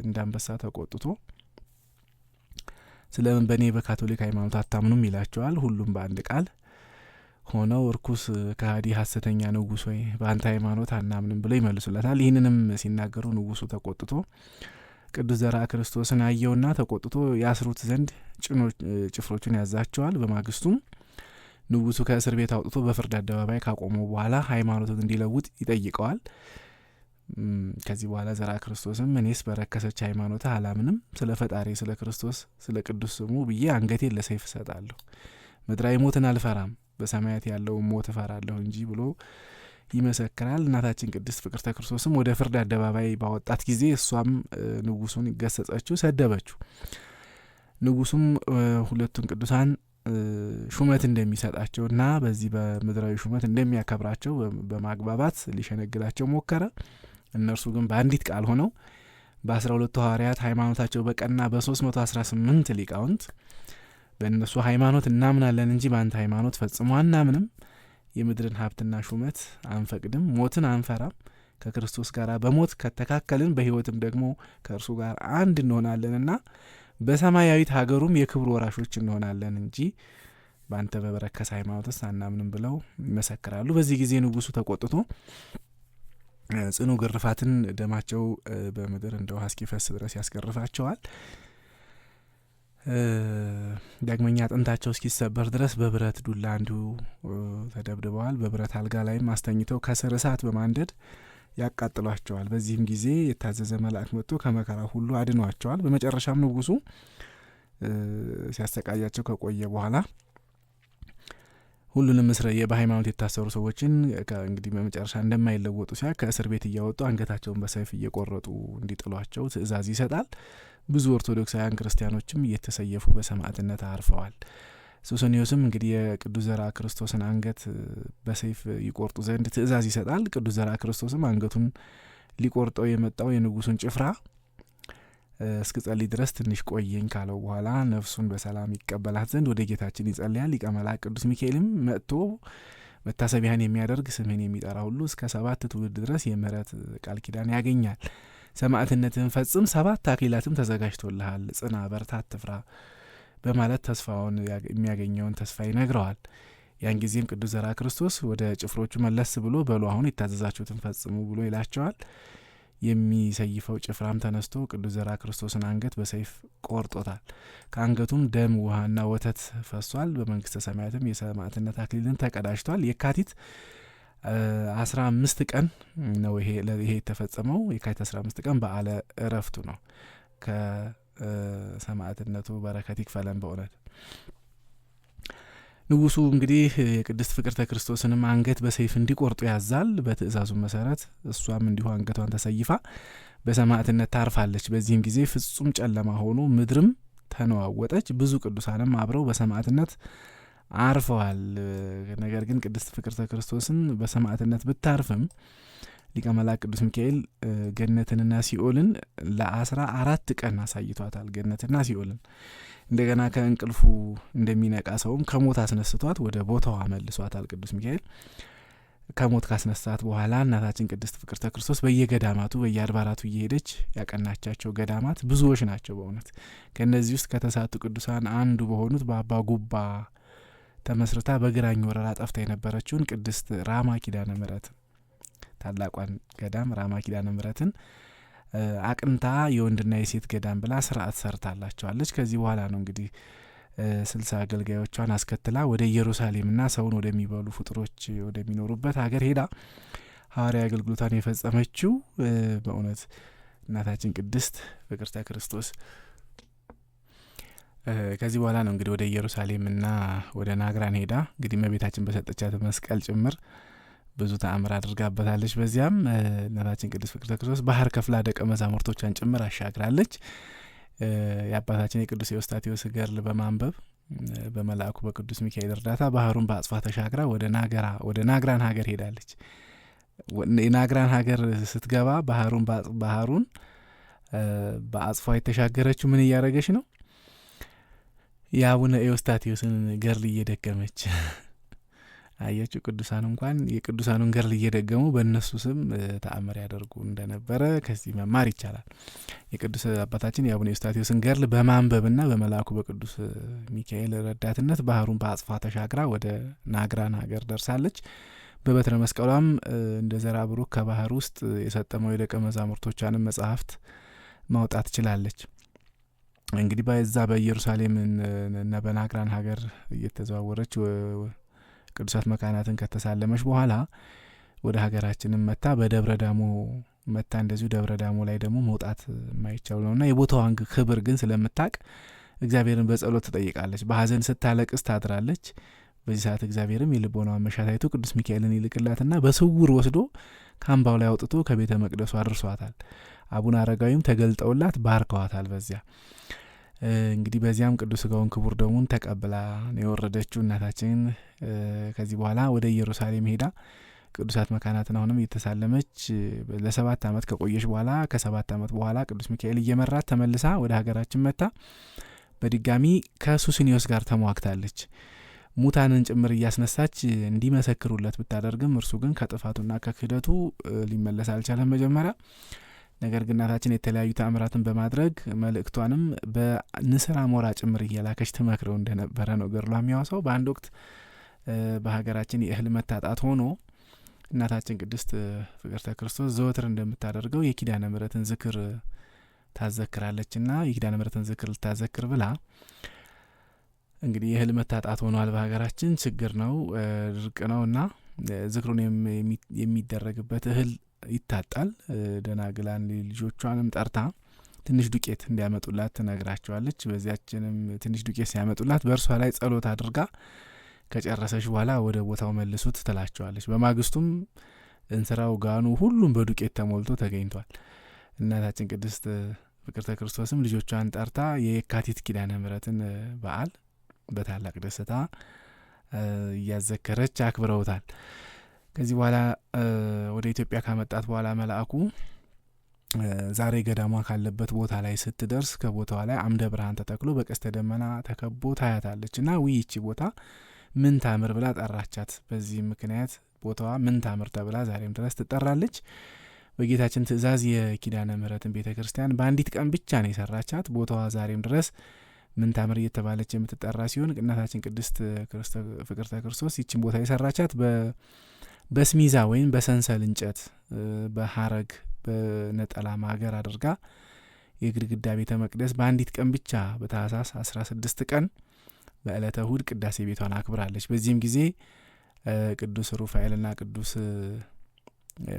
A: እንዳንበሳ ተቆጥቶ ስለምን በእኔ በካቶሊክ ሃይማኖት አታምኑም ይላቸዋል። ሁሉም በአንድ ቃል ሆነው እርኩስ ከሃዲ ሐሰተኛ ንጉስ ሆይ በአንተ ሃይማኖት አናምንም ብለው ይመልሱለታል። ይህንንም ሲናገሩ ንጉሱ ተቆጥቶ ቅዱስ ዘርአ ክርስቶስን አየውና ተቆጥቶ ያስሩት ዘንድ ጭፍሮቹን ያዛቸዋል። በማግስቱም ንጉሱ ከእስር ቤት አውጥቶ በፍርድ አደባባይ ካቆመው በኋላ ሃይማኖቱን እንዲለውጥ ይጠይቀዋል። ከዚህ በኋላ ዘርአ ክርስቶስም እኔስ በረከሰች ሃይማኖትህ አላምንም፣ ስለ ፈጣሪ ስለ ክርስቶስ ስለ ቅዱስ ስሙ ብዬ አንገቴን ለሰይፍ እሰጣለሁ፣ ምድራዊ ሞትን አልፈራም፣ በሰማያት ያለውን ሞት እፈራለሁ እንጂ ብሎ ይመሰክራል። እናታችን ቅድስት ፍቅርተ ክርስቶስም ወደ ፍርድ አደባባይ ባወጣት ጊዜ እሷም ንጉሱን ገሰጸችው፣ ሰደበችው። ንጉሱም ሁለቱን ቅዱሳን ሹመት እንደሚሰጣቸውና በዚህ በምድራዊ ሹመት እንደሚያከብራቸው በማግባባት ሊሸነግላቸው ሞከረ። እነርሱ ግን በአንዲት ቃል ሆነው በ12ቱ ሐዋርያት ሃይማኖታቸው በቀና በ318 ሊቃውንት በእነሱ ሃይማኖት እናምናለን እንጂ በአንተ ሃይማኖት ፈጽሞ አናምንም፣ የምድርን ሀብትና ሹመት አንፈቅድም፣ ሞትን አንፈራም፣ ከክርስቶስ ጋር በሞት ከተካከልን በሕይወትም ደግሞ ከእርሱ ጋር አንድ እንሆናለንና በሰማያዊት ሀገሩም የክብሩ ወራሾች እንሆናለን እንጂ በአንተ በበረከሰ ሃይማኖትስ አናምንም ብለው ይመሰክራሉ። በዚህ ጊዜ ንጉሱ ተቆጥቶ ጽኑ ግርፋትን ደማቸው በምድር እንደ ውሃ እስኪፈስ ድረስ ያስገርፋቸዋል። ዳግመኛ አጥንታቸው እስኪሰበር ድረስ በብረት ዱላ እንዲሁ ተደብድበዋል። በብረት አልጋ ላይም አስተኝተው ከስር እሳት በማንደድ ያቃጥሏቸዋል። በዚህም ጊዜ የታዘዘ መልአክ መጥቶ ከመከራ ሁሉ አድኗቸዋል። በመጨረሻም ንጉሱ ሲያሰቃያቸው ከቆየ በኋላ ሁሉንም እስረ በሃይማኖት የታሰሩ ሰዎችን እንግዲህ በመጨረሻ እንደማይለወጡ ሲያ ከእስር ቤት እያወጡ አንገታቸውን በሰይፍ እየቆረጡ እንዲጥሏቸው ትእዛዝ ይሰጣል። ብዙ ኦርቶዶክሳውያን ክርስቲያኖችም እየተሰየፉ በሰማዕትነት አርፈዋል። ሱስንዮስም እንግዲህ የቅዱስ ዘርዓ ክርስቶስን አንገት በሰይፍ ይቆርጡ ዘንድ ትእዛዝ ይሰጣል። ቅዱስ ዘርዓ ክርስቶስም አንገቱን ሊቆርጠው የመጣው የንጉሱን ጭፍራ እስክጸልይ ድረስ ትንሽ ቆየኝ ካለው በኋላ ነፍሱን በሰላም ይቀበላት ዘንድ ወደ ጌታችን ይጸልያል። ሊቀ መላእክት ቅዱስ ሚካኤልም መጥቶ መታሰቢያን የሚያደርግ ስምህን የሚጠራ ሁሉ እስከ 7 ትውልድ ድረስ የምሕረት ቃል ኪዳን ያገኛል። ሰማዕትነትህን ፈጽም፣ 7 አክሊላትም ተዘጋጅቶልሃል፣ ጽና፣ በርታ፣ አትፍራ በማለት ተስፋውን የሚያገኘውን ተስፋ ይነግረዋል። ያን ጊዜም ቅዱስ ዘርዓ ክርስቶስ ወደ ጭፍሮቹ መለስ ብሎ በሉ አሁን የታዘዛችሁትን ፈጽሙ ብሎ ይላቸዋል። የሚሰይፈው ጭፍራም ተነስቶ ቅዱስ ዘርዓ ክርስቶስን አንገት በሰይፍ ቆርጦታል። ከአንገቱም ደም ውሃና ወተት ፈሷል። በመንግስተ ሰማያትም የሰማዕትነት አክሊልን ተቀዳጅቷል። የካቲት 15 ቀን ነው ይሄ የተፈጸመው። የካቲት 15 ቀን በዓለ ዕረፍቱ ነው። ከሰማዕትነቱ በረከት ይክፈለን በእውነት። ንጉሱ እንግዲህ የቅድስት ፍቅርተ ክርስቶስንም አንገት በሰይፍ እንዲቆርጡ ያዛል። በትእዛዙ መሰረት እሷም እንዲሁ አንገቷን ተሰይፋ በሰማዕትነት ታርፋለች። በዚህም ጊዜ ፍጹም ጨለማ ሆኖ ምድርም ተነዋወጠች። ብዙ ቅዱሳንም አብረው በሰማዕትነት አርፈዋል። ነገር ግን ቅድስት ፍቅርተ ክርስቶስን በሰማዕትነት ብታርፍም ሊቀ መላእክት ቅዱስ ሚካኤል ገነትንና ሲኦልን ለ14 ቀን አሳይቷታል። ገነትና ሲኦልን እንደገና ከእንቅልፉ እንደሚነቃ ሰውም ከሞት አስነስቷት ወደ ቦታዋ መልሷታል። ቅዱስ ሚካኤል ከሞት ካስነሳት በኋላ እናታችን ቅድስት ፍቅርተ ክርስቶስ በየገዳማቱ በየአድባራቱ እየሄደች ያቀናቻቸው ገዳማት ብዙዎች ናቸው። በእውነት ከእነዚህ ውስጥ ከተሳቱ ቅዱሳን አንዱ በሆኑት በአባ ጉባ ተመስርታ በግራኝ ወረራ ጠፍታ የነበረችውን ቅድስት ራማ ኪዳነ ምሕረት ታላቋን ገዳም ራማ ኪዳነ ምሕረትን አቅንታ የወንድና የሴት ገዳም ብላ ስርዓት ሰርታላቸዋለች። ከዚህ በኋላ ነው እንግዲህ 60 አገልጋዮቿን አስከትላ ወደ ኢየሩሳሌምና ሰውን ወደሚበሉ ፍጡሮች ወደሚኖሩበት ሀገር ሄዳ ሐዋርያዊ አገልግሎቷን የፈጸመችው። በእውነት እናታችን ቅድስት ፍቅርተ ክርስቶስ ከዚህ በኋላ ነው እንግዲህ ወደ ኢየሩሳሌምና ወደ ናግራን ሄዳ እንግዲህ እመቤታችን በሰጠቻት መስቀል ጭምር ብዙ ተአምር አድርጋበታለች። በዚያም እናታችን ቅድስት ፍቅርተ ክርስቶስ ባህር ከፍላ ደቀ መዛሙርቶቿን ጭምር አሻግራለች። የአባታችን የቅዱስ ኤዎስጣቴዎስ ገድል በማንበብ በመልአኩ በቅዱስ ሚካኤል እርዳታ ባህሩን በአጽፋ ተሻግራ ወደ ናግራን ሀገር ሄዳለች። የናግራን ሀገር ስትገባ ባህሩን በአጽፋ የተሻገረችው ምን እያደረገች ነው? የአቡነ ኤዎስጣቴዎስን ገድል እየደገመች። አያችሁ፣ ቅዱሳን እንኳን የቅዱሳኑን ገድል እየደገሙ በእነሱ ስም ተአምር ያደርጉ እንደነበረ ከዚህ መማር ይቻላል። የቅዱስ አባታችን የአቡነ ኤዎስጣቴዎስን ገድል በማንበብና በመልአኩ በቅዱስ ሚካኤል ረዳትነት ባህሩን በአጽፋ ተሻግራ ወደ ናግራን ሀገር ደርሳለች። በበትረ መስቀሏም እንደ ዘርዓ ብሩክ ከባህር ውስጥ የሰጠመው የደቀ መዛሙርቶቿንም መጽሐፍት ማውጣት ችላለች። እንግዲህ በዛ በኢየሩሳሌም እና በናግራን ሀገር እየተዘዋወረች ቅዱሳት መካናትን ከተሳለመች በኋላ ወደ ሀገራችንም መታ በደብረ ዳሞ መታ እንደዚሁ ደብረ ዳሞ ላይ ደግሞ መውጣት የማይቻል ነውና የቦታዋን ክብር ግን ስለምታቅ እግዚአብሔርን በጸሎት ትጠይቃለች። በሀዘን ስታለቅስ ታድራለች። በዚህ ሰዓት እግዚአብሔርም የልቦናዋን መሻት አይቶ ቅዱስ ሚካኤልን ይልክላትና በስውር ወስዶ ከአምባው ላይ አውጥቶ ከቤተ መቅደሱ አድርሷታል። አቡነ አረጋዊም ተገልጠውላት ባርከዋታል። በዚያ እንግዲህ በዚያም ቅዱስ ሥጋውን ክቡር ደሙን ተቀብላ ነው የወረደችው እናታችን። ከዚህ በኋላ ወደ ኢየሩሳሌም ሄዳ ቅዱሳት መካናትን አሁንም እየተሳለመች ለ7 ዓመት ከቆየች በኋላ ከ7 ዓመት በኋላ ቅዱስ ሚካኤል እየመራት ተመልሳ ወደ ሀገራችን መታ በድጋሚ ከሱስንዮስ ጋር ተሟግታለች። ሙታንን ጭምር እያስነሳች እንዲመሰክሩለት ብታደርግም እርሱ ግን ከጥፋቱና ከክህደቱ ሊመለስ አልቻለም። መጀመሪያ ነገር ግን እናታችን የተለያዩ ተአምራትን በማድረግ መልእክቷንም በንስር አሞራ ጭምር እየላከች ትመክረው እንደነበረ ነው ገድሏ የሚያወሳው። በአንድ ወቅት በሀገራችን የእህል መታጣት ሆኖ እናታችን ቅድስት ፍቅርተ ክርስቶስ ዘወትር እንደምታደርገው የኪዳነ ምሕረትን ዝክር ታዘክራለችና የኪዳነ ምሕረትን ዝክር ልታዘክር ብላ እንግዲህ የእህል መታጣት ሆኗል በሀገራችን፣ ችግር ነው፣ ድርቅ ነውና ዝክሩን የሚደረግበት እህል ይታጣል። ደናግላን ልጆቿንም ጠርታ ትንሽ ዱቄት እንዲያመጡላት ትነግራቸዋለች። በዚያችንም ትንሽ ዱቄት ሲያመጡላት በእርሷ ላይ ጸሎት አድርጋ ከጨረሰች በኋላ ወደ ቦታው መልሱት ትላቸዋለች። በማግስቱም እንስራው፣ ጋኑ ሁሉም በዱቄት ተሞልቶ ተገኝቷል። እናታችን ቅድስት ፍቅርተ ክርስቶስም ልጆቿን ጠርታ የየካቲት ኪዳነ ምሕረትን በዓል በታላቅ ደስታ እያዘከረች አክብረውታል። ከዚህ በኋላ ወደ ኢትዮጵያ ካመጣት በኋላ መልአኩ ዛሬ ገዳሟ ካለበት ቦታ ላይ ስትደርስ ከቦታዋ ላይ አምደ ብርሃን ተተክሎ በቀስተ ደመና ተከቦ ታያታለች እና ውይ ይቺ ቦታ ምን ታምር ብላ ጠራቻት። በዚህ ምክንያት ቦታዋ ምን ታምር ተብላ ዛሬም ድረስ ትጠራለች። በጌታችን ትእዛዝ የኪዳነ ምሕረትን ቤተ ክርስቲያን በአንዲት ቀን ብቻ ነው የሰራቻት። ቦታዋ ዛሬም ድረስ ምን ታምር እየተባለች የምትጠራ ሲሆን እናታችን ቅድስት ፍቅርተ ክርስቶስ ይችን ቦታ የሰራቻት በስሚዛ ወይም በሰንሰል እንጨት በሀረግ በነጠላ ማገር አድርጋ የግድግዳ ቤተ መቅደስ በአንዲት ቀን ብቻ በታህሳስ 16 ቀን በዕለተ እሁድ ቅዳሴ ቤቷን አክብራለች። በዚህም ጊዜ ቅዱስ ሩፋኤልና ቅዱስ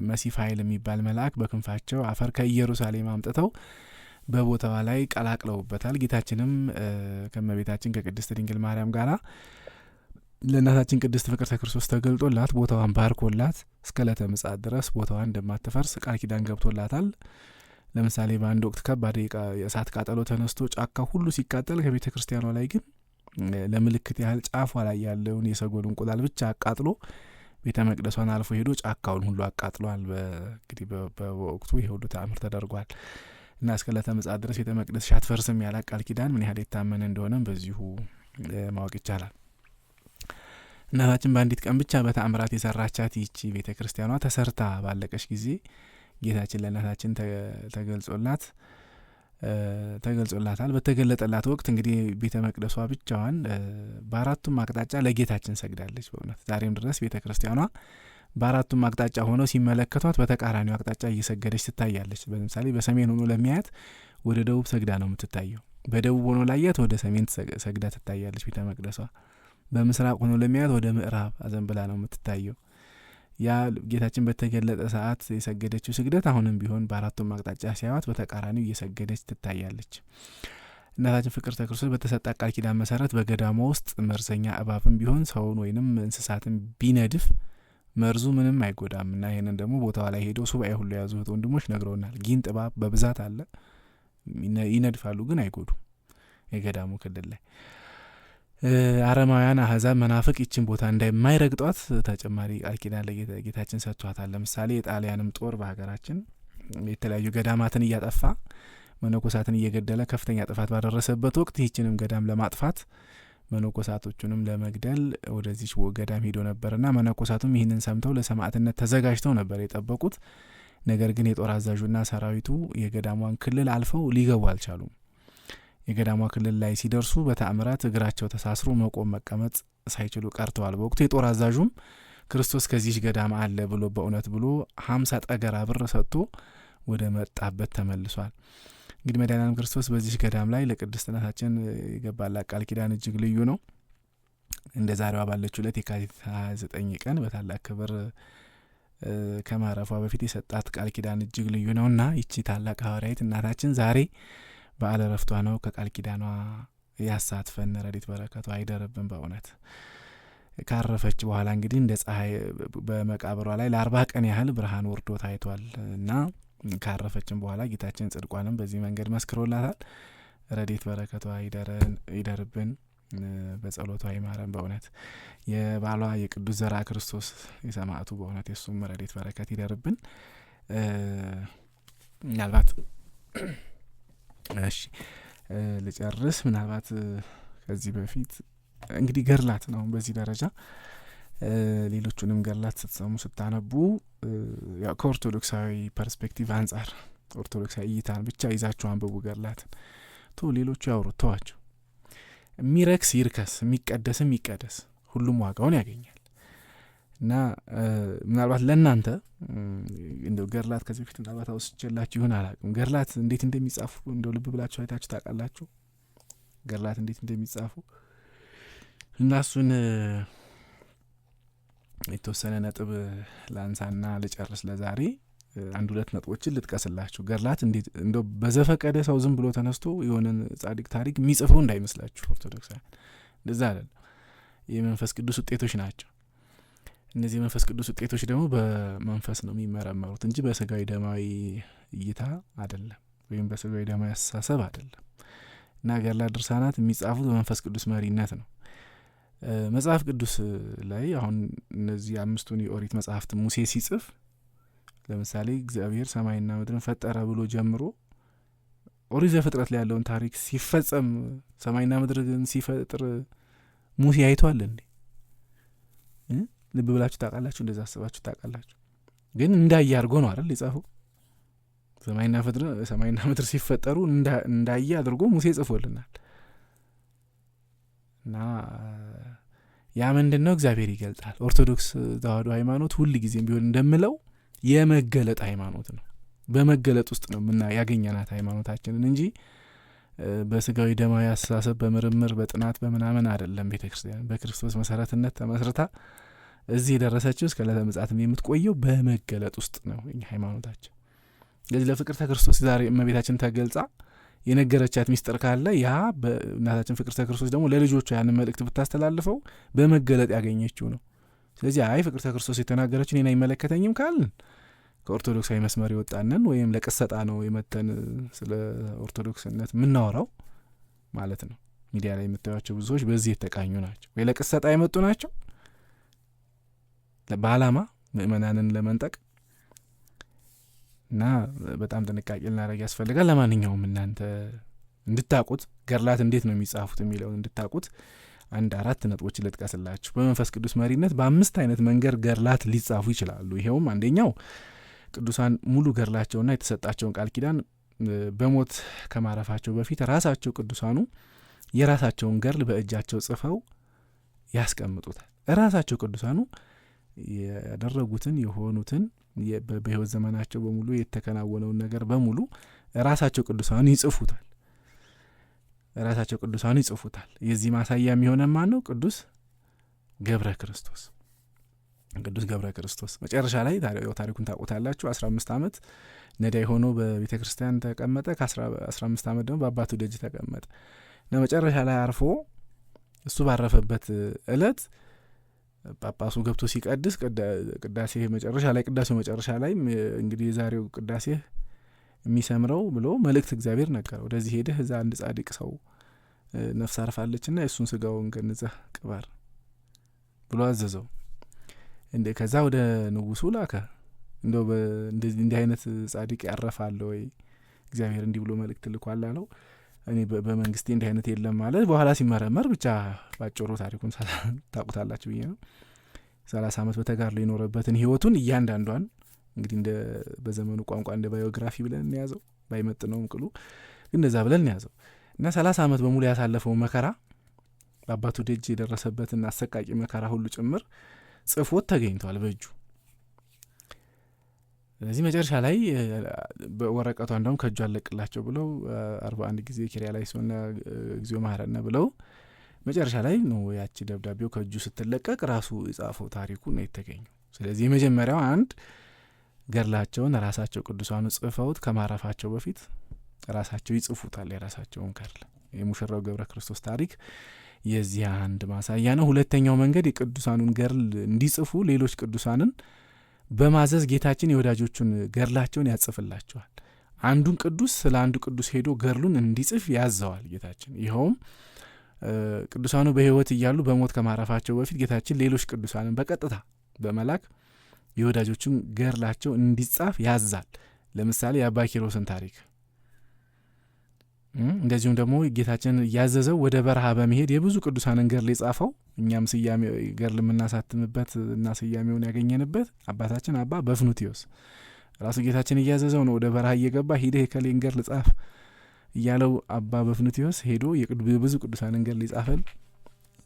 A: መሲፋኤል የሚባል መልአክ በክንፋቸው አፈር ከኢየሩሳሌም አምጥተው በቦታዋ ላይ ቀላቅለውበታል። ጌታችንም ከእመቤታችን ከቅድስት ድንግል ማርያም ጋራ ለእናታችን ቅድስት ፍቅርተ ክርስቶስ ተገልጦላት ቦታዋን ባርኮላት እስከ ዕለተ ምጽአት ድረስ ቦታዋን እንደማትፈርስ ቃል ኪዳን ገብቶላታል። ለምሳሌ በአንድ ወቅት ከባድ የእሳት ቃጠሎ ተነስቶ ጫካ ሁሉ ሲቃጠል ከቤተ ክርስቲያኗ ላይ ግን ለምልክት ያህል ጫፏ ላይ ያለውን የሰጎን እንቁላል ብቻ አቃጥሎ ቤተ መቅደሷን አልፎ ሄዶ ጫካውን ሁሉ አቃጥሏል። እንግዲህ በወቅቱ ይሄ ሁሉ ተአምር ተደርጓል እና እስከ ዕለተ ምጽአት ድረስ ቤተ መቅደስሽ አትፈርስም ያላት ቃል ኪዳን ምን ያህል የታመነ እንደሆነም በዚሁ ማወቅ ይቻላል። እናታችን በአንዲት ቀን ብቻ በተአምራት የሰራቻት ይቺ ቤተ ክርስቲያኗ ተሰርታ ባለቀች ጊዜ ጌታችን ለእናታችን ተገልጾላታል። በተገለጠላት ወቅት እንግዲህ ቤተ መቅደሷ ብቻዋን በአራቱም አቅጣጫ ለጌታችን ሰግዳለች። በእውነት ዛሬም ድረስ ቤተ ክርስቲያኗ በአራቱም አቅጣጫ ሆነው ሲመለከቷት በተቃራኒው አቅጣጫ እየሰገደች ትታያለች። ለምሳሌ በሰሜን ሆኖ ለሚያያት ወደ ደቡብ ሰግዳ ነው የምትታየው። በደቡብ ሆኖ ላያት ወደ ሰሜን ሰግዳ ትታያለች ቤተ መቅደሷ። በምስራቅ ሆኖ ለሚያያት ወደ ምዕራብ አዘንብላ ነው የምትታየው። ያ ጌታችን በተገለጠ ሰዓት የሰገደችው ስግደት አሁንም ቢሆን በአራቱም አቅጣጫ ሲያዩት በተቃራኒው እየሰገደች ትታያለች። እናታችን ፍቅርተ ክርስቶስ በተሰጣ ቃል ኪዳን መሰረት በገዳሟ ውስጥ መርዘኛ እባብም ቢሆን ሰውን ወይንም እንስሳትን ቢነድፍ መርዙ ምንም አይጎዳም እና ይህንን ደግሞ ቦታዋ ላይ ሄደው ሱባኤ ሁሉ የያዙ እህት ወንድሞች ነግረውናል። ጊንጥ እባብ በብዛት አለ፣ ይነድፋሉ ግን አይጎዱም። የገዳሙ ክልል ላይ አረማውያን አህዛብ መናፍቅ ይችን ቦታ እንደማይረግጧት ተጨማሪ ቃል ኪዳን ለጌታችን ሰጥቷታል። ለምሳሌ የጣሊያንም ጦር በሀገራችን የተለያዩ ገዳማትን እያጠፋ መነኮሳትን እየገደለ ከፍተኛ ጥፋት ባደረሰበት ወቅት ይህችንም ገዳም ለማጥፋት መነኮሳቶቹንም ለመግደል ወደዚች ገዳም ሄዶ ነበርና መነኮሳቱም ይህንን ሰምተው ለሰማዕትነት ተዘጋጅተው ነበር የጠበቁት። ነገር ግን የጦር አዛዡና ሰራዊቱ የገዳሟን ክልል አልፈው ሊገቡ አልቻሉም። የገዳሟ ክልል ላይ ሲደርሱ በተአምራት እግራቸው ተሳስሮ መቆም መቀመጥ ሳይችሉ ቀርተዋል። በወቅቱ የጦር አዛዡም ክርስቶስ ከዚች ገዳም አለ ብሎ በእውነት ብሎ 50 ጠገራ ብር ሰጥቶ ወደ መጣበት ተመልሷል። እንግዲህ መድኃኔዓለም ክርስቶስ በዚች ገዳም ላይ ለቅድስት እናታችን የገባላት ቃል ኪዳን እጅግ ልዩ ነው። እንደ ዛሬዋ ባለችው ዕለት የካቲት 29 ቀን በታላቅ ክብር ከማረፏ በፊት የሰጣት ቃል ኪዳን እጅግ ልዩ ነውና ይቺ ታላቅ ሐዋርያዊት እናታችን ዛሬ በዓለ ዕረፍቷ ነው። ከቃል ኪዳኗ ያሳትፈን፣ ረድኤት በረከቷ አይደርብን። በእውነት ካረፈች በኋላ እንግዲህ እንደ ፀሐይ በመቃብሯ ላይ ለ40 ቀን ያህል ብርሃን ወርዶ ታይቷል እና ካረፈችም በኋላ ጌታችን ጽድቋንም በዚህ መንገድ መስክሮላታል። ረድኤት በረከቷ ይደርብን፣ በጸሎቷ ይማረን። በእውነት የባሏ የቅዱስ ዘርዓ ክርስቶስ የሰማዕቱ በእውነት የሱም ረድኤት በረከት ይደርብን። ምናልባት እሺ ልጨርስ። ምናልባት ከዚህ በፊት እንግዲህ ገድላት ነው በዚህ ደረጃ ሌሎቹንም ገድላት ስትሰሙ ስታነቡ ያው ከኦርቶዶክሳዊ perspective አንጻር ኦርቶዶክሳዊ እይታን ብቻ ይዛችሁ አንብቡ ገድላትን። ሌሎቹ ያውሩት፣ ተዋቸው። የሚረክስ ይርከስ፣ የሚቀደስም ይቀደስ፣ ሁሉም ዋጋውን ያገኛል። እና ምናልባት ለእናንተ እንደው ገድላት ከዚህ በፊት ምናልባት አውስቼላችሁ ይሆን አላውቅም። ገድላት እንዴት እንደሚጻፉ እንደው ልብ ብላችሁ አይታችሁ ታውቃላችሁ? ገድላት እንዴት እንደሚጻፉ እና እሱን የተወሰነ ነጥብ ላንሳና ልጨርስ ለዛሬ። አንድ ሁለት ነጥቦችን ልጥቀስላችሁ። ገድላት እንዴት እንደው በዘፈቀደ ሰው ዝም ብሎ ተነስቶ የሆነን ጻድቅ ታሪክ የሚጽፈው እንዳይመስላችሁ ኦርቶዶክሳውያን፣ እንደዛ አይደለም። የመንፈስ ቅዱስ ውጤቶች ናቸው። እነዚህ የመንፈስ ቅዱስ ውጤቶች ደግሞ በመንፈስ ነው የሚመረመሩት እንጂ በስጋዊ ደማዊ እይታ አይደለም፣ ወይም በስጋዊ ደማዊ አስተሳሰብ አይደለም። እና ገድላት ድርሳናት የሚጻፉት በመንፈስ ቅዱስ መሪነት ነው። መጽሐፍ ቅዱስ ላይ አሁን እነዚህ አምስቱን የኦሪት መጽሐፍት ሙሴ ሲጽፍ ለምሳሌ እግዚአብሔር ሰማይና ምድርን ፈጠረ ብሎ ጀምሮ ኦሪት ዘፍጥረት ላይ ያለውን ታሪክ ሲፈጸም ሰማይና ምድርን ሲፈጥር ሙሴ አይቷል እንዴ? ልብ ብላችሁ ታውቃላችሁ? እንደዛ አስባችሁ ታውቃላችሁ? ግን እንዳየ አድርጎ ነው አይደል የጻፈው? ሰማይና ምድር ሲፈጠሩ እንዳየ አድርጎ ሙሴ ጽፎልናል። እና ያ ምንድን ነው? እግዚአብሔር ይገልጣል። ኦርቶዶክስ ተዋሕዶ ሃይማኖት ሁል ጊዜም ቢሆን እንደምለው የመገለጥ ሃይማኖት ነው። በመገለጥ ውስጥ ነው ያገኘናት ሃይማኖታችንን እንጂ በስጋዊ ደማዊ አስተሳሰብ በምርምር በጥናት በምናምን አይደለም። ቤተ ክርስቲያን በክርስቶስ መሰረትነት ተመስርታ እዚህ የደረሰችው እስከ ዕለተ ምጽአትም የምትቆየው በመገለጥ ውስጥ ነው እኛ ሃይማኖታችን። ስለዚህ ለፍቅርተ ክርስቶስ ዛሬ እመቤታችን ተገልጻ የነገረቻት ሚስጥር ካለ ያ በእናታችን ፍቅርተ ክርስቶስ ደግሞ ለልጆቿ ያንን መልእክት ብታስተላልፈው በመገለጥ ያገኘችው ነው። ስለዚህ አይ ፍቅርተ ክርስቶስ የተናገረችን እኔን አይመለከተኝም ካልን ከኦርቶዶክሳዊ መስመር የወጣንን ወይም ለቅሰጣ ነው የመተን ስለ ኦርቶዶክስነት የምናወራው ማለት ነው። ሚዲያ ላይ የምታዩቸው ብዙ ሰዎች በዚህ የተቃኙ ናቸው። ወይ ለቅሰጣ የመጡ ናቸው በዓላማ ምእመናንን ለመንጠቅ እና በጣም ጥንቃቄ ልናደርግ ያስፈልጋል። ለማንኛውም እናንተ እንድታቁት ገድላት እንዴት ነው የሚጻፉት የሚለውን እንድታቁት አንድ አራት ነጥቦችን ልጥቀስላችሁ። በመንፈስ ቅዱስ መሪነት በአምስት አይነት መንገድ ገድላት ሊጻፉ ይችላሉ። ይኸውም አንደኛው ቅዱሳን ሙሉ ገድላቸውና የተሰጣቸውን ቃል ኪዳን በሞት ከማረፋቸው በፊት ራሳቸው ቅዱሳኑ የራሳቸውን ገድል በእጃቸው ጽፈው ያስቀምጡታል። ራሳቸው ቅዱሳኑ ያደረጉትን የሆኑትን በሕይወት ዘመናቸው በሙሉ የተከናወነውን ነገር በሙሉ ራሳቸው ቅዱሳኑ ይጽፉታል። ራሳቸው ቅዱሳኑ ይጽፉታል። የዚህ ማሳያ የሚሆነ ማን ነው? ቅዱስ ገብረ ክርስቶስ። ቅዱስ ገብረ ክርስቶስ መጨረሻ ላይ ታሪኩን ታውቁታላችሁ። 15 ዓመት ነዳይ ሆኖ በቤተ ክርስቲያን ተቀመጠ። ከ15 ዓመት ደግሞ በአባቱ ደጅ ተቀመጠ እና መጨረሻ ላይ አርፎ እሱ ባረፈበት ዕለት ጳጳሱ ገብቶ ሲቀድስ ቅዳሴ መጨረሻ ላይ ቅዳሴው መጨረሻ ላይ እንግዲህ የዛሬው ቅዳሴ የሚሰምረው ብሎ መልእክት እግዚአብሔር ነገረው። ወደዚህ ሄደህ እዛ አንድ ጻድቅ ሰው ነፍስ አርፋለችና የእሱን ስጋውን ገንዘህ ቅበር ብሎ አዘዘው። እንደ ከዛ ወደ ንጉሱ ላከ። እንደው እንዲህ አይነት ጻድቅ ያረፋል ወይ እግዚአብሔር እንዲህ ብሎ መልእክት ልኳል አለው። እኔ በመንግስቴ እንዲህ አይነት የለም ማለት በኋላ ሲመረመር ብቻ ባጭሩ ታሪኩን ታውቁታላችሁ ብዬ ነው። 30 ዓመት በተጋድሎ የኖረበትን ህይወቱን እያንዳንዷን እንግዲህ እንደ በዘመኑ ቋንቋ እንደ ባዮግራፊ ብለን እንያዘው፣ ባይመጥነውም ቅሉ ግን እንደዛ ብለን እንያዘው እና 30 ዓመት በሙሉ ያሳለፈው መከራ በአባቱ ደጅ የደረሰበትን አሰቃቂ መከራ ሁሉ ጭምር ጽፎት ተገኝቷል በእጁ። ስለዚህ መጨረሻ ላይ በወረቀቷ እንደውም ከእጁ አለቅላቸው ብለው 41 ጊዜ ኪርያላይሶን እግዚኦ መሐረነ ብለው መጨረሻ ላይ ነው ያቺ ደብዳቤው ከእጁ ስትለቀቅ ራሱ የጻፈው ታሪኩ ነው የተገኘው። ስለዚህ የመጀመሪያው አንድ ገድላቸውን ራሳቸው ቅዱሳኑ ጽፈውት ከማረፋቸው በፊት ራሳቸው ይጽፉታል የራሳቸውን ገድል። የሙሽራው ገብረ ክርስቶስ ታሪክ የዚህ አንድ ማሳያ ነው። ሁለተኛው መንገድ የቅዱሳኑን ገድል እንዲጽፉ ሌሎች ቅዱሳንን በማዘዝ ጌታችን የወዳጆቹን ገድላቸውን ያጽፍላቸዋል። አንዱን ቅዱስ ስለ አንዱ ቅዱስ ሄዶ ገድሉን እንዲጽፍ ያዘዋል ጌታችን። ይኸውም ቅዱሳኑ በሕይወት እያሉ በሞት ከማረፋቸው በፊት ጌታችን ሌሎች ቅዱሳንን በቀጥታ በመላክ የወዳጆቹን ገድላቸው እንዲጻፍ ያዛል። ለምሳሌ የአባ ኪሮስን ታሪክ፣ እንደዚሁም ደግሞ ጌታችን እያዘዘው ወደ በረሃ በመሄድ የብዙ ቅዱሳንን ገድል የጻፈው እኛም ስያሜ ገድል የምናሳትምበት እና ስያሜውን ያገኘንበት አባታችን አባ በፍኑትዮስ ራሱ ጌታችን እያዘዘው ነው። ወደ በረሃ እየገባ ሂደህ የከሌን ገድል ጻፍ እያለው አባ በፍኑትዮስ ሄዶ የብዙ ቅዱሳንን ገድል ይጻፈል።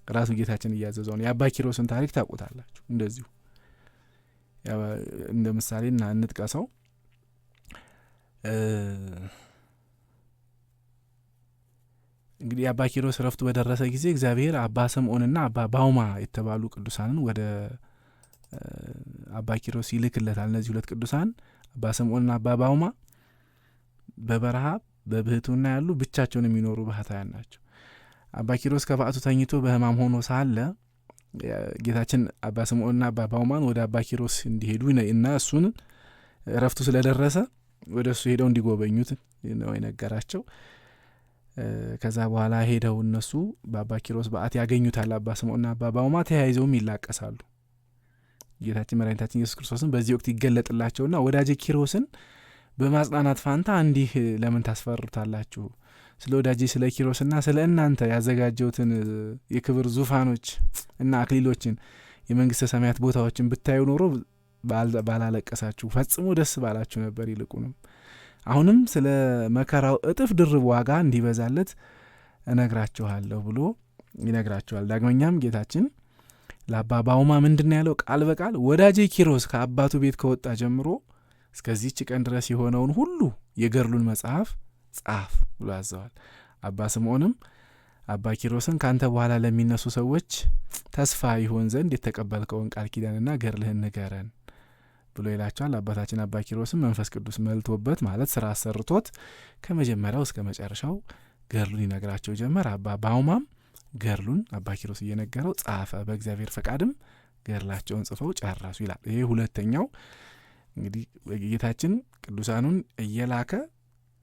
A: ራሱ ጌታችን እያዘዘው ነው። የአባ ኪሮስን ታሪክ ታውቁታላችሁ። እንደዚሁ እንደ ምሳሌ እና እንጥቀሰው። እንግዲህ የአባ ኪሮስ ረፍቱ በደረሰ ጊዜ እግዚአብሔር አባ ስምዖንና አባ ባውማ የተባሉ ቅዱሳንን ወደ አባ ኪሮስ ይልክለታል። እነዚህ ሁለት ቅዱሳን አባ ስምዖንና አባ ባውማ በበረሃ በብህትውና ያሉ ብቻቸውን የሚኖሩ ባህታውያን ናቸው። አባ ኪሮስ ከበዓቱ ተኝቶ በሕማም ሆኖ ሳለ ጌታችን አባ ስምዖንና አባ ባውማን ወደ አባ ኪሮስ እንዲሄዱ እና እሱን እረፍቱ ስለደረሰ ወደ እሱ ሄደው እንዲጎበኙት ነው የነገራቸው። ከዛ በኋላ ሄደው እነሱ በአባ ኪሮስ በዓት ያገኙታል። አባ ስምዖንና አባ ባውማ ተያይዘውም ይላቀሳሉ። ጌታችን መድኃኒታችን ኢየሱስ ክርስቶስን በዚህ ወቅት ይገለጥላቸውና ወዳጄ ኪሮስን በማጽናናት ፋንታ እንዲህ ለምን ታስፈሩታላችሁ? ስለ ወዳጄ ስለ ኪሮስና ስለ እናንተ ያዘጋጀሁትን የክብር ዙፋኖች እና አክሊሎችን የመንግስተ ሰማያት ቦታዎችን ብታዩ ኖሮ ባላለቀሳችሁ ፈጽሞ ደስ ባላችሁ ነበር። ይልቁንም አሁንም ስለ መከራው እጥፍ ድርብ ዋጋ እንዲበዛለት እነግራችኋለሁ ብሎ ይነግራችኋል። ዳግመኛም ጌታችን ለአባ ባውማ ምንድን ነው ያለው? ቃል በቃል ወዳጄ ኪሮስ ከአባቱ ቤት ከወጣ ጀምሮ እስከዚህች ቀን ድረስ የሆነውን ሁሉ የገድሉን መጽሐፍ ጻፍ ብሎ ያዘዋል። አባ ስምዖንም አባ ኪሮስን ከአንተ በኋላ ለሚነሱ ሰዎች ተስፋ ይሆን ዘንድ የተቀበልከውን ቃል ኪዳንና ገድልህን ንገረን ብሎ ይላቸዋል። አባታችን አባ ኪሮስም መንፈስ ቅዱስ መልቶበት ማለት ስራ አሰርቶት ከመጀመሪያው እስከ መጨረሻው ገድሉን ይነግራቸው ጀመር። አባ ባውማም ገድሉን አባ ኪሮስ እየነገረው ጻፈ። በእግዚአብሔር ፈቃድም ገድላቸውን ጽፈው ጨረሱ ይላል። ይሄ ሁለተኛው እንግዲህ ጌታችን ቅዱሳኑን እየላከ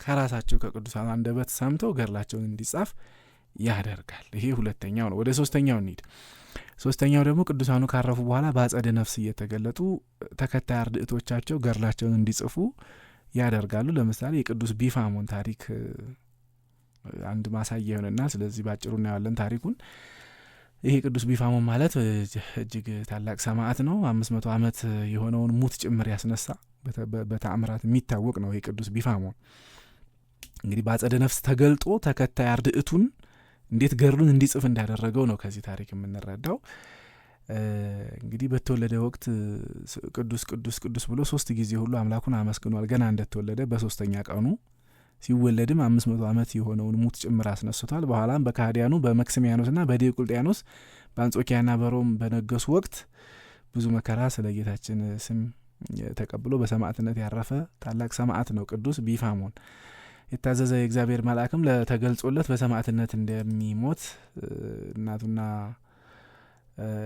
A: ከራሳቸው ከቅዱሳኑ አንደበት ሰምተው ገድላቸውን እንዲጻፍ ያደርጋል። ይሄ ሁለተኛው ነው። ወደ ሶስተኛው እንሂድ። ሶስተኛው ደግሞ ቅዱሳኑ ካረፉ በኋላ በአጸደ ነፍስ እየተገለጡ ተከታይ አርድእቶቻቸው ገድላቸውን እንዲጽፉ ያደርጋሉ። ለምሳሌ የቅዱስ ቢፋሞን ታሪክ አንድ ማሳያ ይሆንናል። ስለዚህ ባጭሩ እናየዋለን ታሪኩን። ይሄ ቅዱስ ቢፋሞን ማለት እጅግ ታላቅ ሰማዕት ነው። 500 ዓመት የሆነውን ሙት ጭምር ያስነሳ በተአምራት የሚታወቅ ነው። ይሄ ቅዱስ ቢፋሞን እንግዲህ በአጸደ ነፍስ ተገልጦ ተከታይ አርድእቱን እንዴት ገድሉን እንዲጽፍ እንዳደረገው ነው ከዚህ ታሪክ የምንረዳው። እንግዲህ በተወለደ ወቅት ቅዱስ ቅዱስ ቅዱስ ብሎ 3 ጊዜ ሁሉ አምላኩን አመስግኗል። ገና እንደተወለደ በ3ኛ ቀኑ ሲወለድም 500 ዓመት የሆነውን ሙት ጭምር አስነስቷል። በኋላም በካህዲያኑ በመክስሚያኖስና በዲዮቅልጥያኖስ በአንጾኪያና በሮም በነገሱ ወቅት ብዙ መከራ ስለ ጌታችን ስም ተቀብሎ በሰማዕትነት ያረፈ ታላቅ ሰማዕት ነው ቅዱስ ቢፋሞን። የታዘዘ የእግዚአብሔር መልአክም ለተገልጾለት በሰማዕትነት እንደሚሞት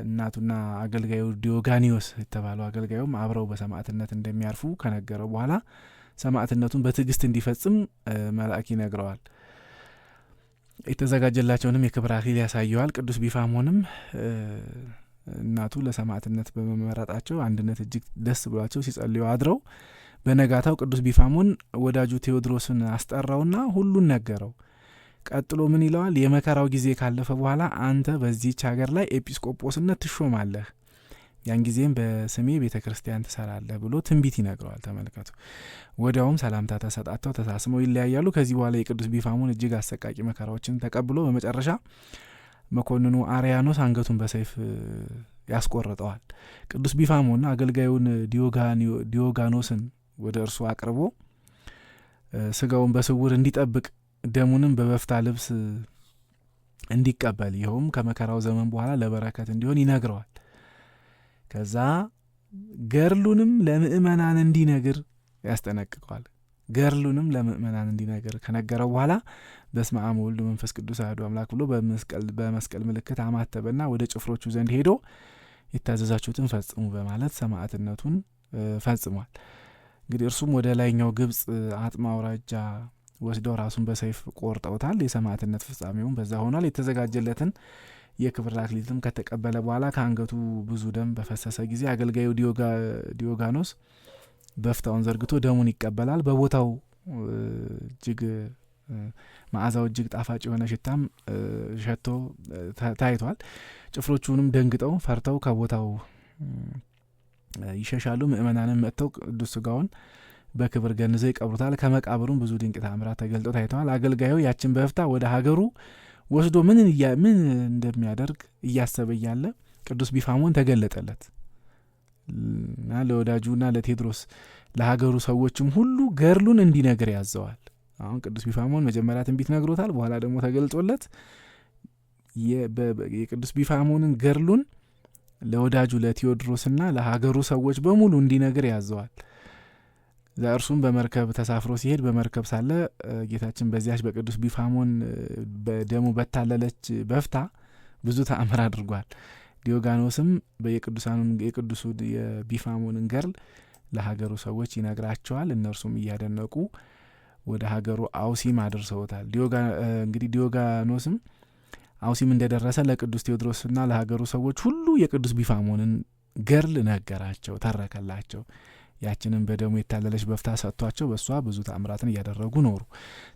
A: እናቱና አገልጋዩ ዲዮጋኒዮስ የተባለው አገልጋዩም አብረው በሰማዕትነት እንደሚያርፉ ከነገረው በኋላ ሰማዕትነቱን በትዕግስት እንዲፈጽም መልአክ ይነግረዋል። የተዘጋጀላቸውንም የክብር አክሊል ያሳየዋል። ቅዱስ ቢፋሞንም እናቱ ለሰማዕትነት በመመረጣቸው አንድነት እጅግ ደስ ብሏቸው ሲጸልዩ አድረው በነጋታው ቅዱስ ቢፋሞን ወዳጁ ቴዎድሮስን አስጠራውና ሁሉን ነገረው። ቀጥሎ ምን ይለዋል? የመከራው ጊዜ ካለፈ በኋላ አንተ በዚህች ሀገር ላይ ኤጲስቆጶስነት ትሾማለህ፣ ያን ጊዜም በስሜ ቤተ ክርስቲያን ትሰራለህ ብሎ ትንቢት ይነግረዋል። ተመልከቱ። ወዲያውም ሰላምታ ተሰጣጥተው ተሳስመው ይለያያሉ። ከዚህ በኋላ የቅዱስ ቢፋሞን እጅግ አሰቃቂ መከራዎችን ተቀብሎ በመጨረሻ መኮንኑ አርያኖስ አንገቱን በሰይፍ ያስቆርጠዋል። ቅዱስ ቢፋሞን አገልጋዩን ዲዮጋኖስን ወደ እርሱ አቅርቦ ስጋውን በስውር እንዲጠብቅ ደሙንም በበፍታ ልብስ እንዲቀበል ይኸውም ከመከራው ዘመን በኋላ ለበረከት እንዲሆን ይነግረዋል። ከዛ ገድሉንም ለምእመናን እንዲነግር ያስጠነቅቀዋል። ገድሉንም ለምእመናን እንዲነግር ከነገረው በኋላ በስመ አብ ወወልድ ወመንፈስ ቅዱስ አሐዱ አምላክ ብሎ በመስቀል ምልክት አማተበና ወደ ጭፍሮቹ ዘንድ ሄዶ የታዘዛችሁትን ፈጽሙ በማለት ሰማዕትነቱን ፈጽሟል። እንግዲህ እርሱም ወደ ላይኛው ግብጽ አጥማ አውራጃ ወስደው ራሱን በሰይፍ ቆርጠውታል። የሰማዕትነት ፍጻሜውን በዛ ሆኗል። የተዘጋጀለትን የክብር አክሊልም ከተቀበለ በኋላ ከአንገቱ ብዙ ደም በፈሰሰ ጊዜ አገልጋዩ ዲዮጋኖስ በፍታውን ዘርግቶ ደሙን ይቀበላል። በቦታው እጅግ መዓዛው እጅግ ጣፋጭ የሆነ ሽታም ሸቶ ታይቷል። ጭፍሮቹንም ደንግጠው ፈርተው ከቦታው ይሸሻሉ። ምእመናንም መጥተው ቅዱስ ስጋውን በክብር ገንዘው ይቀብሩታል። ከመቃብሩም ብዙ ድንቅ ተአምራት ተገልጠው ታይተዋል። አገልጋዩ ያችን በፍታ ወደ ሀገሩ ወስዶ ምን እንደሚያደርግ እያሰበ እያለ ቅዱስ ቢፋሞን ተገለጠለት እና ለወዳጁና ለቴዎድሮስ ለሀገሩ ሰዎችም ሁሉ ገድሉን እንዲነግር ያዘዋል። አሁን ቅዱስ ቢፋሞን መጀመሪያ ትንቢት ነግሮታል። በኋላ ደግሞ ተገልጦለት የቅዱስ ቢፋሞንን ገድሉን ለወዳጁ ለቴዎድሮስና ለሀገሩ ሰዎች በሙሉ እንዲነግር ያዘዋል። እርሱም በመርከብ ተሳፍሮ ሲሄድ በመርከብ ሳለ ጌታችን በዚያች በቅዱስ ቢፋሞን በደሙ በታለለች በፍታ ብዙ ተአምር አድርጓል። ዲዮጋኖስም የቅዱሳኑን የቅዱሱ የቢፋሞንን ገድል ለሀገሩ ሰዎች ይነግራቸዋል። እነርሱም እያደነቁ ወደ ሀገሩ አውሲም አድርሰውታል። እንግዲህ ዲዮጋኖስም አውሲም እንደደረሰ ለቅዱስ ቴዎድሮስና ለሀገሩ ሰዎች ሁሉ የቅዱስ ቢፋሞንን ገድል ነገራቸው፣ ተረከላቸው። ያችንን በደሙ የታለለች በፍታ ሰጥቷቸው በእሷ ብዙ ተአምራትን እያደረጉ ኖሩ።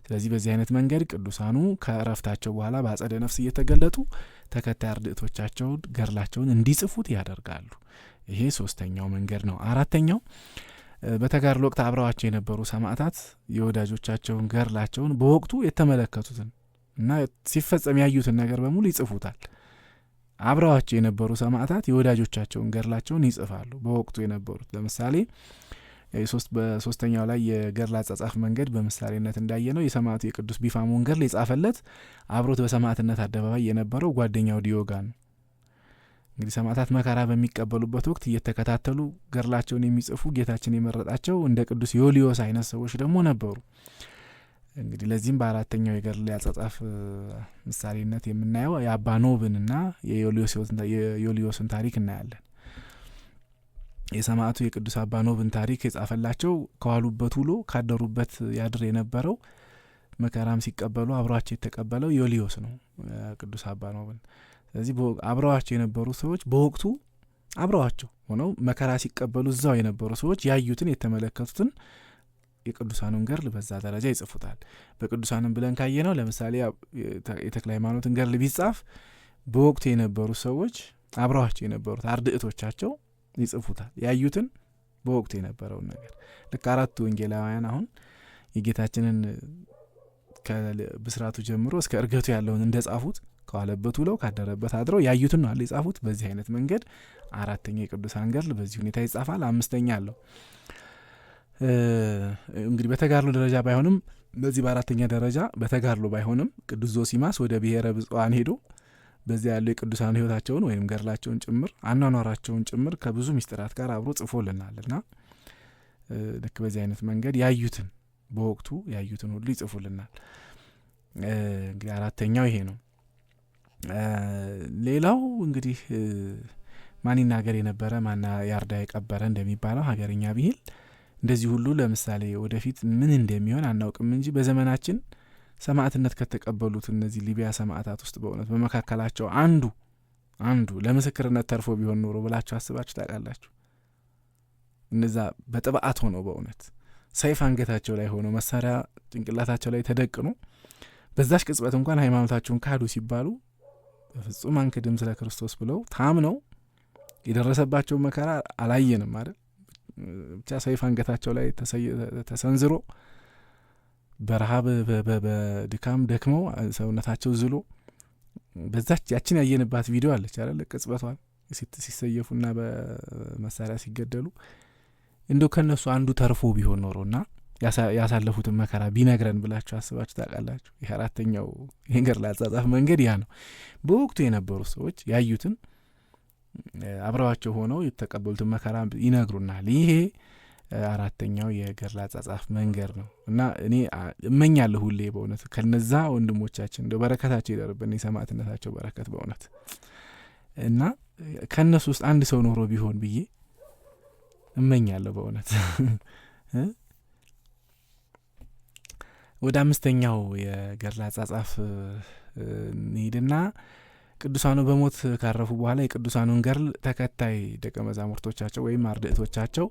A: ስለዚህ በዚህ አይነት መንገድ ቅዱሳኑ ከእረፍታቸው በኋላ በአጸደ ነፍስ እየተገለጡ ተከታይ አርድእቶቻቸውን ገድላቸውን እንዲጽፉት ያደርጋሉ። ይሄ ሶስተኛው መንገድ ነው። አራተኛው በተጋድሎ ወቅት አብረዋቸው የነበሩ ሰማዕታት የወዳጆቻቸውን ገድላቸውን በወቅቱ የተመለከቱትን እና ሲፈጸም ያዩትን ነገር በሙሉ ይጽፉታል። አብረዋቸው የነበሩ ሰማዕታት የወዳጆቻቸውን ገድላቸውን ይጽፋሉ። በወቅቱ የነበሩት ለምሳሌ በሶስተኛው ላይ የገድል አጻጻፍ መንገድ በምሳሌነት እንዳየ ነው የሰማዕቱ የቅዱስ ቢፋሞን ገድል የጻፈለት አብሮት በሰማዕትነት አደባባይ የነበረው ጓደኛው ዲዮጋን ነው። እንግዲህ ሰማዕታት መከራ በሚቀበሉበት ወቅት እየተከታተሉ ገድላቸውን የሚጽፉ ጌታችን የመረጣቸው እንደ ቅዱስ ዮልዮስ አይነት ሰዎች ደግሞ ነበሩ። እንግዲህ ለዚህም በአራተኛው የገድል አጻጻፍ ምሳሌነት የምናየው የአባ ኖብንና የዮልዮስን ታሪክ እናያለን። የሰማዕቱ የቅዱስ አባ ኖብን ታሪክ የጻፈላቸው ከዋሉበት ውሎ ካደሩበት ያድር የነበረው መከራም ሲቀበሉ አብሯቸው የተቀበለው ዮልዮስ ነው ቅዱስ አባ ኖብን። ስለዚህ አብረዋቸው የነበሩ ሰዎች በወቅቱ አብረዋቸው ሆነው መከራ ሲቀበሉ እዛው የነበሩ ሰዎች ያዩትን የተመለከቱትን የቅዱሳኑን ገድል በዛ ደረጃ ይጽፉታል። በቅዱሳንም ብለን ካየነው ለምሳሌ የተክለ ሃይማኖትን ገድል ቢጻፍ በወቅቱ የነበሩ ሰዎች አብረዋቸው የነበሩት አርድእቶቻቸው ይጽፉታል። ያዩትን በወቅቱ የነበረውን ነገር ልክ አራቱ ወንጌላውያን አሁን የጌታችንን ከብስራቱ ጀምሮ እስከ እርገቱ ያለውን እንደጻፉት ከዋለበት ውለው ካደረበት አድረው ያዩትን ነው አለ የጻፉት። በዚህ አይነት መንገድ አራተኛ የቅዱሳን ገድል በዚህ ሁኔታ ይጻፋል። አምስተኛ አለው እንግዲህ በተጋድሎ ደረጃ ባይሆንም በዚህ በአራተኛ ደረጃ በተጋድሎ ባይሆንም ቅዱስ ዞሲማስ ወደ ብሔረ ብፁዓን ሄዶ በዚያ ያለው የቅዱሳን ሕይወታቸውን ወይም ገድላቸውን ጭምር አኗኗራቸውን ጭምር ከብዙ ምስጢራት ጋር አብሮ ጽፎልናል እና ልክ በዚህ አይነት መንገድ ያዩትን በወቅቱ ያዩትን ሁሉ ይጽፉልናል። እንግዲህ አራተኛው ይሄ ነው። ሌላው እንግዲህ ማን ይናገር የነበረ ማን ያርዳ የቀበረ እንደሚባለው ሀገርኛ ብሂል እንደዚህ ሁሉ ለምሳሌ ወደፊት ምን እንደሚሆን አናውቅም እንጂ በዘመናችን ሰማዕትነት ከተቀበሉት እነዚህ ሊቢያ ሰማዕታት ውስጥ በእውነት በመካከላቸው አንዱ አንዱ ለምስክርነት ተርፎ ቢሆን ኖሮ ብላችሁ አስባችሁ ታውቃላችሁ? እነዛ በጥብዓት ሆነው በእውነት ሰይፍ አንገታቸው ላይ ሆነው መሳሪያ ጭንቅላታቸው ላይ ተደቅኖ በዛች ቅጽበት እንኳን ሃይማኖታቸውን ካዱ ሲባሉ በፍጹም አንክድም ስለ ክርስቶስ ብለው ታምነው የደረሰባቸውን መከራ አላየንም አይደል? ብቻ ሰይፍ አንገታቸው ላይ ተሰንዝሮ በረሃብ በድካም ደክመው ሰውነታቸው ዝሎ በዛች ያችን ያየንባት ቪዲዮ አለች አይደል? ቅጽበቷን ሲሰየፉና በመሳሪያ ሲገደሉ እንደው ከእነሱ አንዱ ተርፎ ቢሆን ኖሮና ያሳለፉትን መከራ ቢነግረን ብላችሁ አስባችሁ ታውቃላችሁ? ይህ አራተኛው የገድል አጻጻፍ መንገድ ያ ነው። በወቅቱ የነበሩ ሰዎች ያዩትን አብረዋቸው ሆነው የተቀበሉትን መከራ ይነግሩናል። ይሄ አራተኛው የገድል አጻጻፍ መንገድ ነው እና እኔ እመኛለሁ ሁሌ በእውነት ከነዛ ወንድሞቻችን እንደው በረከታቸው ይደርብን፣ የሰማዕትነታቸው በረከት በእውነት እና ከእነሱ ውስጥ አንድ ሰው ኖሮ ቢሆን ብዬ እመኛለሁ በእውነት። ወደ አምስተኛው የገድል አጻጻፍ እንሂድና ቅዱሳኑ በሞት ካረፉ በኋላ የቅዱሳኑን ገድል ተከታይ ደቀ መዛሙርቶቻቸው ወይም አርድእቶቻቸው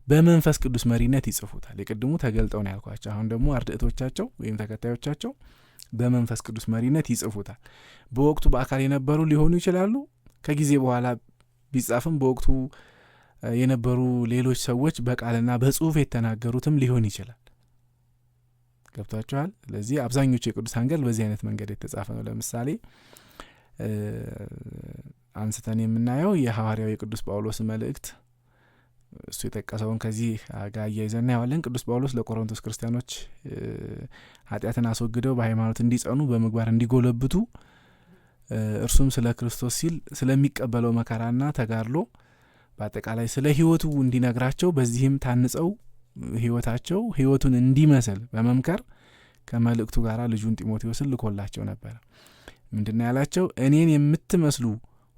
A: በመንፈስ ቅዱስ መሪነት ይጽፉታል። የቅድሙ ተገልጠው ነው ያልኳቸው። አሁን ደግሞ አርድእቶቻቸው ወይም ተከታዮቻቸው በመንፈስ ቅዱስ መሪነት ይጽፉታል። በወቅቱ በአካል የነበሩ ሊሆኑ ይችላሉ። ከጊዜ በኋላ ቢጻፍም በወቅቱ የነበሩ ሌሎች ሰዎች በቃልና በጽሁፍ የተናገሩትም ሊሆን ይችላል። ገብቷችኋል? ስለዚህ አብዛኞቹ የቅዱሳን ገድል በዚህ አይነት መንገድ የተጻፈ ነው። ለምሳሌ አንስተን የምናየው የሐዋርያው የቅዱስ ጳውሎስ መልእክት እሱ የጠቀሰውን ከዚህ ጋር አያይዘን እናየዋለን። ቅዱስ ጳውሎስ ለቆሮንቶስ ክርስቲያኖች ኃጢአትን አስወግደው በሃይማኖት እንዲጸኑ በምግባር እንዲጎለብቱ እርሱም ስለ ክርስቶስ ሲል ስለሚቀበለው መከራና ተጋድሎ በአጠቃላይ ስለ ሕይወቱ እንዲነግራቸው በዚህም ታንጸው ሕይወታቸው ሕይወቱን እንዲመስል በመምከር ከመልእክቱ ጋር ልጁን ጢሞቴዎስን ልኮላቸው ነበረ። ምንድነው ያላቸው? እኔን የምትመስሉ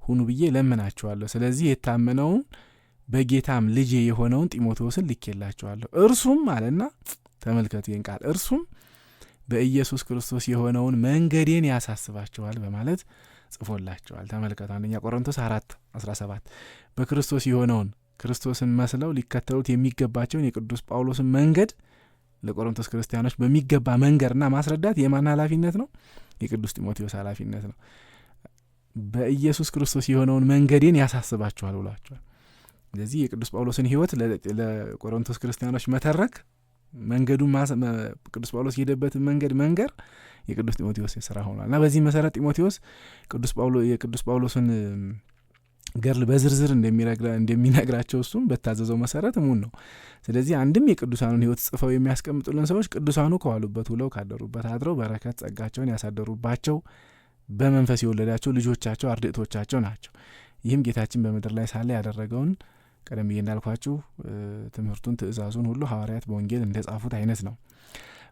A: ሁኑ ብዬ ለምናችኋለሁ። ስለዚህ የታመነውን በጌታም ልጄ የሆነውን ጢሞቴዎስን ልኬላችኋለሁ። እርሱም አለና ተመልከቱ ይህን ቃል፣ እርሱም በኢየሱስ ክርስቶስ የሆነውን መንገዴን ያሳስባችኋል በማለት ጽፎላቸዋል። ተመልከቱ አንደኛ ቆሮንቶስ 4:17 በክርስቶስ የሆነውን ክርስቶስን መስለው ሊከተሉት የሚገባቸውን የቅዱስ ጳውሎስን መንገድ ለቆሮንቶስ ክርስቲያኖች በሚገባ መንገድና ማስረዳት የማን ኃላፊነት ነው? የቅዱስ ጢሞቴዎስ ኃላፊነት ነው። በኢየሱስ ክርስቶስ የሆነውን መንገዴን ያሳስባችኋል ብሏቸዋል። ስለዚህ የቅዱስ ጳውሎስን ሕይወት ለቆሮንቶስ ክርስቲያኖች መተረክ፣ መንገዱን ቅዱስ ጳውሎስ የሄደበትን መንገድ መንገር የቅዱስ ጢሞቴዎስ ስራ ሆኗል እና በዚህ መሰረት ጢሞቴዎስ የቅዱስ ጳውሎስን ገድል በዝርዝር እንደሚነግራቸው እሱም በታዘዘው መሰረት እሙን ነው። ስለዚህ አንድም የቅዱሳኑን ሕይወት ጽፈው የሚያስቀምጡልን ሰዎች ቅዱሳኑ ከዋሉበት ውለው ካደሩበት አድረው በረከት ጸጋቸውን ያሳደሩባቸው በመንፈስ የወለዳቸው ልጆቻቸው አርድእቶቻቸው ናቸው። ይህም ጌታችን በምድር ላይ ሳለ ያደረገውን ቀደም ብዬ እንዳልኳችሁ ትምህርቱን፣ ትእዛዙን ሁሉ ሐዋርያት በወንጌል እንደጻፉት አይነት ነው።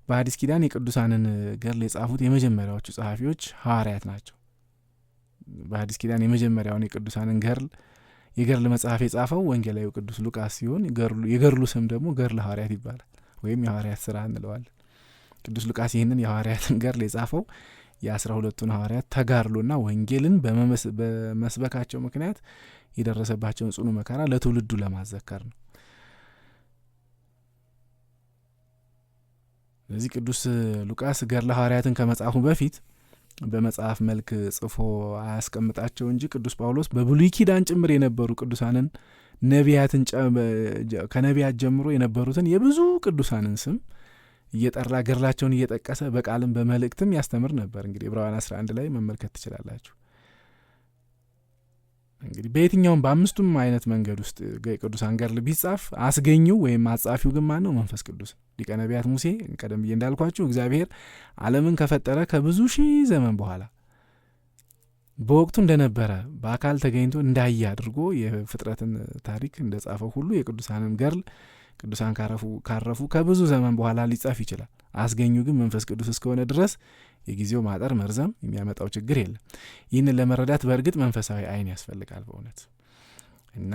A: በሐዲስ ኪዳን የቅዱሳንን ገድል የጻፉት የመጀመሪያዎቹ ጸሐፊዎች ሐዋርያት ናቸው። በሐዲስ ኪዳን የመጀመሪያውን የቅዱሳንን ገድል የገድል መጽሐፍ የጻፈው ወንጌላዊው ቅዱስ ሉቃስ ሲሆን የገድሉ ስም ደግሞ ገድለ ሐዋርያት ይባላል ወይም የሐዋርያት ስራ እንለዋለን። ቅዱስ ሉቃስ ይህንን የሐዋርያትን ገድል የጻፈው የ12ቱን ሐዋርያት ተጋድሎና ወንጌልን በመስበካቸው ምክንያት የደረሰባቸውን ጽኑ መከራ ለትውልዱ ለማዘከር ነው። ስለዚህ ቅዱስ ሉቃስ ገድለ ሐዋርያትን ከመጻፉ በፊት በመጽሐፍ መልክ ጽፎ አያስቀምጣቸው እንጂ ቅዱስ ጳውሎስ በብሉይ ኪዳን ጭምር የነበሩ ቅዱሳንን ነቢያትን ከነቢያት ጀምሮ የነበሩትን የብዙ ቅዱሳንን ስም እየጠራ ገድላቸውን እየጠቀሰ በቃልም በመልእክትም ያስተምር ነበር። እንግዲህ ዕብራውያን 11 ላይ መመልከት ትችላላችሁ። እንግዲህ በየትኛውም በአምስቱም አይነት መንገድ ውስጥ የቅዱሳን ገድል ቢጻፍ አስገኘው ወይም አጻፊው ግን ማን ነው? መንፈስ ቅዱስ። ሊቀ ነቢያት ሙሴ ቀደም ብዬ እንዳልኳችሁ እግዚአብሔር ዓለምን ከፈጠረ ከብዙ ሺህ ዘመን በኋላ በወቅቱ እንደነበረ በአካል ተገኝቶ እንዳየ አድርጎ የፍጥረትን ታሪክ እንደጻፈው ሁሉ የቅዱሳንን ገድል ቅዱሳን ካረፉ ከብዙ ዘመን በኋላ ሊጻፍ ይችላል። አስገኙ ግን መንፈስ ቅዱስ እስከሆነ ድረስ የጊዜው ማጠር መርዘም የሚያመጣው ችግር የለም። ይህንን ለመረዳት በእርግጥ መንፈሳዊ ዓይን ያስፈልጋል በእውነት። እና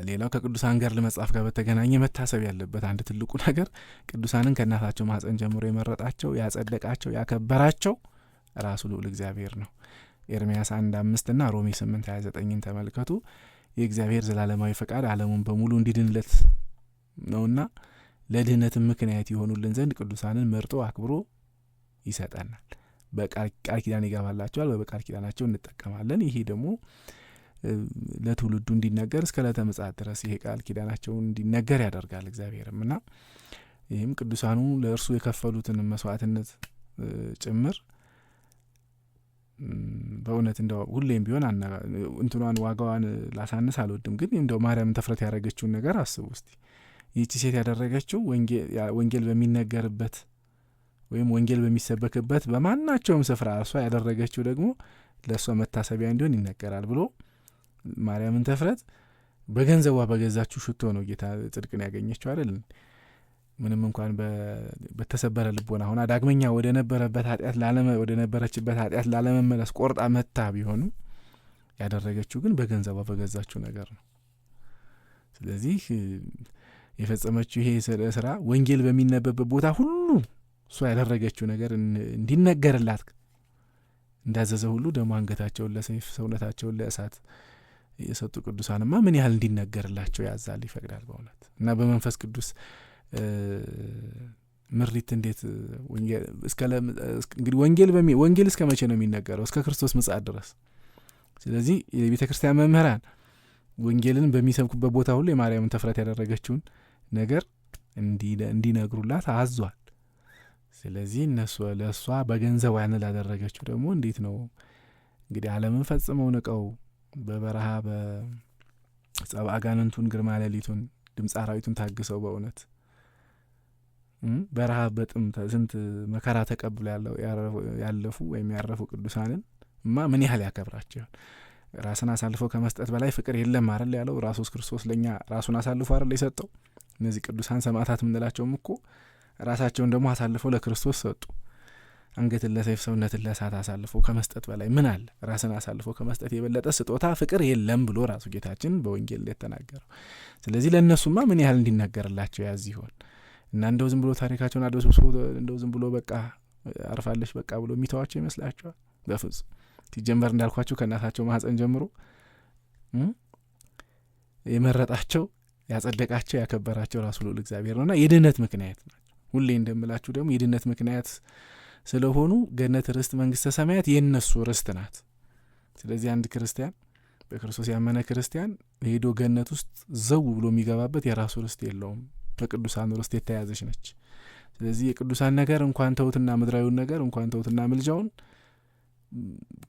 A: ሌላው ከቅዱሳን ገድል መጽሐፍ ጋር በተገናኘ መታሰብ ያለበት አንድ ትልቁ ነገር ቅዱሳንን ከእናታቸው ማኅፀን ጀምሮ የመረጣቸው፣ ያጸደቃቸው፣ ያከበራቸው ራሱ ልዑል እግዚአብሔር ነው። ኤርምያስ 1:5 እና ሮሜ 8:29 ተመልከቱ። የእግዚአብሔር ዘላለማዊ ፈቃድ ዓለሙን በሙሉ እንዲድንለት ነውና ለድህነትም ምክንያት የሆኑልን ዘንድ ቅዱሳንን መርጦ አክብሮ ይሰጠናል። በቃል ኪዳን ይገባላቸዋል፣ በቃል ኪዳናቸው እንጠቀማለን። ይሄ ደግሞ ለትውልዱ እንዲነገር እስከ ዕለተ ምጽአት ድረስ ይሄ ቃል ኪዳናቸውን እንዲነገር ያደርጋል እግዚአብሔርም እና ይህም ቅዱሳኑ ለእርሱ የከፈሉትን መስዋዕትነት ጭምር በእውነት እንደው ሁሌም ቢሆን እንትኗን ዋጋዋን ላሳንስ አልወድም፣ ግን እንደው ማርያምን ተፍረት ያደረገችውን ነገር አስቡ እስቲ። ይህቺ ሴት ያደረገችው ወንጌል በሚነገርበት ወይም ወንጌል በሚሰበክበት በማናቸውም ስፍራ እርሷ ያደረገችው ደግሞ ለእሷ መታሰቢያ እንዲሆን ይነገራል ብሎ ማርያምን ተፍረት በገንዘቧ በገዛችው ሽቶ ነው ጌታ ጽድቅን ያገኘችው አይደል? ምንም እንኳን በተሰበረ ልቦና ሆና ዳግመኛ ወደ ነበረበት ኃጢአት ወደ ነበረችበት ኃጢአት ላለመመለስ ቆርጣ መታ ቢሆንም ያደረገችው ግን በገንዘቧ በገዛችው ነገር ነው። ስለዚህ የፈጸመችው ይሄ ስራ ወንጌል በሚነበብበት ቦታ ሁሉ እሷ ያደረገችው ነገር እንዲነገርላት እንዳዘዘ ሁሉ ደግሞ አንገታቸውን ለሰይፍ ሰውነታቸውን ለእሳት የሰጡ ቅዱሳንማ ምን ያህል እንዲነገርላቸው ያዛል ይፈቅዳል በእውነት። እና በመንፈስ ቅዱስ ምሪት እንዴት እንግዲህ ወንጌል እስከ መቼ ነው የሚነገረው? እስከ ክርስቶስ ምጽአት ድረስ። ስለዚህ የቤተ ክርስቲያን መምህራን ወንጌልን በሚሰብኩበት ቦታ ሁሉ የማርያምን ተፍረት ያደረገችውን ነገር እንዲነግሩላት አዟል። ስለዚህ እነሱ ለእሷ በገንዘቧ ያንን ላደረገችው ደግሞ እንዴት ነው እንግዲህ ዓለምን ፈጽመው ንቀው በበረሃ በጸብአ አጋንንቱን ግርማ ሌሊቱን ድምፀ አራዊቱን ታግሰው በእውነት በረሃብ በጥም ስንት መከራ ተቀብሎ ያለፉ ወይም ያረፉ ቅዱሳንን እማ ምን ያህል ያከብራቸው ይሆን? ራስን አሳልፎ ከመስጠት በላይ ፍቅር የለም አይደል ያለው ራሱስ ክርስቶስ ለእኛ ራሱን አሳልፎ አይደል የሰጠው? እነዚህ ቅዱሳን ሰማዕታት የምንላቸውም እኮ ራሳቸውን ደግሞ አሳልፈው ለክርስቶስ ሰጡ። አንገትን ለሰይፍ ሰውነትን ለእሳት አሳልፎ ከመስጠት በላይ ምን አለ? ራስን አሳልፎ ከመስጠት የበለጠ ስጦታ ፍቅር የለም ብሎ ራሱ ጌታችን በወንጌል የተናገረው። ስለዚህ ለእነሱማ ምን ያህል እንዲናገርላቸው ያዝ ይሆን? እና እንደው ዝም ብሎ ታሪካቸውን አድበስብሶ እንደው ዝም ብሎ በቃ አርፋለች በቃ ብሎ የሚተዋቸው ይመስላቸዋል? በፍጹም። ሲጀመር እንዳልኳቸው ከእናታቸው ማህፀን ጀምሮ የመረጣቸው ያጸደቃቸው ያከበራቸው ራሱ ልዑል እግዚአብሔር ነውና የድህነት ምክንያት ናቸው። ሁሌ እንደምላችሁ ደግሞ የድህነት ምክንያት ስለሆኑ ገነት ርስት መንግስተ ሰማያት የእነሱ ርስት ናት። ስለዚህ አንድ ክርስቲያን በክርስቶስ ያመነ ክርስቲያን ሄዶ ገነት ውስጥ ዘው ብሎ የሚገባበት የራሱ ርስት የለውም። በቅዱሳን ርስት የተያዘች ነች። ስለዚህ የቅዱሳን ነገር እንኳን ተውትና ምድራዊውን ነገር እንኳን ተውትና ምልጃውን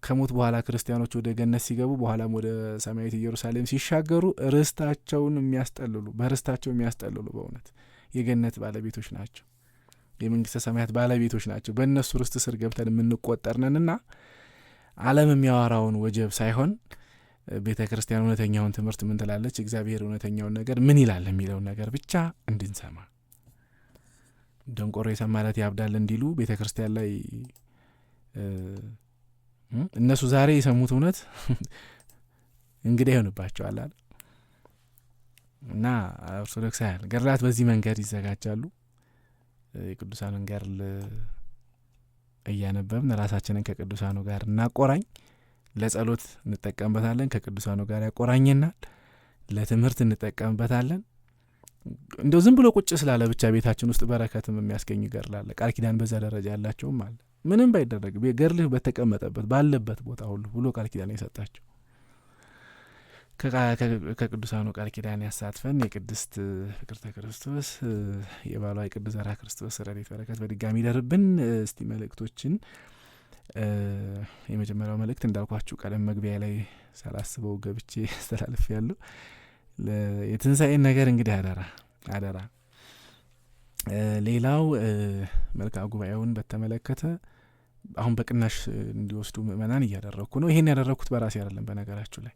A: ከሞት በኋላ ክርስቲያኖች ወደ ገነት ሲገቡ በኋላም ወደ ሰማያዊት ኢየሩሳሌም ሲሻገሩ ርስታቸውን የሚያስጠልሉ በርስታቸው የሚያስጠልሉ በእውነት የገነት ባለቤቶች ናቸው። የመንግስተ ሰማያት ባለቤቶች ናቸው። በእነሱ ርስት ስር ገብተን የምንቆጠር ነንና ዓለም የሚያወራውን ወጀብ ሳይሆን ቤተ ክርስቲያን እውነተኛውን ትምህርት ምን ትላለች፣ እግዚአብሔር እውነተኛውን ነገር ምን ይላል የሚለውን ነገር ብቻ እንድንሰማ። ደንቆሮ የሰማ ዕለት ያብዳል እንዲሉ ቤተ ክርስቲያን ላይ እነሱ ዛሬ የሰሙት እውነት እንግዳ ይሆንባቸዋል አለ እና ኦርቶዶክሳውያን ገድላት በዚህ መንገድ ይዘጋጃሉ። የቅዱሳኑን ገድል እያነበብን ራሳችንን ከቅዱሳኑ ጋር እናቆራኝ። ለጸሎት እንጠቀምበታለን፣ ከቅዱሳኑ ጋር ያቆራኘናል። ለትምህርት እንጠቀምበታለን። እንደው ዝም ብሎ ቁጭ ስላለ ብቻ ቤታችን ውስጥ በረከትም የሚያስገኝ ገድል አለ። ቃል ኪዳን በዛ ደረጃ ያላቸውም አለ። ምንም ባይደረግ ገድልህ በተቀመጠበት ባለበት ቦታ ሁሉ ብሎ ቃል ኪዳን የሰጣቸው ከቅዱሳኑ ቃል ኪዳን ያሳትፈን። የቅድስት ፍቅርተ ክርስቶስ የባሏ የቅዱስ ዘርዓ ክርስቶስ ረድኤት በረከት በድጋሚ ይደርብን። እስቲ መልእክቶችን፣ የመጀመሪያው መልእክት እንዳልኳችሁ ቀደም መግቢያ ላይ ሳላስበው ገብቼ አስተላልፍ ያለው የትንሣኤን ነገር እንግዲህ አደራ አደራ። ሌላው መልክዓ ጉባኤውን በተመለከተ አሁን በቅናሽ እንዲወስዱ ምእመናን እያደረግኩ ነው። ይሄን ያደረግኩት በራሴ አይደለም፣ በነገራችሁ ላይ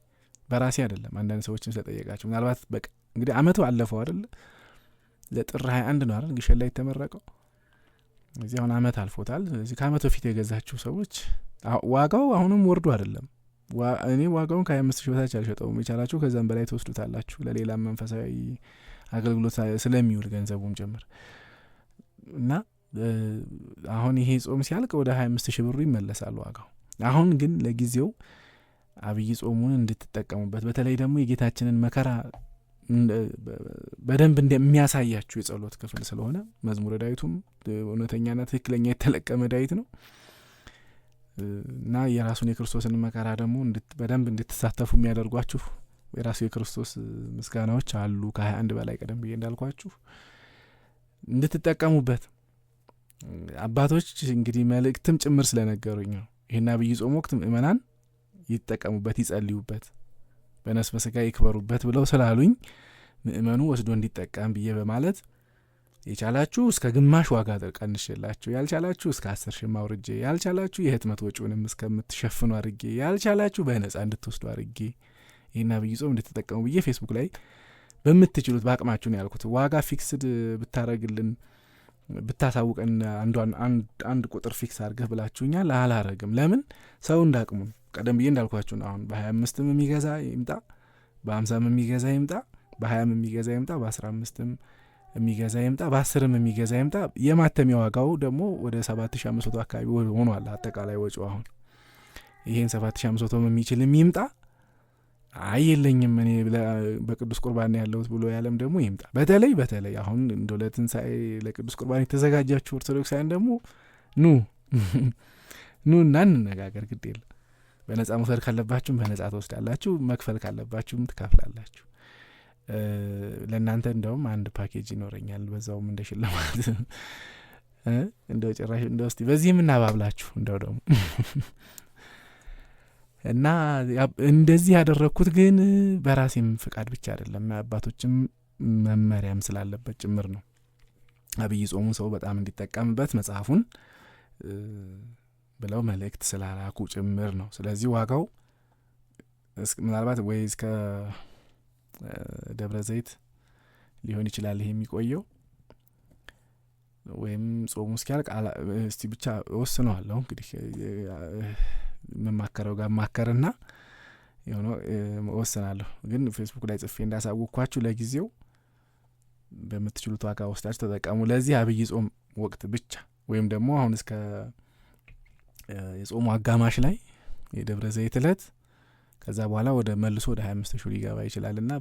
A: በራሴ አይደለም። አንዳንድ ሰዎችን ስለጠየቃቸው ምናልባት በቃ እንግዲህ አመቱ አለፈው አይደል? ለጥር 21 ነው አይደል ግሸን ላይ የተመረቀው። እዚህ አሁን አመት አልፎታል። ስለዚህ ከአመት በፊት የገዛችሁ ሰዎች ዋጋው አሁንም ወርዶ አይደለም። እኔ ዋጋውን ከ25 ሺህ በታች አልሸጠውም። የቻላችሁ ከዛም በላይ ትወስዱታላችሁ፣ ለሌላም መንፈሳዊ አገልግሎት ስለሚውል ገንዘቡም ጭምር እና አሁን ይሄ ጾም ሲያልቅ ወደ 25 ሺህ ብሩ ይመለሳል ዋጋው። አሁን ግን ለጊዜው አብይ ጾሙን እንድትጠቀሙበት በተለይ ደግሞ የጌታችንን መከራ በደንብ እንደሚያሳያችሁ የጸሎት ክፍል ስለሆነ መዝሙረ ዳዊቱም እውነተኛና ትክክለኛ የተለቀመ ዳዊት ነው እና የራሱን የክርስቶስን መከራ ደግሞ በደንብ እንድትሳተፉ የሚያደርጓችሁ የራሱ የክርስቶስ ምስጋናዎች አሉ። ከ21 በላይ ቀደም ብዬ እንዳልኳችሁ እንድትጠቀሙበት አባቶች እንግዲህ መልእክትም ጭምር ስለነገሩኝ ነው። ይህን አብይ ጾም ወቅት ምእመናን ይጠቀሙበት፣ ይጸልዩበት፣ በነፍስ በስጋ ይክበሩበት ብለው ስላሉኝ ምእመኑ ወስዶ እንዲጠቀም ብዬ በማለት የቻላችሁ እስከ ግማሽ ዋጋ ቀንሼላችሁ፣ ያልቻላችሁ እስከ 10 ሺህ አውርጄ፣ ያልቻላችሁ የህትመት ወጪውንም እስከምትሸፍኑ አድርጌ፣ ያልቻላችሁ በነጻ እንድትወስዱ አድርጌ ይህን አብይ ጾም እንድትጠቀሙ ብዬ ፌስቡክ ላይ በምትችሉት በአቅማችሁ ነው ያልኩት። ዋጋ fixed ብታረግልን ብታሳውቀን አንድ ቁጥር fix አድርገህ ብላችሁኛል። አላረግም። ለምን? ሰው እንዳቅሙ ቀደም ብዬ እንዳልኳችሁ ነው። አሁን በ25ም የሚገዛ ይምጣ፣ በ50ም የሚገዛ ይምጣ፣ በ20ም የሚገዛ ይምጣ፣ በ15ም የሚገዛ ይምጣ፣ በ10ም የሚገዛ ይምጣ። የማተሚያ ዋጋው ደግሞ ወደ 7500 አካባቢ ሆኗል አጠቃላይ ወጪው። አሁን ይሄን 7500 የሚችል ይምጣ፣ አይ የለኝም እኔ በቅዱስ ቁርባን ያለሁት ብሎ ያለም ደግሞ ይምጣ። በተለይ በተለይ አሁን እንደው ለትንሣኤ ለቅዱስ ቁርባን የተዘጋጃችሁ ኦርቶዶክሳውያን ደግሞ ኑ ኑ እና እንነጋገር። ግድ የለም በነጻ መውሰድ ካለባችሁም በነጻ ትወስዳላችሁ፣ መክፈል ካለባችሁም ትከፍላላችሁ። ለእናንተ እንደውም አንድ ፓኬጅ ይኖረኛል በዛውም እንደ ሽልማት፣ እንደው ጭራሽ እንደው እስቲ በዚህ የምናባብላችሁ እንደው ደግሞ። እና እንደዚህ ያደረግኩት ግን በራሴም ፍቃድ ብቻ አይደለም፣ አባቶችም መመሪያም ስላለበት ጭምር ነው። አብይ ጾሙን ሰው በጣም እንዲጠቀምበት መጽሐፉን ብለው መልእክት ስላላኩ ጭምር ነው። ስለዚህ ዋጋው ምናልባት ወይ እስከ ደብረ ዘይት ሊሆን ይችላል ይሄ የሚቆየው፣ ወይም ጾሙ እስኪያልቅ እስቲ ብቻ እወስነዋለሁ። እንግዲህ የምማከረው ጋር ማከርና የሆነ እወስናለሁ። ግን ፌስቡክ ላይ ጽፌ እንዳሳወቅኳችሁ ለጊዜው በምትችሉት ዋጋ ወስዳችሁ ተጠቀሙ። ለዚህ አብይ ጾም ወቅት ብቻ ወይም ደግሞ አሁን እስከ የጾሙ አጋማሽ ላይ የደብረ ዘይት እለት፣ ከዛ በኋላ ወደ መልሶ ወደ 25,000 ሊገባ ይችላል። እና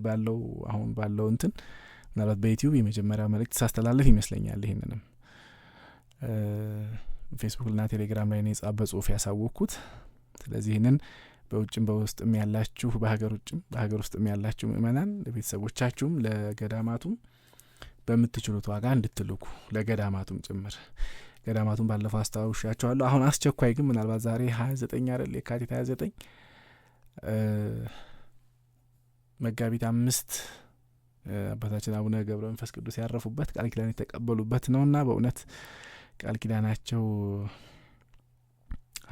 A: ባለው አሁን ባለው እንትን ምናልባት በዩቲዩብ የመጀመሪያ መልእክት ሳስተላልፍ ይመስለኛል። ይህንንም ፌስቡክና ቴሌግራም ላይ ነው በጽሁፍ ያሳወቅኩት። ስለዚህ ይህንን በውጭም በውስጥም ያላችሁ፣ በሀገር ውጭም በሀገር ውስጥም ያላችሁ ምእመናን ለቤተሰቦቻችሁም ለገዳማቱም በምትችሉት ዋጋ እንድትልኩ፣ ለገዳማቱም ጭምር። ገዳማቱን ባለፈው አስታውሻቸዋለሁ። አሁን አስቸኳይ ግን ምናልባት ዛሬ 29 አይደል? የካቲት 29፣ መጋቢት 5 አባታችን አቡነ ገብረ መንፈስ ቅዱስ ያረፉበት፣ ቃል ኪዳን የተቀበሉበት ነውና በእውነት ቃል ኪዳናቸው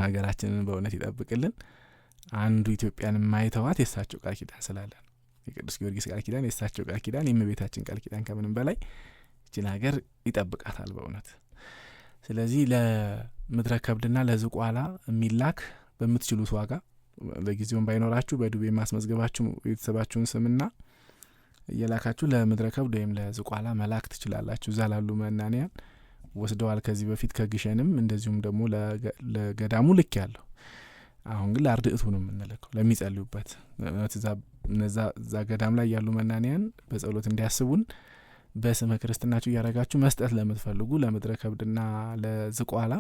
A: ሀገራችንን በእውነት ይጠብቅልን። አንዱ ኢትዮጵያን የማይተዋት የእሳቸው ቃል ኪዳን ስላለ ነው። የቅዱስ ጊዮርጊስ ቃል ኪዳን፣ የእሳቸው ቃል ኪዳን፣ የእመቤታችን ቃል ኪዳን ከምንም በላይ ይችን ሀገር ይጠብቃታል በእውነት። ስለዚህ ለምድረ ከብድና ለዝቋላ የሚላክ በምትችሉት ዋጋ፣ ለጊዜውም ባይኖራችሁ በዱቤ ማስመዝገባችሁ ቤተሰባችሁን ስምና እየላካችሁ ለምድረ ከብድ ወይም ለዝቋላ መላክ ትችላላችሁ። እዛ ላሉ መናንያን ወስደዋል ከዚህ በፊት፣ ከግሸንም እንደዚሁም ደግሞ ለገዳሙ ልክ ያለሁ። አሁን ግን ለአርድእቱ ነው የምንልከው፣ ለሚጸልዩበት። እነዛ እዛ ገዳም ላይ ያሉ መናንያን በጸሎት እንዲያስቡን በስመ ክርስትናችሁ እያደረጋችሁ መስጠት ለምትፈልጉ ለምድረ ከብድና ለዝቋላ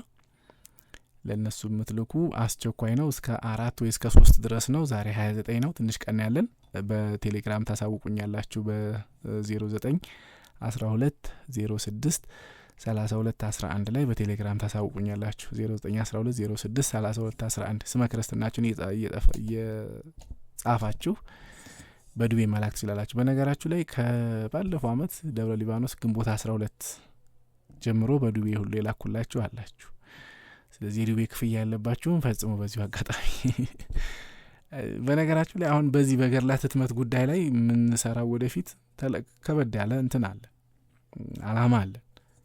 A: ለእነሱ የምትልኩ አስቸኳይ ነው። እስከ 4 ወይ እስከ 3 ድረስ ነው። ዛሬ 29 ነው። ትንሽ ቀን ያለን። በቴሌግራም ታሳውቁኛላችሁ። በ09 12 06 32 11 ላይ በቴሌግራም ታሳውቁኛላችሁ። 09 12 06 32 11 ስመ ክርስትናችሁን እየጻፋችሁ በዱቤ መላክ ትችላላችሁ። በነገራችሁ ላይ ከባለፈው አመት ደብረ ሊባኖስ ግንቦት 12 ጀምሮ በዱቤ ሁሉ የላኩላችሁ አላችሁ። ስለዚህ የዱቤ ክፍያ ያለባችሁን ፈጽሞ በዚሁ አጋጣሚ፣ በነገራችሁ ላይ አሁን በዚህ በገድላት ህትመት ጉዳይ ላይ የምንሰራው ወደፊት ከበድ ያለ እንትን አለ፣ አላማ አለ።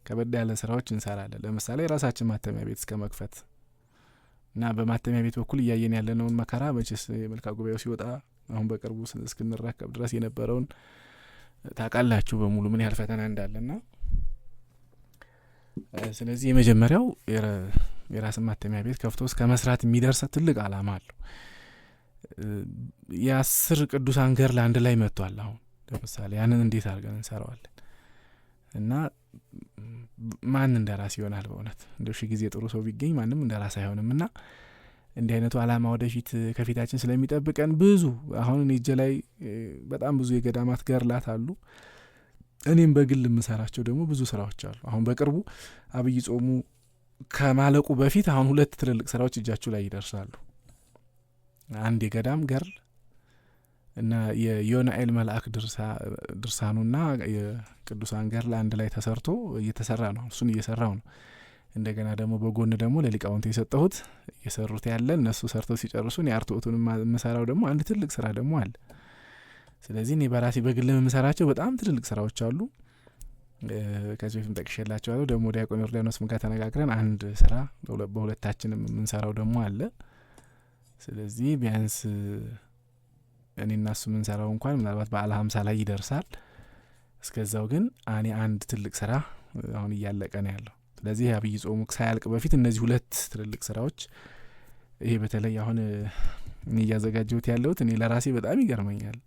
A: ከበድ ያለ ስራዎች እንሰራለን። ለምሳሌ የራሳችን ማተሚያ ቤት እስከ መክፈት እና በማተሚያ ቤት በኩል እያየን ያለነውን መከራ መቼስ የመልካ ጉባኤው ሲወጣ አሁን በቅርቡ እስክንረከብ ድረስ የነበረውን ታውቃላችሁ በሙሉ ምን ያህል ፈተና እንዳለና። ስለዚህ የመጀመሪያው የራስን ማተሚያ ቤት ከፍቶ እስከ መስራት የሚደርስ ትልቅ አላማ አለው። የ10 ቅዱሳን ገድል አንድ ላይ መጥቷል። አሁን ለምሳሌ ያንን እንዴት አድርገን እንሰራዋለን? እና ማን እንደ ራስ ይሆናል? በእውነት እንደው ሺ ጊዜ ጥሩ ሰው ቢገኝ ማንም እንደ ራስ አይሆንም። እና እንዲህ አይነቱ አላማ ወደፊት ከፊታችን ስለሚጠብቀን ብዙ አሁን እኔ እጄ ላይ በጣም ብዙ የገዳማት ገድላት አሉ። እኔም በግል የምሰራቸው ደግሞ ብዙ ስራዎች አሉ። አሁን በቅርቡ አብይ ጾሙ ከማለቁ በፊት አሁን ሁለት ትልልቅ ስራዎች እጃችሁ ላይ ይደርሳሉ። አንድ የገዳም ገድል እና የዮናኤል መልአክ ድርሳኑና የቅዱሳን ገድል አንድ ላይ ተሰርቶ እየተሰራ ነው። እሱን እየሰራው ነው። እንደገና ደግሞ በጎን ደግሞ ለሊቃውንት የሰጠሁት እየሰሩት ያለ፣ እነሱ ሰርተው ሲጨርሱ እኔ አርትኦቱን የምሰራው ደግሞ አንድ ትልቅ ስራ ደግሞ አለ። ስለዚህ እኔ በራሴ በግልም የምሰራቸው በጣም ትልልቅ ስራዎች አሉ። ከዚህ በፊትም ጠቅሼላቸዋለሁ። ደግሞ ዲያቆን ዮርዳኖስም ጋር ተነጋግረን አንድ ስራ በሁለታችንም የምንሰራው ደግሞ አለ። ስለዚህ ቢያንስ እኔና እሱ የምንሰራው እንኳን ምናልባት በዓለ 50 ላይ ይደርሳል። እስከዛው ግን እኔ አንድ ትልቅ ስራ አሁን እያለቀ ነው ያለው። ስለዚህ አብይ ጾሙ ሳያልቅ በፊት እነዚህ ሁለት ትልልቅ ስራዎች፣ ይሄ በተለይ አሁን እኔ እያዘጋጀሁት ያለሁት እኔ ለራሴ በጣም ይገርመኛል።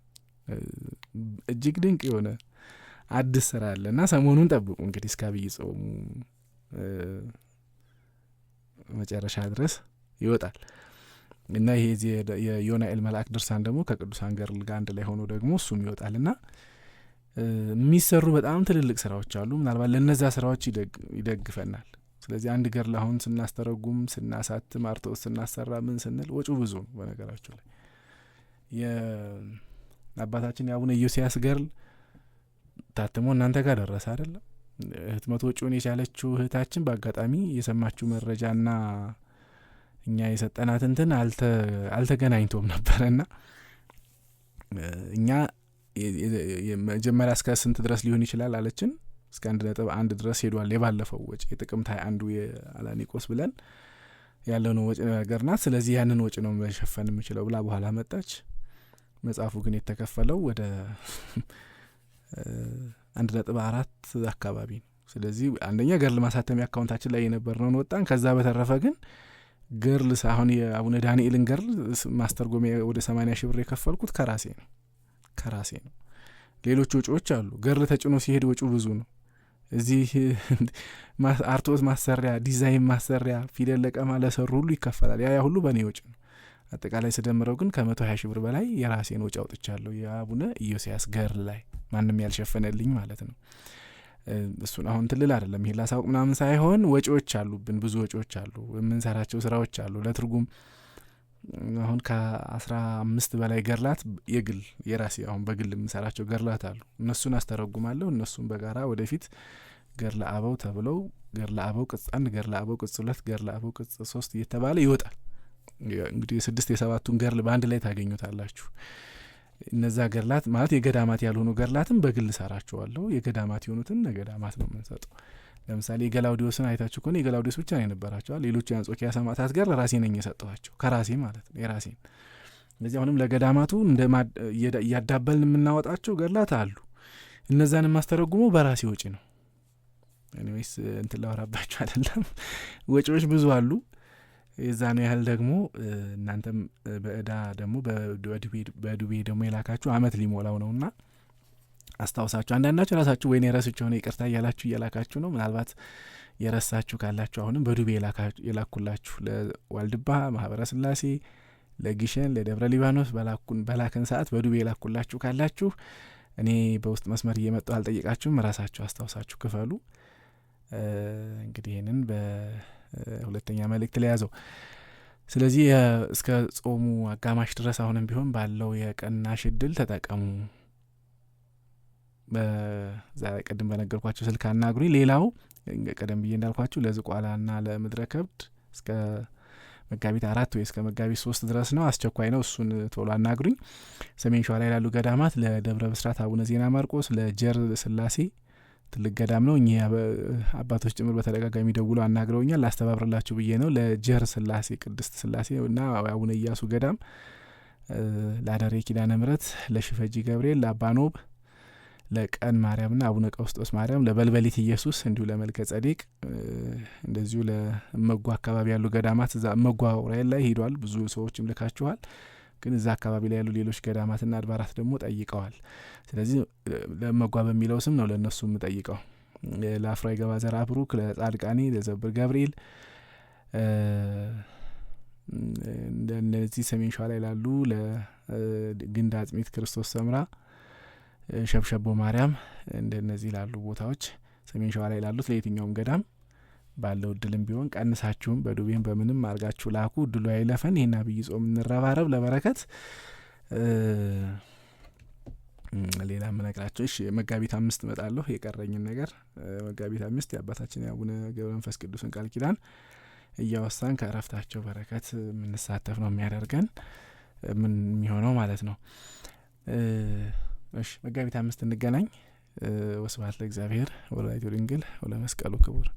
A: እጅግ ድንቅ የሆነ አዲስ ስራ አለ እና ሰሞኑን ጠብቁ፣ እንግዲህ እስከ አብይ ጾሙ መጨረሻ ድረስ ይወጣል። እና ይሄ የዮናኤል መልአክ ድርሳን ደግሞ ከቅዱሳን ገድል ጋር አንድ ላይ ሆኖ ደግሞ እሱም ይወጣል። ና የሚሰሩ በጣም ትልልቅ ስራዎች አሉ። ምናልባት ለእነዛ ስራዎች ይደግፈናል። ስለዚህ አንድ ገድል አሁን ስናስተረጉም፣ ስናሳትም፣ አርትዖት ስናሰራ፣ ምን ስንል ወጪው ብዙ ነው። በነገራችሁ ላይ የአባታችን የአቡነ ኢዮስያስ ገድል ታትሞ እናንተ ጋር ደረሰ አይደለም? ህትመት ወጪውን የቻለችው እህታችን በአጋጣሚ የሰማችው መረጃና እኛ የሰጠናት እንትን አልተገናኝቶም ነበረና እኛ መጀመሪያ እስከ ስንት ድረስ ሊሆን ይችላል አለችን። እስከ 1.1 ድረስ ሄዷል። የባለፈው ወጪ የጥቅምት 21ዱ የአላኒቆስ ብለን ያለውን ወጪ ነገር ናት። ስለዚህ ያንን ወጪ ነው መሸፈን የምችለው ብላ በኋላ መጣች። መጽሐፉ ግን የተከፈለው ወደ 1.4 አካባቢ ነው። ስለዚህ አንደኛ ገድል ማሳተሚያ አካውንታችን ላይ የነበርነውን ወጣን። ከዛ በተረፈ ግን ገድል አሁን የአቡነ ዳንኤልን ገድል ማስተርጎሚያ ወደ 80 ሺህ ብር የከፈልኩት ከራሴ ነው ከራሴ ነው። ሌሎች ወጪዎች አሉ። ገድል ተጭኖ ሲሄድ ወጪው ብዙ ነው። እዚህ አርትዖት ማሰሪያ፣ ዲዛይን ማሰሪያ፣ ፊደል ለቀማ ለሰሩ ሁሉ ይከፈላል። ያ ሁሉ በእኔ ወጪ ነው። አጠቃላይ ስደምረው ግን ከ120 ሺህ ብር በላይ የራሴን ወጪ አውጥቻለሁ። የአቡነ ኢዮስያስ ገድል ላይ ማንም ያልሸፈነልኝ ማለት ነው። እሱን አሁን ትልል አይደለም ይሄ ላሳውቅ ምናምን ሳይሆን ወጪዎች አሉብን፣ ብዙ ወጪዎች አሉ፣ የምንሰራቸው ስራዎች አሉ። ለትርጉም አሁን ከ15 በላይ ገድላት የግል የራሴ አሁን በግል የምሰራቸው ገድላት አሉ። እነሱን አስተረጉማለሁ። እነሱን በጋራ ወደፊት ገድለ አበው ተብለው ገድለ አበው ቅጽ 1፣ ገድለ አበው ቅጽ 2፣ ገድለ አበው ቅጽ 3 እየተባለ ይወጣል። እንግዲህ የ6 የ7ቱን ገድል በአንድ ላይ ታገኙታላችሁ። እነዛ ገድላት ማለት የገዳማት ያልሆኑ ገድላትም በግል ሰራቸዋለሁ። የገዳማት የሆኑትን ለገዳማት ነው የምንሰጠው። ለምሳሌ የገላውዲዮስን አይታችሁ ከሆነ የገላውዲዮስ ብቻ ነው የነበራቸዋል። ሌሎቹ የአንጾኪያ ሰማዕታት ገድል ራሴ ነኝ የሰጠኋቸው ከራሴ ማለት ነው የራሴን። ስለዚህ አሁንም ለገዳማቱ እያዳበልን የምናወጣቸው ገድላት አሉ። እነዛን የማስተረጉመው በራሴ ወጪ ነው። Anyways እንትን ላወራባችሁ አይደለም፣ ወጪዎች ብዙ አሉ። የዛን ያህል ደግሞ እናንተም በእዳ ደግሞ በዱቤ ደግሞ የላካችሁ አመት ሊሞላው ነውና አስታውሳችሁ አንዳንዳችሁ ራሳችሁ ወይኔ ረስቼው ነው ይቅርታ እያላችሁ እየላካችሁ ነው። ምናልባት የረሳችሁ ካላችሁ አሁንም በዱቤ የላኩላችሁ ለዋልድባ ማህበረ ስላሴ፣ ለግሸን፣ ለደብረ ሊባኖስ በላክን ሰዓት በዱቤ የላኩላችሁ ካላችሁ እኔ በውስጥ መስመር እየመጣሁ አልጠየቃችሁም፣ ራሳችሁ አስታውሳችሁ ክፈሉ። እንግዲህ ይህንን በሁለተኛ መልእክት ላይ ያዘው። ስለዚህ እስከ ጾሙ አጋማሽ ድረስ አሁንም ቢሆን ባለው የቅናሽ እድል ተጠቀሙ። በዛ ቅድም በነገርኳቸው ስልክ አናግሩኝ። ሌላው ቀደም ብዬ እንዳልኳችሁ ለዝቋላና ለምድረ ከብድ እስከ መጋቢት 4 ወይ እስከ መጋቢት 3 ድረስ ነው። አስቸኳይ ነው። እሱን ቶሎ አናግሩኝ። ሰሜን ሸዋ ላይ ላሉ ገዳማት ለደብረ ብስራት አቡነ ዜና ማርቆስ፣ ለጀር ስላሴ ትልቅ ገዳም ነው። እኚህ አባቶች ጭምር በተደጋጋሚ ደውለው አናግረውኛል። ላስተባብርላችሁ ብዬ ነው። ለጀር ስላሴ ቅድስት ስላሴ እና አቡነ ኢያሱ ገዳም፣ ለአደሬ ኪዳነ ምሕረት፣ ለሽፈጂ ገብርኤል፣ ለአባኖብ፣ ለቀን ማርያምና አቡነ ቀውስጦስ ማርያም፣ ለበልበሊት ኢየሱስ፣ እንዲሁ ለመልከ ጸዴቅ፣ እንደዚሁ ለእመጓ አካባቢ ያሉ ገዳማት እዛ እመጓ ዑራኤል ላይ ሄዷል። ብዙ ሰዎችም ልካችኋል። ግን እዛ አካባቢ ላይ ያሉ ሌሎች ገዳማትና አድባራት ደግሞ ጠይቀዋል። ስለዚህ ለእመጓ በሚለው ስም ነው ለእነሱ የምጠይቀው። ለአፍራዊ ገባ ዘርአ ብሩክ፣ ለጻድቃኔ፣ ለዘብር ገብርኤል፣ እንደነዚህ ሰሜን ሸዋ ላይ ላሉ ለግንድ አጽሚት ክርስቶስ ሰምራ፣ ሸብሸቦ ማርያም፣ እንደነዚህ ላሉ ቦታዎች ሰሜን ሸዋ ላይ ላሉት ለየትኛውም ገዳም ባለው እድልም ቢሆን ቀንሳችሁም በዱቤም በምንም አድርጋችሁ ላኩ። እድሉ አይለፈን። ይህን አብይ ጾም እንረባረብ ለበረከት። ሌላ የምነግራቸው እሺ፣ መጋቢት 5 እመጣለሁ። የቀረኝን ነገር መጋቢት 5 የአባታችን የአቡነ ገብረ መንፈስ ቅዱስን ቃል ኪዳን እያወሳን ከእረፍታቸው በረከት የምንሳተፍ ነው የሚያደርገን ምን የሚሆነው ማለት ነው። እሺ፣ መጋቢት 5 እንገናኝ። ወስብሐት ለእግዚአብሔር ወለወላዲቱ ድንግል ወለመስቀሉ ክቡር።